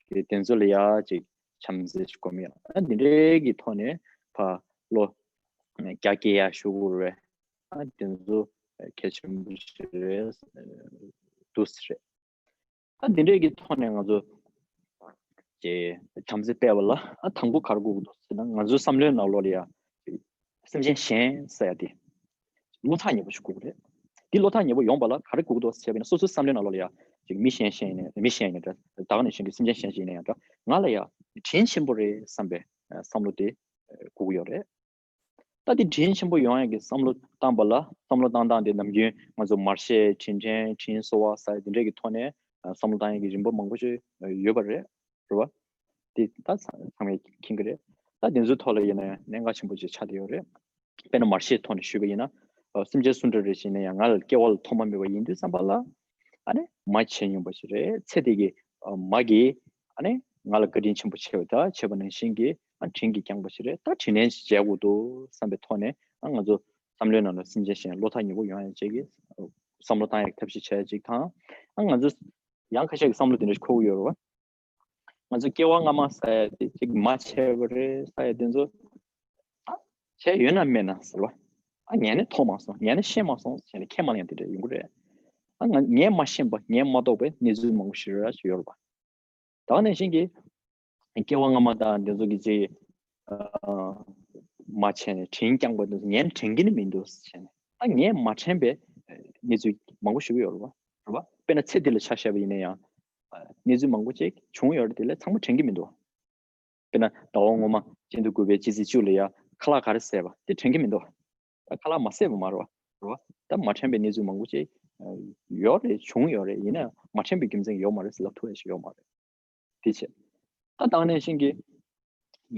གྱི་དེ་ཚོ་ལ་ཡ་ཅིག་བྱམས་བརྩེ་ཅིག་སྒོམ་ཡ། ཨ་འདི་འདྲའི་གི་ཐོག་ནས་ཕར་བློ་རྒྱ་སྐྱེད་ཡ་ཞུ་དགོས་རེད། ཨ་དེ་ཚོ་གལ་ཆེན་པོ་ཞིག་རེད་འདུག་ཟེར་རེད། ཨ་འདི་འདྲའི་གི་ཐོག་ནས་ང་ཚོ་ཀྱི་བྱམས་བརྩེ་སྤེལ་བ་ལ། ཨ་དང་པོ་ག་རེ་དགོས་ཀྱི་འདུག་ཟེར་ན། ང་ཚོའི་བསམ་བློའི་ནང་ལོགས་ལ་ཡ་སེམས་ཅན་གཞན་ཟེར་ཡ་དེ་བློ་ཐག་ཉེ་པོ་ཞིག་དགོས་ཀྱི་རེད། འདི་བློ་ཐག་ཉེ་པོ་ཡོང་བ་ལ་ག་རེ་དགོས་ཀྱི་འདུག་ཟེར་བ་ཡིན་ན། སོ་སོའི་བསམ་བློའི་ནང་ལོགས་ལ་ཡ་ཅིག་མི་གཞན་གཞན་ཡིན་ན། མི་གཞན་ཡིན་ན་འདྲ། ད་ག་ནང་བཞིན་གྱི་སེམས་ཅན་གཞན་ཞིག་ཡིན་ན་ཡང་འདྲ། ང་ལ་ཡ་དྲིན་ཆེན་པོ་རེད་བསམ་པའི་བསམ་བློ་དེ་དགོས་ཀྱི་ཡོད་རེད། ད་དེ་དྲིན་ཆེན་པོ་ཡོང་ཡག་གི་བསམ་བློ་བཏང་པ་ལ། བསམ་བློ་བཏང་སྟངས་དེ་ནམ་རྒྱུན་ང་ཚོ་མར་ཤེས། དྲིན་དྲན། དྲིན་གཟོ་བ་ཟེར་དེ་འདྲས་ཀྱི་ཐོག་ནས་ཨ་བསམ་བློ་བཏང་ཡག་གི་རིམ་པ་མང་པོ་ཞིག་ཡོད་པ་རེད། རེད་བ། དེ་ད་ཚང་མས་མཁྱེན་གྱི་རེད། ད་དེ་ཚོའི་ཐོག་ལ་ཡིན་ན་ཡང་གནད་འགག་ཆེན་པོ་ཅིག་ཆགས་བསྡད་ཡོད་རེད། དཔེར་ན་མར་ཤེས་ཐོག་ནས་ཞུས་པ་ཡིན་ན། ཨ་སེམས་ཅན་སུ་འདྲ་རེ་ཞིག་ཡིན་ན་ཡང་ང་ལ་སྐྱེ་བ་ལ་ཐོག་མ་མེད་པ་ཡིན་དུས་ཙམ་པ་ལ། ཨ་ནི་མ་བྱས་མྱོང་པ་ཞིག་རེད། ཚེ་འདི་གི་ཨ་མ་གིས་ཨ་ནི་ང་ལ་བཀའ་དྲིན་ཆེན་པོ་ཆེ་བ་དང་བྱས་པ་ནང་བཞིན་གྱི་ཨ་དྲིན་གྱིས་བསྐྱངས་པ་ཞིག་རེད། ད་དྲིན་ལན་ཞིག་འཇལ་དགོས་འདུག་བསམ་པའི་ཐོག་ནས། ཨ་ང་ཚོ་བསམ་བློའི་ནང་ལ་སེམས་ཅན་གཞན་བློ་ཐག་ཉེ་པོ་ཡོང་ཡ་བྱེད་ཀྱི་བསམ་བློ་བཏང་ཡ་ཐབས་ཤེས་བྱ་ཡ་ཅིག་དང་། ཨ་ང་ཚོ་ཡང་ཁ་ཤས་ཀྱི་བསམ་བློ་དེ་འདྲ་ཞིག་འཁོར་གྱི་ཡོད་རེད་བ། ང་ཚོ་སྐྱེ་བ་སྔ་མ་ཟེར་ཡ་དེ་ཅིག་མ་བྱས་པ་རེད་ཟེར་ཡ་དེ་ཚོ། ཨ་བྱས་ཡོད་ན་མེད་ན་ཟེར་བ། ཨ་ངས་ནི་མཐོང་མ་སོང་། ངས་ནི་ཤེས་མ་སོང་ཟེར་ནས་ཁས་མ་ལེན་ཡ་དེ་འདྲ་ཡོང་གི་རེད། ཨ་ང་ངས་མ་ཤེས་པ། ངས་མ་རྟོགས་པའི་གནས་ཚུལ་མང་པོ་ཞིག་རེ་རེ་ཞིག་ཡོད་རེད་པ། ད་ག་ནང་བཞིན་གྱི་སྐྱེ་བ་སྔ་མ་དང་དེ་ཚོ་གི་ཅིག་ཨ་མ་བྱས་ནས་དྲིན་བསྐྱངས་པ་དེ་ཚོ་ངས་ནི་དྲན་གྱི་ནི་མི་འདུག་ཟེར་ནས། ཨ་ངས་མ་དྲན་པའི་གནས་ཚུལ་མང་པོ་ཞིག་ཡོད་རེད་པ། རེད་པ། དཔེར་ན་ཚེ་འདི་ལ་ཆ་བཞག་པ་ཡིན་ན་ཡང་། ཨ་གནས་ཚུལ་མང་པོ་ཅིག་བྱུང་ཡོད་རེད། དེ་ལ་ཚང་མ་དྲན་གྱི་མི་འདུག་དཔེར་ན་ཟླ་བ་སྔོན་མ་སྤྱི་ཟླ་དགུ་པའི་སྤྱི་ཚེས་བཅུ་ལ་ཡ་ཁ་ལག་ག་རེ་བཟས་པ་དེ་དྲན་གྱི་མི་འདུག་ད་ཁ་ལག་མ་བཟས་པ་མ་རེད་བ། རེད་བ། ད་མ་དྲན་པའི་གནས་ཚུལ་མང་པོ་ཅིག་ཡོད་རེད། བྱུང་ཡོད་རེད། ཡིན་ན་མ་དྲན་པའི་རྒྱུ་མཚན་ཡོད་མ་རེད་ཟེར་ལབ་ཐུབ་ཡ་ཞིག་ཡོད་མ་རེད། དེ་བྱས། ད་ད་ག་ནང་བཞིན་གྱི་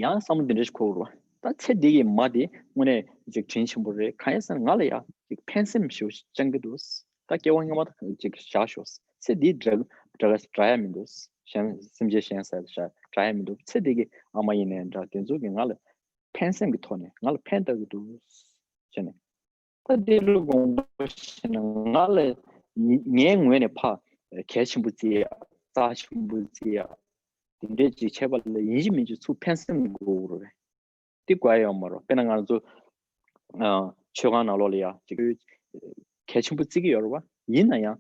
ཡང་བསམ་བློ་འདི་འདྲ་ཞིག་འཁོར་བ། ད་ཚེ་འདི་གི་མ་དེ་དངོས་གནས་ཅིག་དྲིན་ཆེན་པོ་རེད། གང་ཡིན་ཟེར་ན་ང་ལ་ཡ་ཅིག་ཕན་སེམས་ཞེ་པོ་ཅིག་བཅངས་ཀྱི་འདུག་ད་སྐྱེ་བ་སྔ་མ་ཅིག་བཞག་ཤོག་ཚེ་འདི་དགྲ་དགྲ་དགྲ་ཡ་མི་འདུག་གཞན་སེམས་ཅན་གཞན་ཟེར་བཞག་དགྲ་ཡ་མི་འདུག་ཚེ་འདི་གི་ཨ་མ་ཡིན་ནའི་འདྲ། དེ་ཚོ་གི་ང་ལ་ཕན་སེམས་ཀྱི་ཐོག་ནས་ང་ལ་ཕན་བཏགས་ཀྱི་འདུག་བྱས་ནས། ད་འདི་ལ་དགོངས་པ་བཞེས་ན་ང་ལ་ངའི་ངོས་ནས་ཕར་གལ་ཆེན་པོ་བརྩི་ཡ། རྩ་ཆེན་པོ་བརྩི་ཡ། དེ་འདྲས་ཅིག་བྱས་པ་ལ་ཡིན་གཅིག་མིན་གཅིག་ཚུར་ཕན་སེམས་དགོས་རེད། དེ་དགོས་ཡ་ཡོད་མ་རེད། དཔེར་ན་ང་ཚོ་ཨ་མཆོད་ཁང་ནང་ལོགས་ལ་ཡ་ཅིག་གལ་ཆེན་པོ་བརྩི་གི་ཡོད་རེད་བ། ཡིན་ན་ཡང་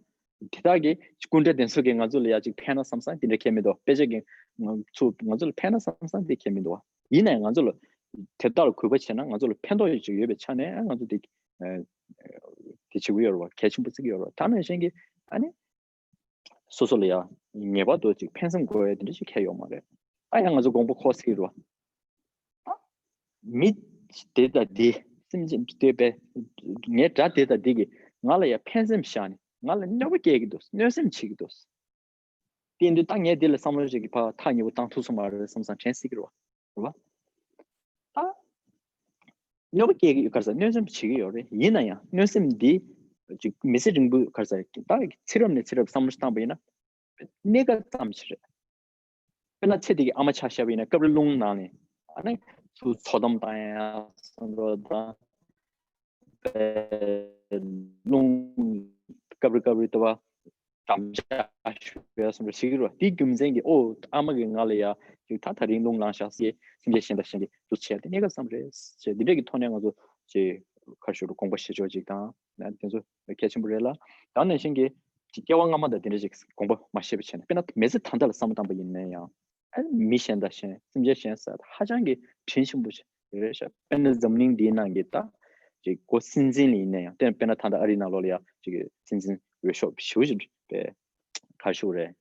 དེ་དག་གི་སྐུ་འདྲ་དེ་ཚོ་གིས་ང་ཚོ་ལ་ཡ་ཅིག་ཕན་ན་བསམ་བསམ་དེ་འདྲ་ཁྱད་མི་འདུག་དཔེ་ཆ་གིས་ང་ཚོ་ང་ཚོ་ལ་ཕན་ན་བསམ་བསམ་དེ་ཁྱད་མི་འདུག་ཡིན་ན་ཡང་ང་ཚོ་ལ་དེ་དག་ལ་གུས་པ་བྱས་ན་ང་ཚོ་ལ་ཕན་ཐོགས་ཡོད་ཅིག་ཡོད་པའི་ཆ་ནས་ང་ཚོ་དེ་ཨ་དེ་བྱེད་ཀྱི་ཡོད་རེད་བ། གལ་ཆེན་པོ་བརྩི་གི་ཡོད་རེད་བ། ད་ནང་བཞིན་གྱི་ཨ་ནི། སོ་སོ་ལ་ཡ་ངེས་པར་དུ་ཅིག་ཕན་སེམས་དགོས་ཡ་དེ་འདྲ་ཞིག་ཁྱད་ཡོད་མ་རེད། ཨ་ཡང་ང་ཚོ་དགོངས་པ་ཁོ་སི་རུ་མི་དེ་དང་དེ་སེམས་ཅན་དེ་པས་ངའི་དགྲ་དེ་དང་དེ་གིས་ང་ལ་ཡ་ཕན་སེམས་བཞག་ནས་ང་ལ་གནོད་པ་སྐྱེལ་གྱི་འདུག་གནོད་སེམས་བྱེད་ཀྱི་འདུག་དེ་འདི་ད་ངས་འདི་ལ་བསམ་བློ་ཞིག་གི་ཕར་ཐག་ཉེ་པོ་བཏང་ཐུབ་སོང་མ་རེད་བསམ་བསམ་དྲན་སྲིད་ཀྱི་རེད་བ། རེད་བ། ད་གནོད་པ་སྐྱེལ་གྱི་ཡོད་ག་རེ་ཟེར། གནོད་སེམས་བྱེད་ཀྱི་ཡོད་རེད། ཡིན་ན་ཡང་གནོད་སེམས་འདི་ཅིག་མི་ཚེ་རིང་པོ་ག་རེ་ཟེར། ད་ཚེ་རབས་ནས་ཚེ་རབས་བསམ་བློ་ཞིག་བཏང་པ་ཡིན་ན་གནས་སྐབས་ཙམ་ཞིག་རེད། དཔེར་ན་ཚེ་འདི་གི་ཨ་མ་ཆ་བཞག་པ་ཡིན་ན་སྐབས་རེ་རླུང་ནང་ནས་ཨ་ནི་ཚུར་འཚོ་སྡོམ་བཏང་ཡ་བསམ་བློ་བཏང་། རླུང་སྐབས་རེ་སྐབས་རེ་ལྟ་བ་དམ་བཅའ་ཞུ་ཡ་སོང་ར་ཞིག་རུ་དེའི་རྒྱུ་མཚན་གྱིས་ཨོ་ཨ་མ་གིས་ང་ལ་ཡ་ཅིག་ད་ད་རིང་རླུང་ལངས་ཤག་ཟེར་སེམས་ཅན་གཞན་དང་གཞན་གྱིས་འདུ་བྱས་ཏེ་གནས་སྐབས་ཙམ་རེད་ཅེས་འདི་འདྲས་ཀྱི་ཐོག་ནས་ང་ཚོ་ཅིག་ཁ་ཤོར་དགོངས་པ་བཞེས་ཕྱོགས་ཅིག་དང་དེ་ཚོ་གལ་ཆེན་པོ་རེད་ལ། ད་ནང་བཞིན་གྱི་ཅིག་སྐྱེ་བ་སྔ་མ་དང་དེ་འདྲས་ཅིག་དགོངས་པ་མ་བཞེས་པ་བྱས་ནས་དཔེར་ན་མི་ཚེ་ད་ལྟ་ལ་བསམ་བློ་བཏང་པ་ཡིན་ན་ཡང་ཨ་ནི་མི་གཞན་དང་གཞན་སེམས་ཅན་གཞན་ཟེར་ཧ་ཅང་གི་དྲིན་ཆེན་པོ་ཞིག་རེད་ཤག་དཔེར་ན་འཛམ་གླིང་འདིའི་ནང་གི་ད་ཅིག་སྒོ་སྲིད་འཛིན་ལ་ཡིན་ན་ཡང་དཔེར་ན་ད་ལྟ་ཨ་རིའི་ནང་ལོགས་ལ་ཡ་ཅིག་སྲིད་འཛིན་འོས་ཤོག་ཞེ་པོ་ཞིག་པས་ག་རེ་ཞུ་དགོས་རེད།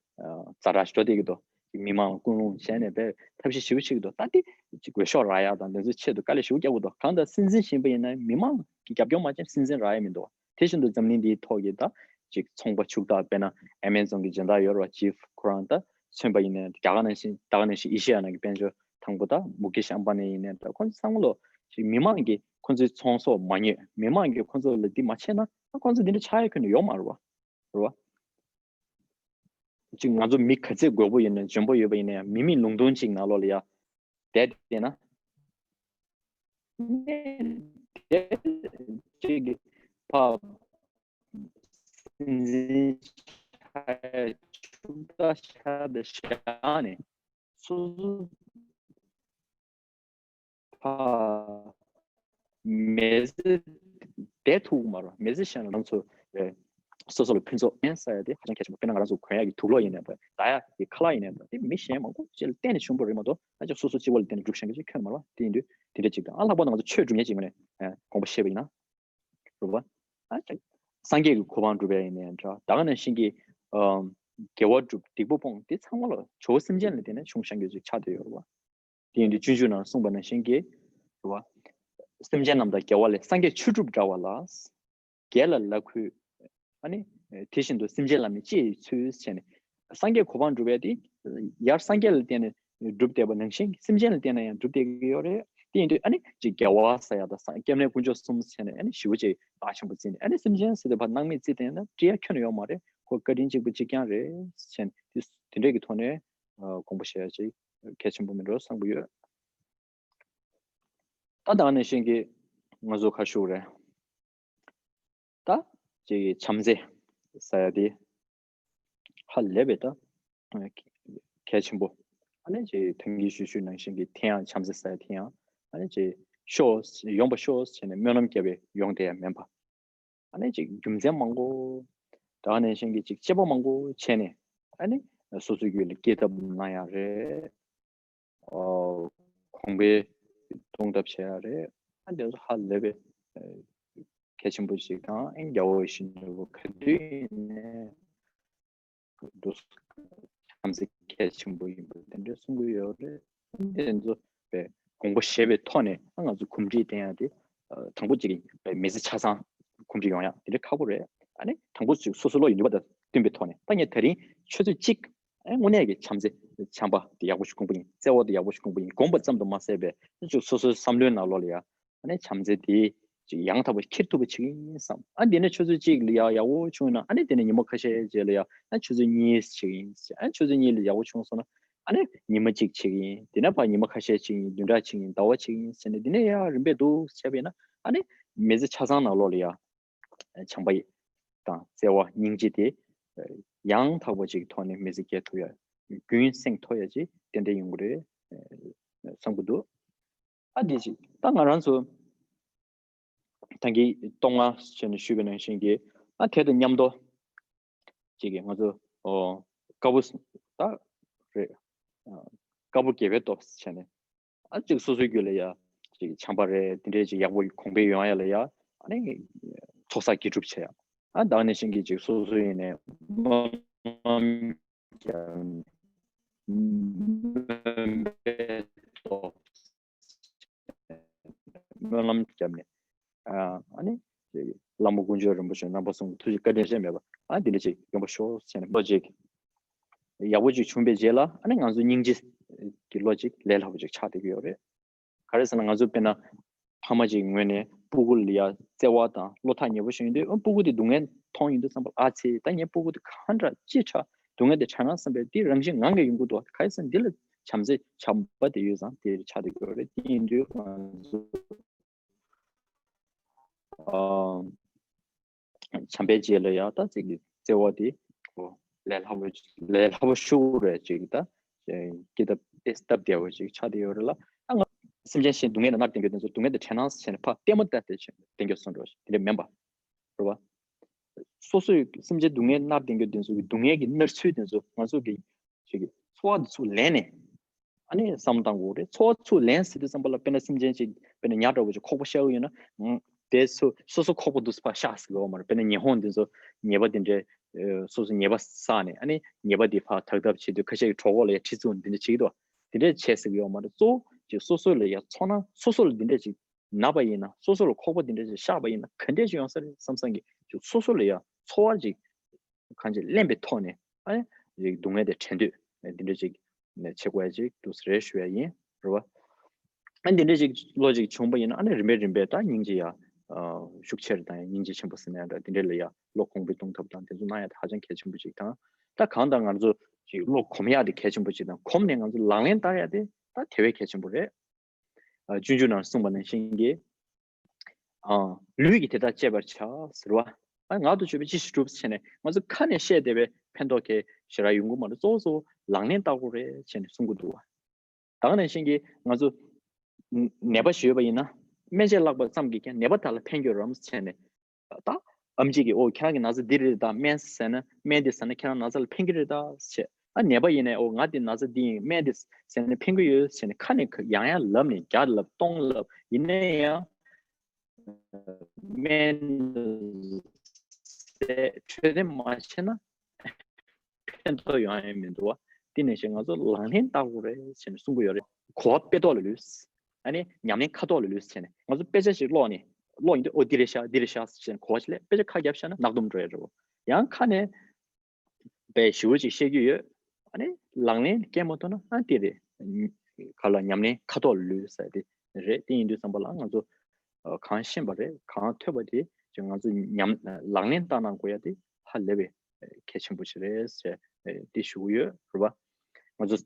ཛ་དྲག་ཞིག་འགྲོ་བསྡད་ཀྱི་འདུག་མི་མང་ལ་སྐུལ་སློང་བྱས་ནས་པས་ཐབས་ཤེས་ཞེ་པོ་བྱེད་ཀྱི་འདུག་ད་དེ་ཅིག་འོས་ཤོག་རག་ཡ་དང་དེ་ཚོའི་ཆེད་དུ་དཀའ་ལས་ཞེ་པོ་རྒྱག་གི་འདུག་གང་ལྟར་སྲིད་འཛིན་ཡིན་པ་ཡིན་ན་མི་མང་གི་རྒྱབ་སྐྱོར་མ་བྱས་ན་སྲིད་འཛིན་རག་ཡ་མི་འདུག་དེ་བཞིན་དུ་འཛམ་གླིང་འདིའི་ཐོག་གི་ད་ཅིག་ཚོང་པ་ཕྱུག་བདག་དཔེར་ན་ཨེ་མེ་ཛོན་གྱི་སྦྱིན་བདག་ཡོད་རེད་བ། ཇེཕ་ཁོ་རང་ད་མཚོན་པ་ཡིན་ནའི་རྒྱ་གར་ནང་བཞིན་ད་ག་ནང་བཞིན་ཨེ་ཤེ་ཡ་ནང་གི་དཔལ་འབྱོར་དང་པོ་ད་མུ་ཀེཤ་ཨམ་བྷ་ནི་ཡིན་ནའི་ད་ཁོང་ཚོ་ཚང་མ་ལོ་ཅིག་མི་མང་གིས་ཁོང་ཚོའི་ཚོང་ཟོག་མ་ཉོས། མི་མང་གིས་ཁོང་ཚོ་ལ་འདི་མ་བྱས་ན་ད་ཁོང་ཚོ་འདི་འདྲ་ཆགས་ཡ་ཁྱོན་ནས་ཡོད་མ་རེད་བ། རེད་བ། ཅིག་ང་ཚོ་མི་ག་ཚད་རྒོད་པོ་ཡིན་ན་འཇོན་པོ་ཡོད་པ་ཡིན་ན་ཡང་མི་མེད་ལུང་སྟོང་ཅིག་ནང་ལོགས་ལ་ཡ་བསྡད་བསྡད་ན། བསྡད་ཅིག་གི་ཕ་སྲིད་འཛིན་ཆགས་ཆུ་ད་ཤ་ད་བཞག་ནས་སོ་སོ་ཕ་མི་ཚེ་བསྡད་ཐུབ་མ་རེད། མི་ཚེ་གཞན་ལ་རང་ཚོ་སོ་སོ་ལ་ཕུན་ཚོགས་ཡིན་ཟེར་ཡ་དེ་ཧ་ཅང་གལ་ཆེན་པོ། དཔེར་ན་ང་རང་ཚོ་གོན་ཡག་གི་དུག་ལོག་ཡིན་ནའི་འདྲ། ཟ་ཡག་གི་ཁ་ལག་ཡིན་ནའི་འདྲ། དེ་མི་གཞན་མང་པོ་ཅིག་ལ་གཏན་ནས་ཞུམ་པ་རེད་མ་གཏོགས་ཨ་ཅག་སོ་སོ་སྤྱི་བོ་ལ་གཏན་ནས་སྒྲུབ་བཞིན་གྱི་ཅིག་ཁྱོན་མ་རེད་བ། དེ་ཡིན་དུས་དེ་འདྲ་ཅིག་དང་ཨ་ལྷག་པར་དུ་ང་ཚོ་ཆོས་སྒྲུབ་མཁན་ཅིག་ངོས་ནས་དགོངས་པ་བཞེས་པ་ཡིན་ན་རེད་བ། ཨ་ཅག་སངས་རྒྱས་ཀྱི་གོ་འཕང་སྒྲུབ་ཡ་ཡིན་ནའི་འདྲ། ད་ག་ནང་བཞིན་གྱི་ཨམ་དགེ་བ་སྒྲུབ་སྡིག་པ་སྤོང་དེ་ཚང་མ་ལ་ཇོ་བོ་སེམས་ཅན་ལ་བརྟེན་ནས་བྱུང་བཞག་རྒྱུ་ཅིག་ཆགས་བསྡད་ཡོད་རེད་བ། དེ་ཡིན་དུས་སྤྱོད་འཇུག་ནང་གསུངས་པ་ནང་བཞིན་གྱི་རེད་བ། སེམས་ཅན་རྣམས་དང་རྒྱལ་བ་ལས། སངས་རྒྱས་ཆོས་སྒྲུབ་འདྲ་བ་ལ། དགེ་ལ་ལ་གུས། ཨ་ནི་དེ་བཞིན་དུ་སེམས་ཅན་ལ་ནི་གཅེས་ཚུལ་བྱས་ནས། སངས་རྒྱས་གོ་འཕང་སྒྲུབ་པའི་དེ་ཡར་སངས་རྒྱས་ལ་བརྟེན་ནས་སྒྲུབ་བསྡད་པ་ནང་བཞིན་སེམས་ཅན་ལ་བརྟེན་ནས་ཡང་སྒྲུབ་བསྡད་ཀྱི་ཡོད་རེད། དེ་ཡིན་དུས་ཨ་ནི་ཅིག་རྒྱལ་བ་ཟེར་ཡ་དང་སངས་སྐྱབས་གནས་དཀོན་མཆོག་གསུམ་བྱས་ནས་ཨ་ནི་ཞེ་པོ་ཅིག་རླབས་ཆེན་པོ་བརྩིས་ནས་ཨ་ནི་སེམས་ཅན་ཟེར་དུས་ཕར་སྣང་མེད་བརྩིས་བསྡད་ན་འགྲིག་ཡ་ཁྱོན་ནས་ཡོད་མ་རེད། ཁོ་བཀའ་དྲིན་གཅིག་པ་གཅིག་རྐྱང་རེད་བྱས་ནས་དེ་དེ་འདྲས་ཀྱི་ཐོག་ནས་དགོངས་པ་བཞེས་ཡ་ཅིག་གལ་ཆེན་པོ་མིན་འགྲོ་བསམ་གྱི་ཡོད། ད་ད་ག་ནང་བཞིན་གྱི་ང་ཚོ་ཁ་ཤུགས་རེད། ད་ཅིག་བྱམས་བརྩེ་ཟེར་ཡ་དེ་ཧ་ལས་པའི་ད་གལ་ཆེན་པོ། ཨ་ནི་ཅིག་ཐུན་གྱི་ཞུ་ཞུ་ནང་བཞིན་གྱི་དེ་ཡང་བྱམས་བརྩེ་ཟེར་ཡ་དེ་ཡང་ཨ་ནི་ཅིག་ཤོག་ཡོང་པ་ཤོག་བྱས་ནས་སྨོན་ལམ་བརྒྱབ་པའི་ཡོང་བསྡད་ཡ་མིན་པ། ཨ་ནི་ཅིག་རྒྱུ་མཚན་མང་པོ། ད་ག་ནང་བཞིན་གྱི་ཅིག་དཔྱད་པ་མང་པོ་བྱས་ནས་ཨ་ནི་སོ་སོའི་རྒྱུད་ལ་སྐྱེ་ཐབས་གནང་ཡ་རེད། ཨོ། གོང་འཕེལ་གཏོང་ཐབས་བྱེད་ཡ་རེད། ཨ་འདི་ཚོ་ཧ་ལས་པའི་ཨ་གལ་ཆེན་པོ་ཞིག་དང་ཨ་རྒྱལ་བ་ཡིད་བཞིན་ནོར་བུ་ག་དུས་ཡིན་ནའི་འདུག་བྱམས་བརྩེ་གལ་ཆེན་པོ་ཡིན་པ་དེ་འདྲ་གསུང་གི་ཡོད་རེད། ཨ་འདི་ཚོ་པའི་དགོངས་པ་བཞེས་པའི་ཐོག་ནས་ཨ་ང་ཚོ་གོམས་འདྲིས་བསྟེན་ཡ་དེ་ཨ་དང་པོ་གཅིག་ཡིན་པའི་མི་ཚེ་ཆ་ཚང་གོམས་འདྲིས་ཡོང་ཡ་དེ་འདྲ་ཁག་པོ་རེད། ཨ་ནི་དང་པོ་གཅིག་སོ་སོ་བློ་ཡི་ནུས་པ་དང་བསྟུན་པའི་ཐོག་ནས་ད་ངས་དེ་རིང་ཆུ་ཚོད་གཅིག་ཨེ་དངོས་གནས་ཀྱི་བྱམས་བརྩེ། བྱམས་པ་དེ་ཡག་པོ་ཞིག་སྒོམ་པ་ཡིན། བརྩེ་བ་དེ་ཡག་པོ་ཞིག་སྒོམ་པ་ཡིན། སྒོམ་པ་ཙམ་དུ་མ་ཟད་པའི་ཨ་ཅིག་སོ་སོའི་བསམ་བློའི་ནང་ལོགས་ལ་ཡ་ཨ་ནི་བྱམས་བརྩེ་དེ་ཅིག་ཡང་དག་པ་འཁྱེར་ཐུབ་པ་བྱེད་ཀྱི་ཡིན་བསམ། ཨ་འདི་ནས་ཆུ་ཚོད་གཅིག་ལ་ཡ་ཡག་པོ་བྱུང་ན་ཨ་ནི་དེ་ནས་ཉི་མ་ཁ་ཤས་རྗེས་ལ་ཡ་ཨ་ཆུ་ཚོད་གཉིས་བྱེད་ཀྱི་ཡིན། ཨ་ཆུ་ཚོད་གཉིས་ལ་ཡག་པོ་བྱུང་སོང་ན་ཨ་ནི་ཉི་མ་གཅིག་བྱེད་ཀྱི་ཡིན། དེ་ནས་ཕར་ཉི་མ་ཁ་ཤས་བྱེད་ཀྱི་ཡིན། བདུན་ཕྲག་བྱེད་ཀྱི་ཡིན། ཟླ་བ་བྱེད་ཀྱི་ཡིན་ཟེར་ནས་འདི་ནས་ཡ་རིམ་པས་འདུག་བྱས་པ་ཡིན་ན་ཨ་ནི་མི་ཚེ་ཆ་ཚང་ནང་ལོགས་ལ་ཡ། བྱམས་པ་དང་བརྩེ་བ་སྙིང་རྗེ་དེ་ཡང་དག་པ་ཅིག་ཐོག་ནས་མི་ཚེ་སྐྱེལ་ཐུབ་ཡ་རྒྱུན་སེང་ཐུབ་ཡ་ཅིག་ཏན་ཏན་ཡོང་གི་རེད་བསམ་གྱི་འདུག་ཨ་འདི་ཅིག་ད་ང་རང་ཚོ་ད་གིན་སྟོད་མངའ་བྱས་ནས་ཞུས་པའི་ནང་བཞིན་གྱི་ཨ་དེ་དང་མཉམ་དུ་ཅིག་གི་ང་ཚོ་ཨོ་དཀར་པོ་ད་རེད། དཀར་པོ་དགེ་བའི་སྟོབས་བྱས་ནས། ཨ་ཅིག་སོ་སོའི་རྒྱུད་ལ་ཡ་ཅིག་བྱམས་པ་རེད། དེ་འདྲའི་ཅིག་ཡག་པོ་གོང་འཕེལ་ཡོང་ཡ་ལ་ཡ་ཨ་ནི་ཚོགས་བསགས་དགེ་སྒྲུབ་བྱེད་ཡ། ཨ་ད་ག་ནང་བཞིན་གྱི་ཅིག་སོ་སོ་ཡིན་ནའི་སྨོན་ ལམ་བརྒྱབ་ནས། སྨོན་ལམ་བརྒྱབ་ནས། ཨ་ནི་བླ་མ་དཀོན་མཆོག་རིན་པོ་ཆེ་རྣམ་པ་གསུམ་ཐུགས་རྗེ་བཀའ་དྲིན་ཆེ་མེད་པ། ཨ་འདི་འདྲ་ཅིག་ཡོང་བ་ཤོག་ཟེར་ནས་བློ་ཅིག་ཡག་པོ་ཅིག་བྱུང་པའི་རྗེས་ལ། ཨ་ནི་ང་ཚོ་སྙིང་རྗེ་གི་བློ་ཅིག་ལས་སླ་པོ་ཅིག་ཆགས་བསྡད་ཀྱི་ཡོད་རེད། ག་རེ་ཟེར་ན། ང་ཚོ་དཔེར་ན་ཕ་མ་ཅིག་ངོས་ནས་སྤུ་གུ་ལ་ཡ་བརྩེ་བ་དང་བློ་ཐག་ཉེ་པོ་ཞིག་ཡོང་དུས། ཨ་སྤུ་གུ་དེ་སྡུག་བསྔལ་མཐོང་ཡོང་དུས་ཙམ་པ་ལ། ཨ་ཙི། ད་ངའི་སྤུ་གུ་དེ་གང་འདྲ་ཅི་འདྲ་སྡུག་བསྔལ་དེ་དྲན་ན་བསམ་པའི་དེ་རང་བཞིན་ངང་གིས་ཡོང་གི་འདུག། ག་རེ་ཟེར་ན་འདི་ལ་བྱམས་བརྩེ་བྱམས་པ་དེ་ཡོད་ཙང་དེ་ཆགས་བསྡད་ཀྱི་ཡོད་རེད། དེ་ཡིན་དུས་ང་ཚོ་ཨ། བྱམས་པའི་རྗེས་ལ་ཡང་ད་ཅིག་གི་བརྩེ་བ་དེ། ཨོ། ལས་སླ་པོ། ལས་སླ་པོ་ཤོར་རེད། ཅིག་ད་ཀི་ཏ་པེ་སྟབས་བདེ་བོ་ཅིག་ཆགས་བསྡད་ཡོད་རེད་ལ། ད་ང་སེམས་ཅན་གཞན་སྡུག་བསྔལ་ལ་མནར་བསྡད་མཁན་དེ་ཚོ་སྡུག་བསྔལ་དེ་དྲན་ན་བྱས་ནས་ཕར་ལྟད་མོ་ལྟ་སྟེ་བྱས་ནས་བསྡད་མཁན་སོང་འགྲོ། དེ་འདྲ་མིན་པ། རེད་བ། སོ་སོའི་སེམས་ཅན་སྡུག་བསྔལ་མནར་བསྡད་མཁན་དེ་ཚོ་གི་སྡུག་བསྔལ་གྱི་མནར་ཚུལ་དེ་ཚོ་ང་ཚོ་གི་ཅིག་གི་ཚོར་བ་དེ་ཚོ་ལེན་ནས། ཨ་ནི་བསམ་བློ་བཏང་དགོས་རེད། ཚོར་བ་ཚུར་ལེན་ཟེར་དུས་ཙམ་པ་ལ། དཔེར་ན་སེམས་ཅན་ཅིག་དཔེར་ན་ཉ་འདྲ་བོ་ཅིག་ཁོག་པ་ཤ་གི་ཡོད་ན། ཨང་། དེ་སོ་སོ་སོ་ཁོག་པ་འདུག་སེ་ཕར་ཤ་ཟེར་གི་ཡོད་མ་རེད། དཔེར་ན་ཉི་ཧོང་འདི་ཚོ་ཉེས་པ་འདི་འདྲའི། ཨ་སོ་སོ་ཉེས་པ་བསགས་ནས། ཨ་ནི་ཉེས་པ་འདི་ཕར་དག་ཐབས་བྱེད་དུས་ཁ་ཤས་ཀྱིས་གྲོད་ཁོག་ལ་ཡ་གྲི་བཙུགས་ནས་འདི་འདྲ་བྱེད་ཀྱི་འདུག། དེ་འདྲ་བྱེད་ཟེར་གི་ཡོད་མ་རེད། གཙོ་བོ་ཅིག་སོ་སོ་ལ་ཡ་ཚོར་ན། སོ་སོ་ལ་འདི་འདྲ་ཅིག་ན་བ་ཡིན་ན། སོ་སོ་ལ་ཁོག་པ་འདི་འདྲ་ཅིག་ཤ་བ་ཡིན་ན་ག་འདྲ་ཅིག་ཡོང་ས་རེད་བསམ་བསམ་གྱིས། ཅིག་སོ་སོ་ལ་ཡ་ཚོར་བ་ཅིག་གང་ཅི་ལེན་པའི་ཐོག་ནས། ཨ་ནི་སྡུག་བསྔལ་དེ་དྲན་འདོད་འདི་འདྲ་ཅིག་བྱེད་དགོས་ཡ་ཅིག་འདུག་ཟེར་ཞུ་ཡ་ཡིན། རེད་བ། ཨ་འདི་འདྲ་ཅིག་བློ་ཅིག་བྱུང་པ་ཡིན་ན། ཨ་ནི་རིམ་པས་རིམ་པས་ད་སྙིང་རྗེ་ཡ་ཤུགས་ཆེར་དང་། ཡ་སྙིང་རྗེ་ཆེན་པོ་ཟེར་ན་ཡང་འདྲ། འདི་འདྲ་ལ་ཡ་བློ་གོང་འཕེལ་གཏོང་ཐབས་དང་དེ་ཚོ་གནང་ཡ་དེ་ཧ་ཅང་གལ་ཆེན་པོ་ཅིག་དང་། ད་གང་ལྟར་ང་ཚོ་ཅིག་བློ་གོམས་ཡ་དེ་གལ་ཆེན་པོ་ཅིག་དང་། གོམས་ནས་ང་ཚོ་ལག་ལེན་བསྟར་ཡ་དེ་ད་དེ་བས་གལ་ཆེན་པོ་རེད། ཨ་སྤྱོད་འཇུག་ནང་གསུངས་པ་ནང་བཞིན་གྱི། ཨ་ལུས་ཀྱིས་དེ་དག་སྤྱད་པར་བྱ་ཟེར་བ། ཨ་ངག་ཏུ་བརྗོད་པས་ཅི་ཞིག་བསྒྲུབ་ཟེར་ནས། ང་ཚོ་ཁ་ནས་བཤད་བསྡད་པའི་ཕན་ཐོགས་གང་ཞེ་དྲག་ཡོང་གི་མ་རེད། གཙོ་བོ་གཙོ་བོ་ལག་ལེན་བསྟར་དགོས་རེད་ཟེར་ནས་གསུང་གི་འདུག་བ། ད་ག་ནང་བཞིན་གྱི་ང་ཚོ་ནད་པ་ཞིག་ཡོད་པ་ཡིན་ན། སྨན་དཔྱད་བརླག་པ་ཙམ་གྱིས་ཀྱང་ནད་པ་དག་ལ་ཕན་གྱི་རེད་བསམ་བྱས་ནས། ད་ཨེམ་ཆི་གིས་ཨོ་ཁྱེད་རང་གི་ན་ཚ་འདི་རེད་ད། སྨན་ཟས་ན། སྨན་འདི་ཟས་ན་ཁྱེད་རང་ན་ཚ་ལ་ཕན་གྱི་རེད་ད་ཟེར། ཨ་ནད་པ་ཡིན་ནའི་ཨོ་ང་འདི་ན་ཚ་འདི་ཡིན། སྨན་འདི་ཟས་ན་ཕན་གྱི་ཡོད་ཟེར་ནས་ཁ་ནས་ཡང་ཡང་ལབ་ནས། བརྒྱ་ལབ་སྟོང་ལབ་ཡིན་ན་ཡང་། སྨན་ཟས་འཕྲོད་བསྟེན་མ་བྱས་ན་ཕན་ཐོགས་ཡོང་ཡ་མི་འདུག་བ། དེ་ནང་བཞིན་ང་ཚོ་ལག་ལེན་བསྟར་དགོས་རེད་ཟེར་ནས་གསུང་གི་ཡོད་རེད། གོ་བ་དཔེ་ཐོག་ལ་ལུས། ཨ་ནི་ཉམས་ལེན་ཁ་ཐོག་ལ་ལུས་བྱས་ནས། ང་ཚོ་དཔེ་ཆ་ཞིག་ཀློག་ནས། ཀློག་ཡོང་དུས་ཨོ་འདི་རེད་ཤག་འདི་རེད་ཤག་ཟེར་ནས་གོ་བ་ཞིག་སླེབས། དཔེ་ཆ་ཁ་བརྒྱབ་བཞག་ན་ནག་དུམ་འགྲོ་ཡ་རེད་བ། ཡང་ཁ་ནས་དཔེ་ཞེ་པོ་ཅིག་བཤད་རྒྱུ་ཡོད། ཨ་ནི་ལག་ལེན་བཀལ་མ་ཐུབ་ན། ཨ་འདི་རེད། ག་ལ་ཉམས་ལེན་ཁ་ཐོག་ལ་ལུས་ཟེར་དེ་རེད། དེ་ཡིན་དུས་ཙམ་པ་ལ་ང་ཚོ་ཨ་གང་ཤེས་པ་རེད། གང་ཐོས་པ་དེ་ཅིག་ང་ཚོ་ཉམས། ལག་ལེན་བསྟར་གནང་དགོས་ཡ་དེ་ཧ་ལས་པའི་གལ་ཆེན་པོ་ཞིག་རེད་ཟེར་དེ་ཞུ་གི་ཡོད། རེད་པ། ང་ཚོ་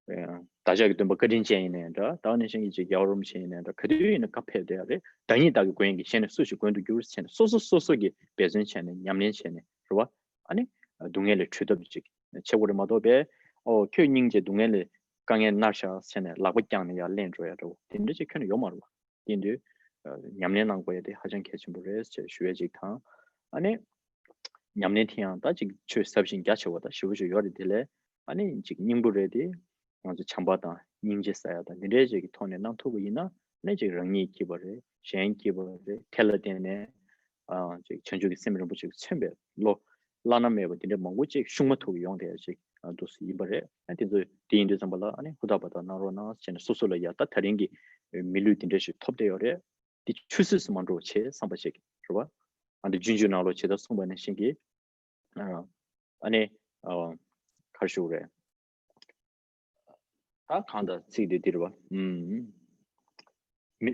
ཨ་བདག་ཅག་གི་སྟོན་པ་བཀའ་དྲིན་ཅན་ཡིན་ནའི་འདྲ། ད་ག་ནང་བཞིན་གྱི་ཅིག་རྒྱལ་བ་རིན་པོ་ཆེ་ཡིན་ནའི་འདྲ། ག་དུས་ཡིན་ན་བཀའ་ཕེབས་བསྡད་ཡ་རེད། བདག་ཉིད་བདག་གི་མགོན་ཡིན་གྱི། གཞན་ནི་སུ་ཞིག་མགོན་དུ་འགྱུར་ཟེར་ནས། སོ་སོ་སོ་སོ་གིས་འབད་བརྩོན་བྱས་ནས་ཉམས་ལེན་བྱས་ནས། རེད་པ། ཨ་ནི་སྡུག་བསྔལ་ལས་གྲོལ་ཐབས་ཅིག་བྱེད་དགོས་རེད་མ་གཏོགས་པས། ཨོ་ཁྱོད་སྙིང་རྗེ། སྡུག་བསྔལ་ལས་དཀའ་ངལ་མནར་བཞག་ཟེར་ནས་ལག་པ་བརྐྱངས་ནས་ཡར་ལེན་འགྲོ་ཡ་འདྲ་བོ་དེ་འདྲ་ཅིག་ཁྱོན་ནས་ཡོད་མ་རེད་པ། དེ་ཡིན་དུས་ཨ་ཉམས་ལེན་གནང་དགོས་ཡ་དེ་ཧ་ཅང་གལ་ཆེན་པོ་རེད་ཅེས་ཞུ་ཡ་ཅིག་དང་། ཨ་ནི་ཉམས་ལེན་དེ་ཡང་ད་ཅིག་ཆོས་ཟབ་ཞིང་རྒྱ་ཆེ་བ་ད་ཞེ་པོ་ཅིག་ཡོད་རེད། དེ་ལས་ཨ་ནི་ཅིག་སྙིང་པོ་རེད་དེ། ང་ཚོ་བྱམས་པ་དང་སྙིང་རྗེ་ཟེར་ཡ་དང་འདི་འདྲའི་ཅིག་གི་ཐོག་ནས་གནང་ཐུབ་པ་ཡིན་ན། ཨ་ནི་ཅིག་རང་ཉིད་སྐྱིད་པ་རེད། གཞན་སྐྱིད་པ་རེད། དེ་ལ་བརྟེན་ནས་ཨ་ཅིག་བྱང་ཆུབ་ཀྱི་སེམས་རིན་པོ་ཆེས་མཚོན་པའི་བློ་བླ་ན་མེད་པ་དེ་འདྲ་མང་པོ་ཅིག་ཤུགས་མ་ཐུག་ཡོང་བསྡད་ཡ་ཅིག་ཨ་འདུག་སེ་ཡིན་པ་རེད། ཨ་དེ་ཚོ་དེ་ཡིན་དུས་ཙམ་པ་ལ་ཨ་ནི་ཧུར་ཐག་བར་ཐག་གནང་རོགས་གནང་ཟེར་ནས། སོ་སོ་ལ་ཡ་ད་དེ་རིང་གི་མི་ལུས་དེ་འདྲ་ཞིག་ཐོབ་བསྡད་ཡོད་རེད། དེ་ཆུད་ཟོས་སུ་མ་འགྲོ་བྱས་བསམ་པ་ཞིག་རེད་བ། ཨ་འདི་རྒྱུན་རྒྱུན་ནང་ལོགས་ཇི་ལྟར་གསུངས་པ་ནང་བཞིན་གྱི། ཨ་ཨ་ནི་ཨ་ག་རེ་ཞུ་དགོས་རེད། ད་གང་ལྟར་ཚིག་དེ་འདི་རེད་བ། ཨུམ། མི་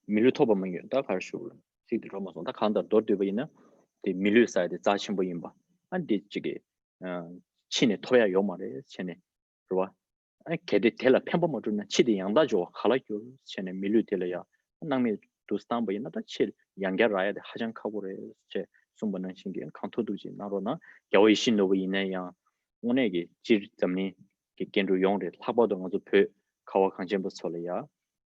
མི་ལུས་ཐོབ་པ་མ་ཡིན། ད་ག་རེ་ཞུ་དགོས་རེད། ཚིག་དེ་འགྲོ་མ་སོང་། ད་གང་ལྟར་མདོར་བསྡུས་པ་ཡིན་ན། དེ་མི་ལུས་ཟེར་ཡ་དེ་རྩ་ཆེན་པོ་ཡིན་པ། ཨ་འདི་གཅིག་གིས་ཨ་ཕྱི་ནས་ཐོབ་ཡ་ཡོད་མ་རེད་བྱས་ནས། རེད་བ། ཨ་གལ་ཏེ་དེ་ལ་ཕན་པ་མ་བསྒྲུབས་ན་ཕྱིས་དེ་ཡང་དག་འབྱོར་བ་ག་ལ་འགྱུར་བྱས་ནས། མི་ལུས་དེ་ལ་ཡང་སྣང་མེད་དུ་བཏང་པ་ཡིན་ན། ད་ཕྱིར་ཡང་བསྐྱར་རག་ཡ་དེ་ཧ་ཅང་ཁག་པོ་རེད་ཅེས་གསུངས་པ་ནང་བཞིན་གྱི། གང་ཐུབ་ཐུབ་ཅིག་གནང་རོགས་གནང་། རྒྱལ་བ་ཡིད་བཞིན་ནོར་བུ་ཡིན་ན་ཡང་དངོས་གནས་ཀྱི་སྤྱིར་འཛམ་གླིང་གི་སྐྱེ་འགྲོ་ཡོངས་རེད། ལྷག་པར་དུ་ང་ཚོ་བོད་ཁ་བ་གངས་ཅན་པ་ཚོ་ལ་ཡང་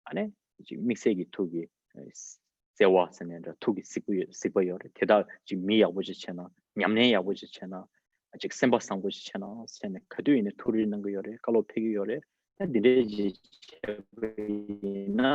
ཨ་ནི་ཅིག་དམིགས་བསལ་གྱི་ཐུགས་ཀྱི་བརྩེ་བ་ཟེར་ནའི་འདྲ། ཐུགས་ཀྱི་གཟིགས་པ་ཡོད། གཟིགས་པ་ཡོད་རེད། དེ་དག་ཅིག་མི་ཡག་པོ་ཅིག་བྱས་ན། ཉམས་ལེན་ཡག་པོ་ཅིག་བྱས་ན། ཅིག་སེམས་པ་བཟང་པོ་ཞིག་བྱས་ན་ཟེར་ནས་ག་དུས་ཡིན་ནའི་ཐུགས་རེ་གནང་གི་ཡོད་རེད། བཀའ་སློབ་ཕེབས་ཀྱི་ཡོད་རེད། ད་འདི་འདྲའི་ཅིག་བྱས་པ་ཡིན་ན།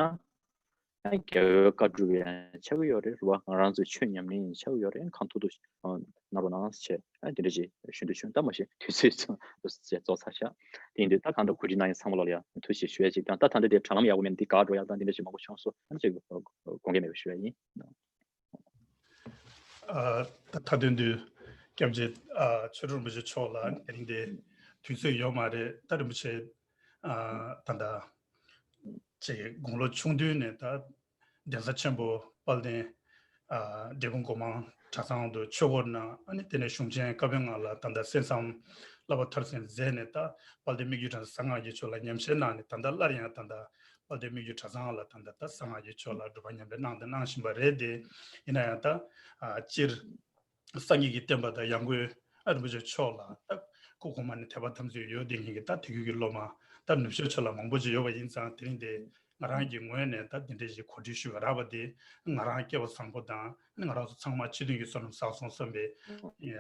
རྒྱལ་བའི་བཀའ་སྒྲུབ་ཡང་ཆགས་ཀྱི་ཡོད་རེད། རེད་བ། ང་རང་ཚོའི་ཆོས་ཉམས་ལེན་ཡང་ཆགས་ཀྱི་ཡོད་རེད། གང་ཐུབ་ཐུབ་གནང་རོགས་གནང་བྱས། ཨ་དེ་འདྲ་ཞིག་ཞུ་འདོད་བྱུང་། ད་མ་གཞི་དུས་ཚོད་ཚང་དུ་བྱས་རྫོགས་ཚར་ཤག་དེ་ཡིན་དུས་ད་གང་ལྟར་གོ་སྒྲིག་གནང་མཁན་ཚང་མ་ལོག་ལ་ཡང་ཐུགས་རྗེ་ཆེ་ཞུ་ཡ་ཅིག་དང་། ད་ད་ལྟ་དེ་དྲ་ལམ་ཡག་པོ་མེད་ན་འདི་འགག་འགྲོ་ཡག་དང་དེ་འདྲ་ཞིག་མང་པོ་བྱུང་སོང་། ཨ་ནི་ཅིག་དགོངས་འགལ་མེད་པ་ཞུ་ཡ་ཡིན། ཨ། ད་ད་དུང་དུས་སྐྱབས་རྗེ་ཨ་ཆོས་དྲུག་རིན་པོ་ཆེ་མཆོག་ལ་དེ་རིང་དེ་དུས་ཚོད་ཡོད་མ་རེད། ད་རིན་པོ་ཆེ་ཨ་ད་ད་ཅིག་དགུང་ལོ་ཆུང་དུས་ནས་ད་གདན་ས་ཆེན་པོ་དཔལ་ལྡན་ཨ་འབྲས་སྤུངས་སྒོ་མང་གྲྭ་ཚང་དུ་ཆོས་སྒོར་གནང་། ཨ་ནི་དེ་ནས་གཞུང་ཆེན་བཀའ་པོད་ལྔ་ལ་ད་ད་གསན་བསམ་བསླབ་པ་མཐར་ཕྱིན་མཛད་ནས། ད་དཔལ་ལྡན་སྨིག་རྒྱུ་གྲྭ་ཚང་གསང་སྔགས་ཀྱི་ཆོས་ལ་ཉམས་བཞེས་གནང་ནས། ད་ད་སླར་ཡང་ད་ད་དཔལ་ལྡན་སྨིག་རྒྱུ་གྲྭ་ཚང་ལ་ད་ད་ད་གསང་སྔགས་ཀྱི་ཆོས་ལ་སྒྲུབ་པ་ཉམས་ལེན་གནང་དང་གནང་བཞིན་པ་རེད་དེ། ཡིན་ན་ཡང་ད་ཨ་སྤྱིར་སངས་རྒྱས་ཀྱི་བསྟན་པ་དང་ཡང་སྒོས་ཨ་རིན་པོ་ཆེ་མཆོག་ལ་ད་སྐུ་གོང་མ་ནས་ཐེག་པ་དམ་ཚིག་ཡོད་བསྡད་མཁན་གྱི་ད་དེ་གུ་གི་སློབ་མ་ད་ནུབ་ཕྱོགས་ཕྱོགས་ལ་མང་པོ་ཅིག་ཡོད་པ་ཡིན་ཙང་། དེ་རིང་དེ་ང་རང་གི་ངོས་ནས་ད་དེ་འདྲ་ཞིག་གོ་སྒྲིག་ཞུས་པ་རག་པ་དེ་ང་རང་སྐལ་བ་བཟང་པོ་དང་ང་རང་ཚོ་ཚང་མ་ཆོས་ལྡན་གྱི་བསོད་ནམས་བསགས་སོང་བསམ་པའི་ཡ་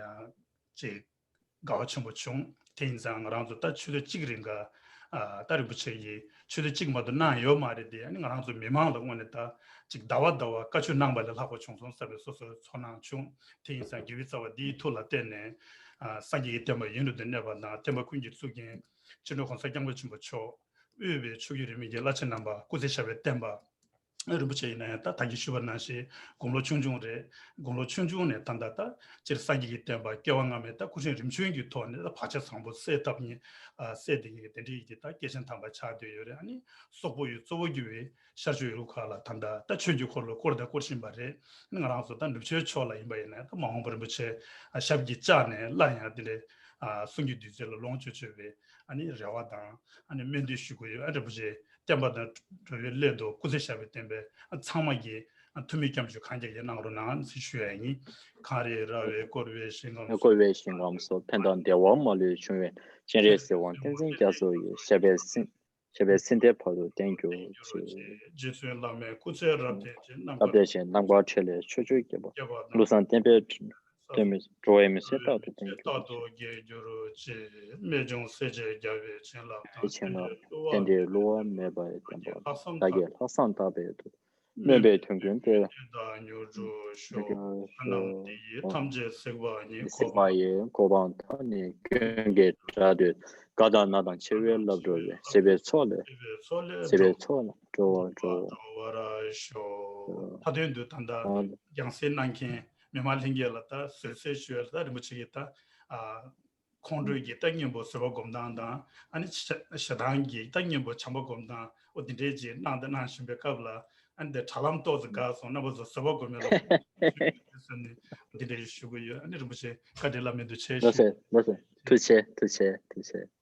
ཅིག་དགའ་བ་ཆེན་པོ་བྱུང་། དེ་ཡིན་ཙང་ང་རང་ཚོ་ད་ཆུ་ཚོད་གཅིག་རིང་ག་ཨ་ད་རིན་པོ་ཆེ་ཡིས་ཆུ་ཚོད་གཅིག་མ་གཏོགས་གནང་ཡོད་མ་རེད་དེ། ཨ་ནི་ང་རང་ཚོ་མི་མང་ལ་དངོས་གནས་ད་ཅིག་ཟླ་བ་ཟླ་བ་བཀའ་ཆོས་གནང་པ་ལས་ལྷག་པ་བྱུང་སོང་བསམ་པའི་སོ་སོའི་ཚོར་སྣང་བྱུང་། དེ་ཡིན་ཙང་དགེ་བའི་རྩ་བ་འདིའི་མཐུ་ལ་བརྟེན་ནས་ཨ་སངས་རྒྱས་ཀྱི་བསྟན་པ་ཡུན་རིང་དུ་གནས་པ་དང་། བསྟན་པ་ཀུན་གྱི་གཙུག་རྒྱན་སྤྱི་ནོར་༸གོང་ས་༸སྐྱབས་མགོན་ཆེན་པོ་མཆོག་དབུས་པའི་ཆོས་བརྒྱུད་རིས་མེད་ཀྱི་བླ་ཆེན་རྣམ་པ་སྐུ་ཚེ་ཞབས་པད་བརྟན་པ། རིན་པོ་ཆེ་ཡིན་ན་ཡང་ད་ད་གིན་ཞུས་པ་ནང་བཞིན་དགུང་ལོ་ཆུང་ཆུང་རེད། དགུང་ལོ་ཆུང་ཆུང་ནས་ད་ལྟ་ད་སྤྱིར་སངས་རྒྱས་ཀྱི་བསྟན་པ་སྐྱེ་བ་སྔ་མའི་ད་སྐུ་ཕྲེང་རིམ་བྱོན་གྱི་ཐོག་ནས་ད་བག་ཆགས་བཟང་པོ་སད་ཐབས་ཉིད་ཨ་སད་དེ་གི་དེ་འདྲའི་ཡི་གེ་ད་སྐྱེས་ཆེན་དམ་པ་ཆགས་བསྡད་ཡོད་རེད། ཨ་ནི་སོག་པོ་ཡི་གཙོ་བོ་གྱུར་བའི་ཤར་ཕྱོགས་ཡུལ་ཁག་ལ་ད་ལྟ་ད་ཆོས་ཀྱི་འཁོར་ལོ་བསྐོར་དང་བསྐོར་བཞིན་པ་རེད། ང་རང་ཚོ་ད་ནུབ་ཕྱོགས་ཕྱོགས་ལ་ཡིན་པ་ཡིན་ན་ད་མ་འོངས་པར་རིན་པོ་ཆེ་ཨ་ཞབས་ཀྱིས་བཅགས་ནས་སླར་ཡང་དེ་འདྲའི་ཨ་གསུང་གི་བདུད་རྩི་ལ་ལོངས་སྤྱོད་སྤྱོད་པའི་ཨ་ནི་རེ་བ་དང་ཨ་ནི་སྨོན་འདུན་ཞུ་གི་ཡོད། ཨ་རིན་པོ་ཆེ་བསྟན་པ་དང་འགྲོ་བའི་སླད་དུ་སྐུ་ཚེ་ཞབས་པད་བརྟན་པའི་ཨ་ཚང་མ་གིས་ཨ་ཐུགས་སྨོན་སྐྱབས་འཇུག་གང་རྒྱག་གི་གནང་རོགས་གནང་ཟེར་ཞུ་ཡ་ཡིན། གངས་རི་ར་བས་བསྐོར་བའི་ཞིང་ཁམས་སུ། བསྐོར་བའི་ཞིང་ཁམས་སུ། ཕན་དང་བདེ་བ་མ་ལུས་འབྱུང་བའི། སྤྱན་རས་གཟིགས་དབང་བསྟན་འཛིན་རྒྱ་མཚོ་ཡི། ཞབས་པད་སྲིད་ཞབས་པད་སྲིད་མཐའི་བར་དུ་བརྟན་གྱུར་ཅིག་རྗེ་བཙུན་བླ་མའི་སྐུ་ཚེ་རབ་བརྟན་ཅིང་། རྣམ་རབ་བརྟན་ཅིང་རྣམ་དཀར་ཁྲི་ལས་ཆོས་སྤྱོད་རྒྱས་པ། ཀླུ་བཟང་བསྟན་པའི་སྟོན་པའི་འགྲོ་བའི་མི་ཚེ་རྟག་ཏུ་བརྟན་གྱུར་ཅིག་རྨད་བྱུང་སྲས་བཅས་རྒྱལ་བའི་བྱིན་རླབས་དང་། བྱིན་རླབས་བསྟན་འགྲོའི་བསླུ་བ་མེད་པར་བསྟན་པ། བདག་གིས་ལྷག་བསམ་དག་པས་ཐུགས། སྨོན་པའི་དོན་ཀུན་སྤེལ། ཐམས་ཅད་གཟིགས་པ་ཡི། གོ་འཕང་མཐོང་ནས་སྐྱོན་གྱིས་བྲལ་ཏེ། དགའ་དང་ན་དང་ཆེ་བའི་རླབས་འགྲོ་བའི། བྱེད་པའི་ཚོགས་ལས། བྱེད་པའི་ཚོགས་ལས་འགྲོ་བར་འགྲོ། མཐའ་དོན་དུ་ད་ལྟ་རྒྱང་སྲིང་གནང་མཁན་མི་མང་ལྷན་རྒྱས་ལ་ད་བཟོད་གསོལ་ཞུ་ཡ་ལ་ད་རིན་པོ་ཆེ་གིས་ད་ཨ། ཁོང་ཁྲོ་གི་ད་གཉེན་པོ་བཟོད་པ་སྒོམ་སྟངས་དང་། ཨ་ནི་ཞེ་སྡང་གི་ད་གཉེན་པོ་བྱམས་པ་སྒོམ་སྟངས། འོ་འདི་འདྲའི་ཅིག་གནང་དང་གནང་བཞིན་པའི་སྐབས་ལ། ཨ་ནི་དེ་དྲ་ལམ་ཏོག་ཙམ་འགག་སོང་། རྣམ་པ་ཚོ་བཟོད་པ་སྒོམ་ཡ་ལ་ཟེར་ནས་འདི་འདྲའི་ཞུ་གི་ཡོད། ཨ་ནི་རིན་པོ་ཆེ་བཀའ་དྲིན་བླ་མེད་དུ་ཆེ་ཞུ། ལགས་སོ། ལགས་སོ། ཐུགས་རྗེ་ཆེ། ཐུགས་རྗེ་ཆེ། ཐུགས་རྗེ་ཆེ།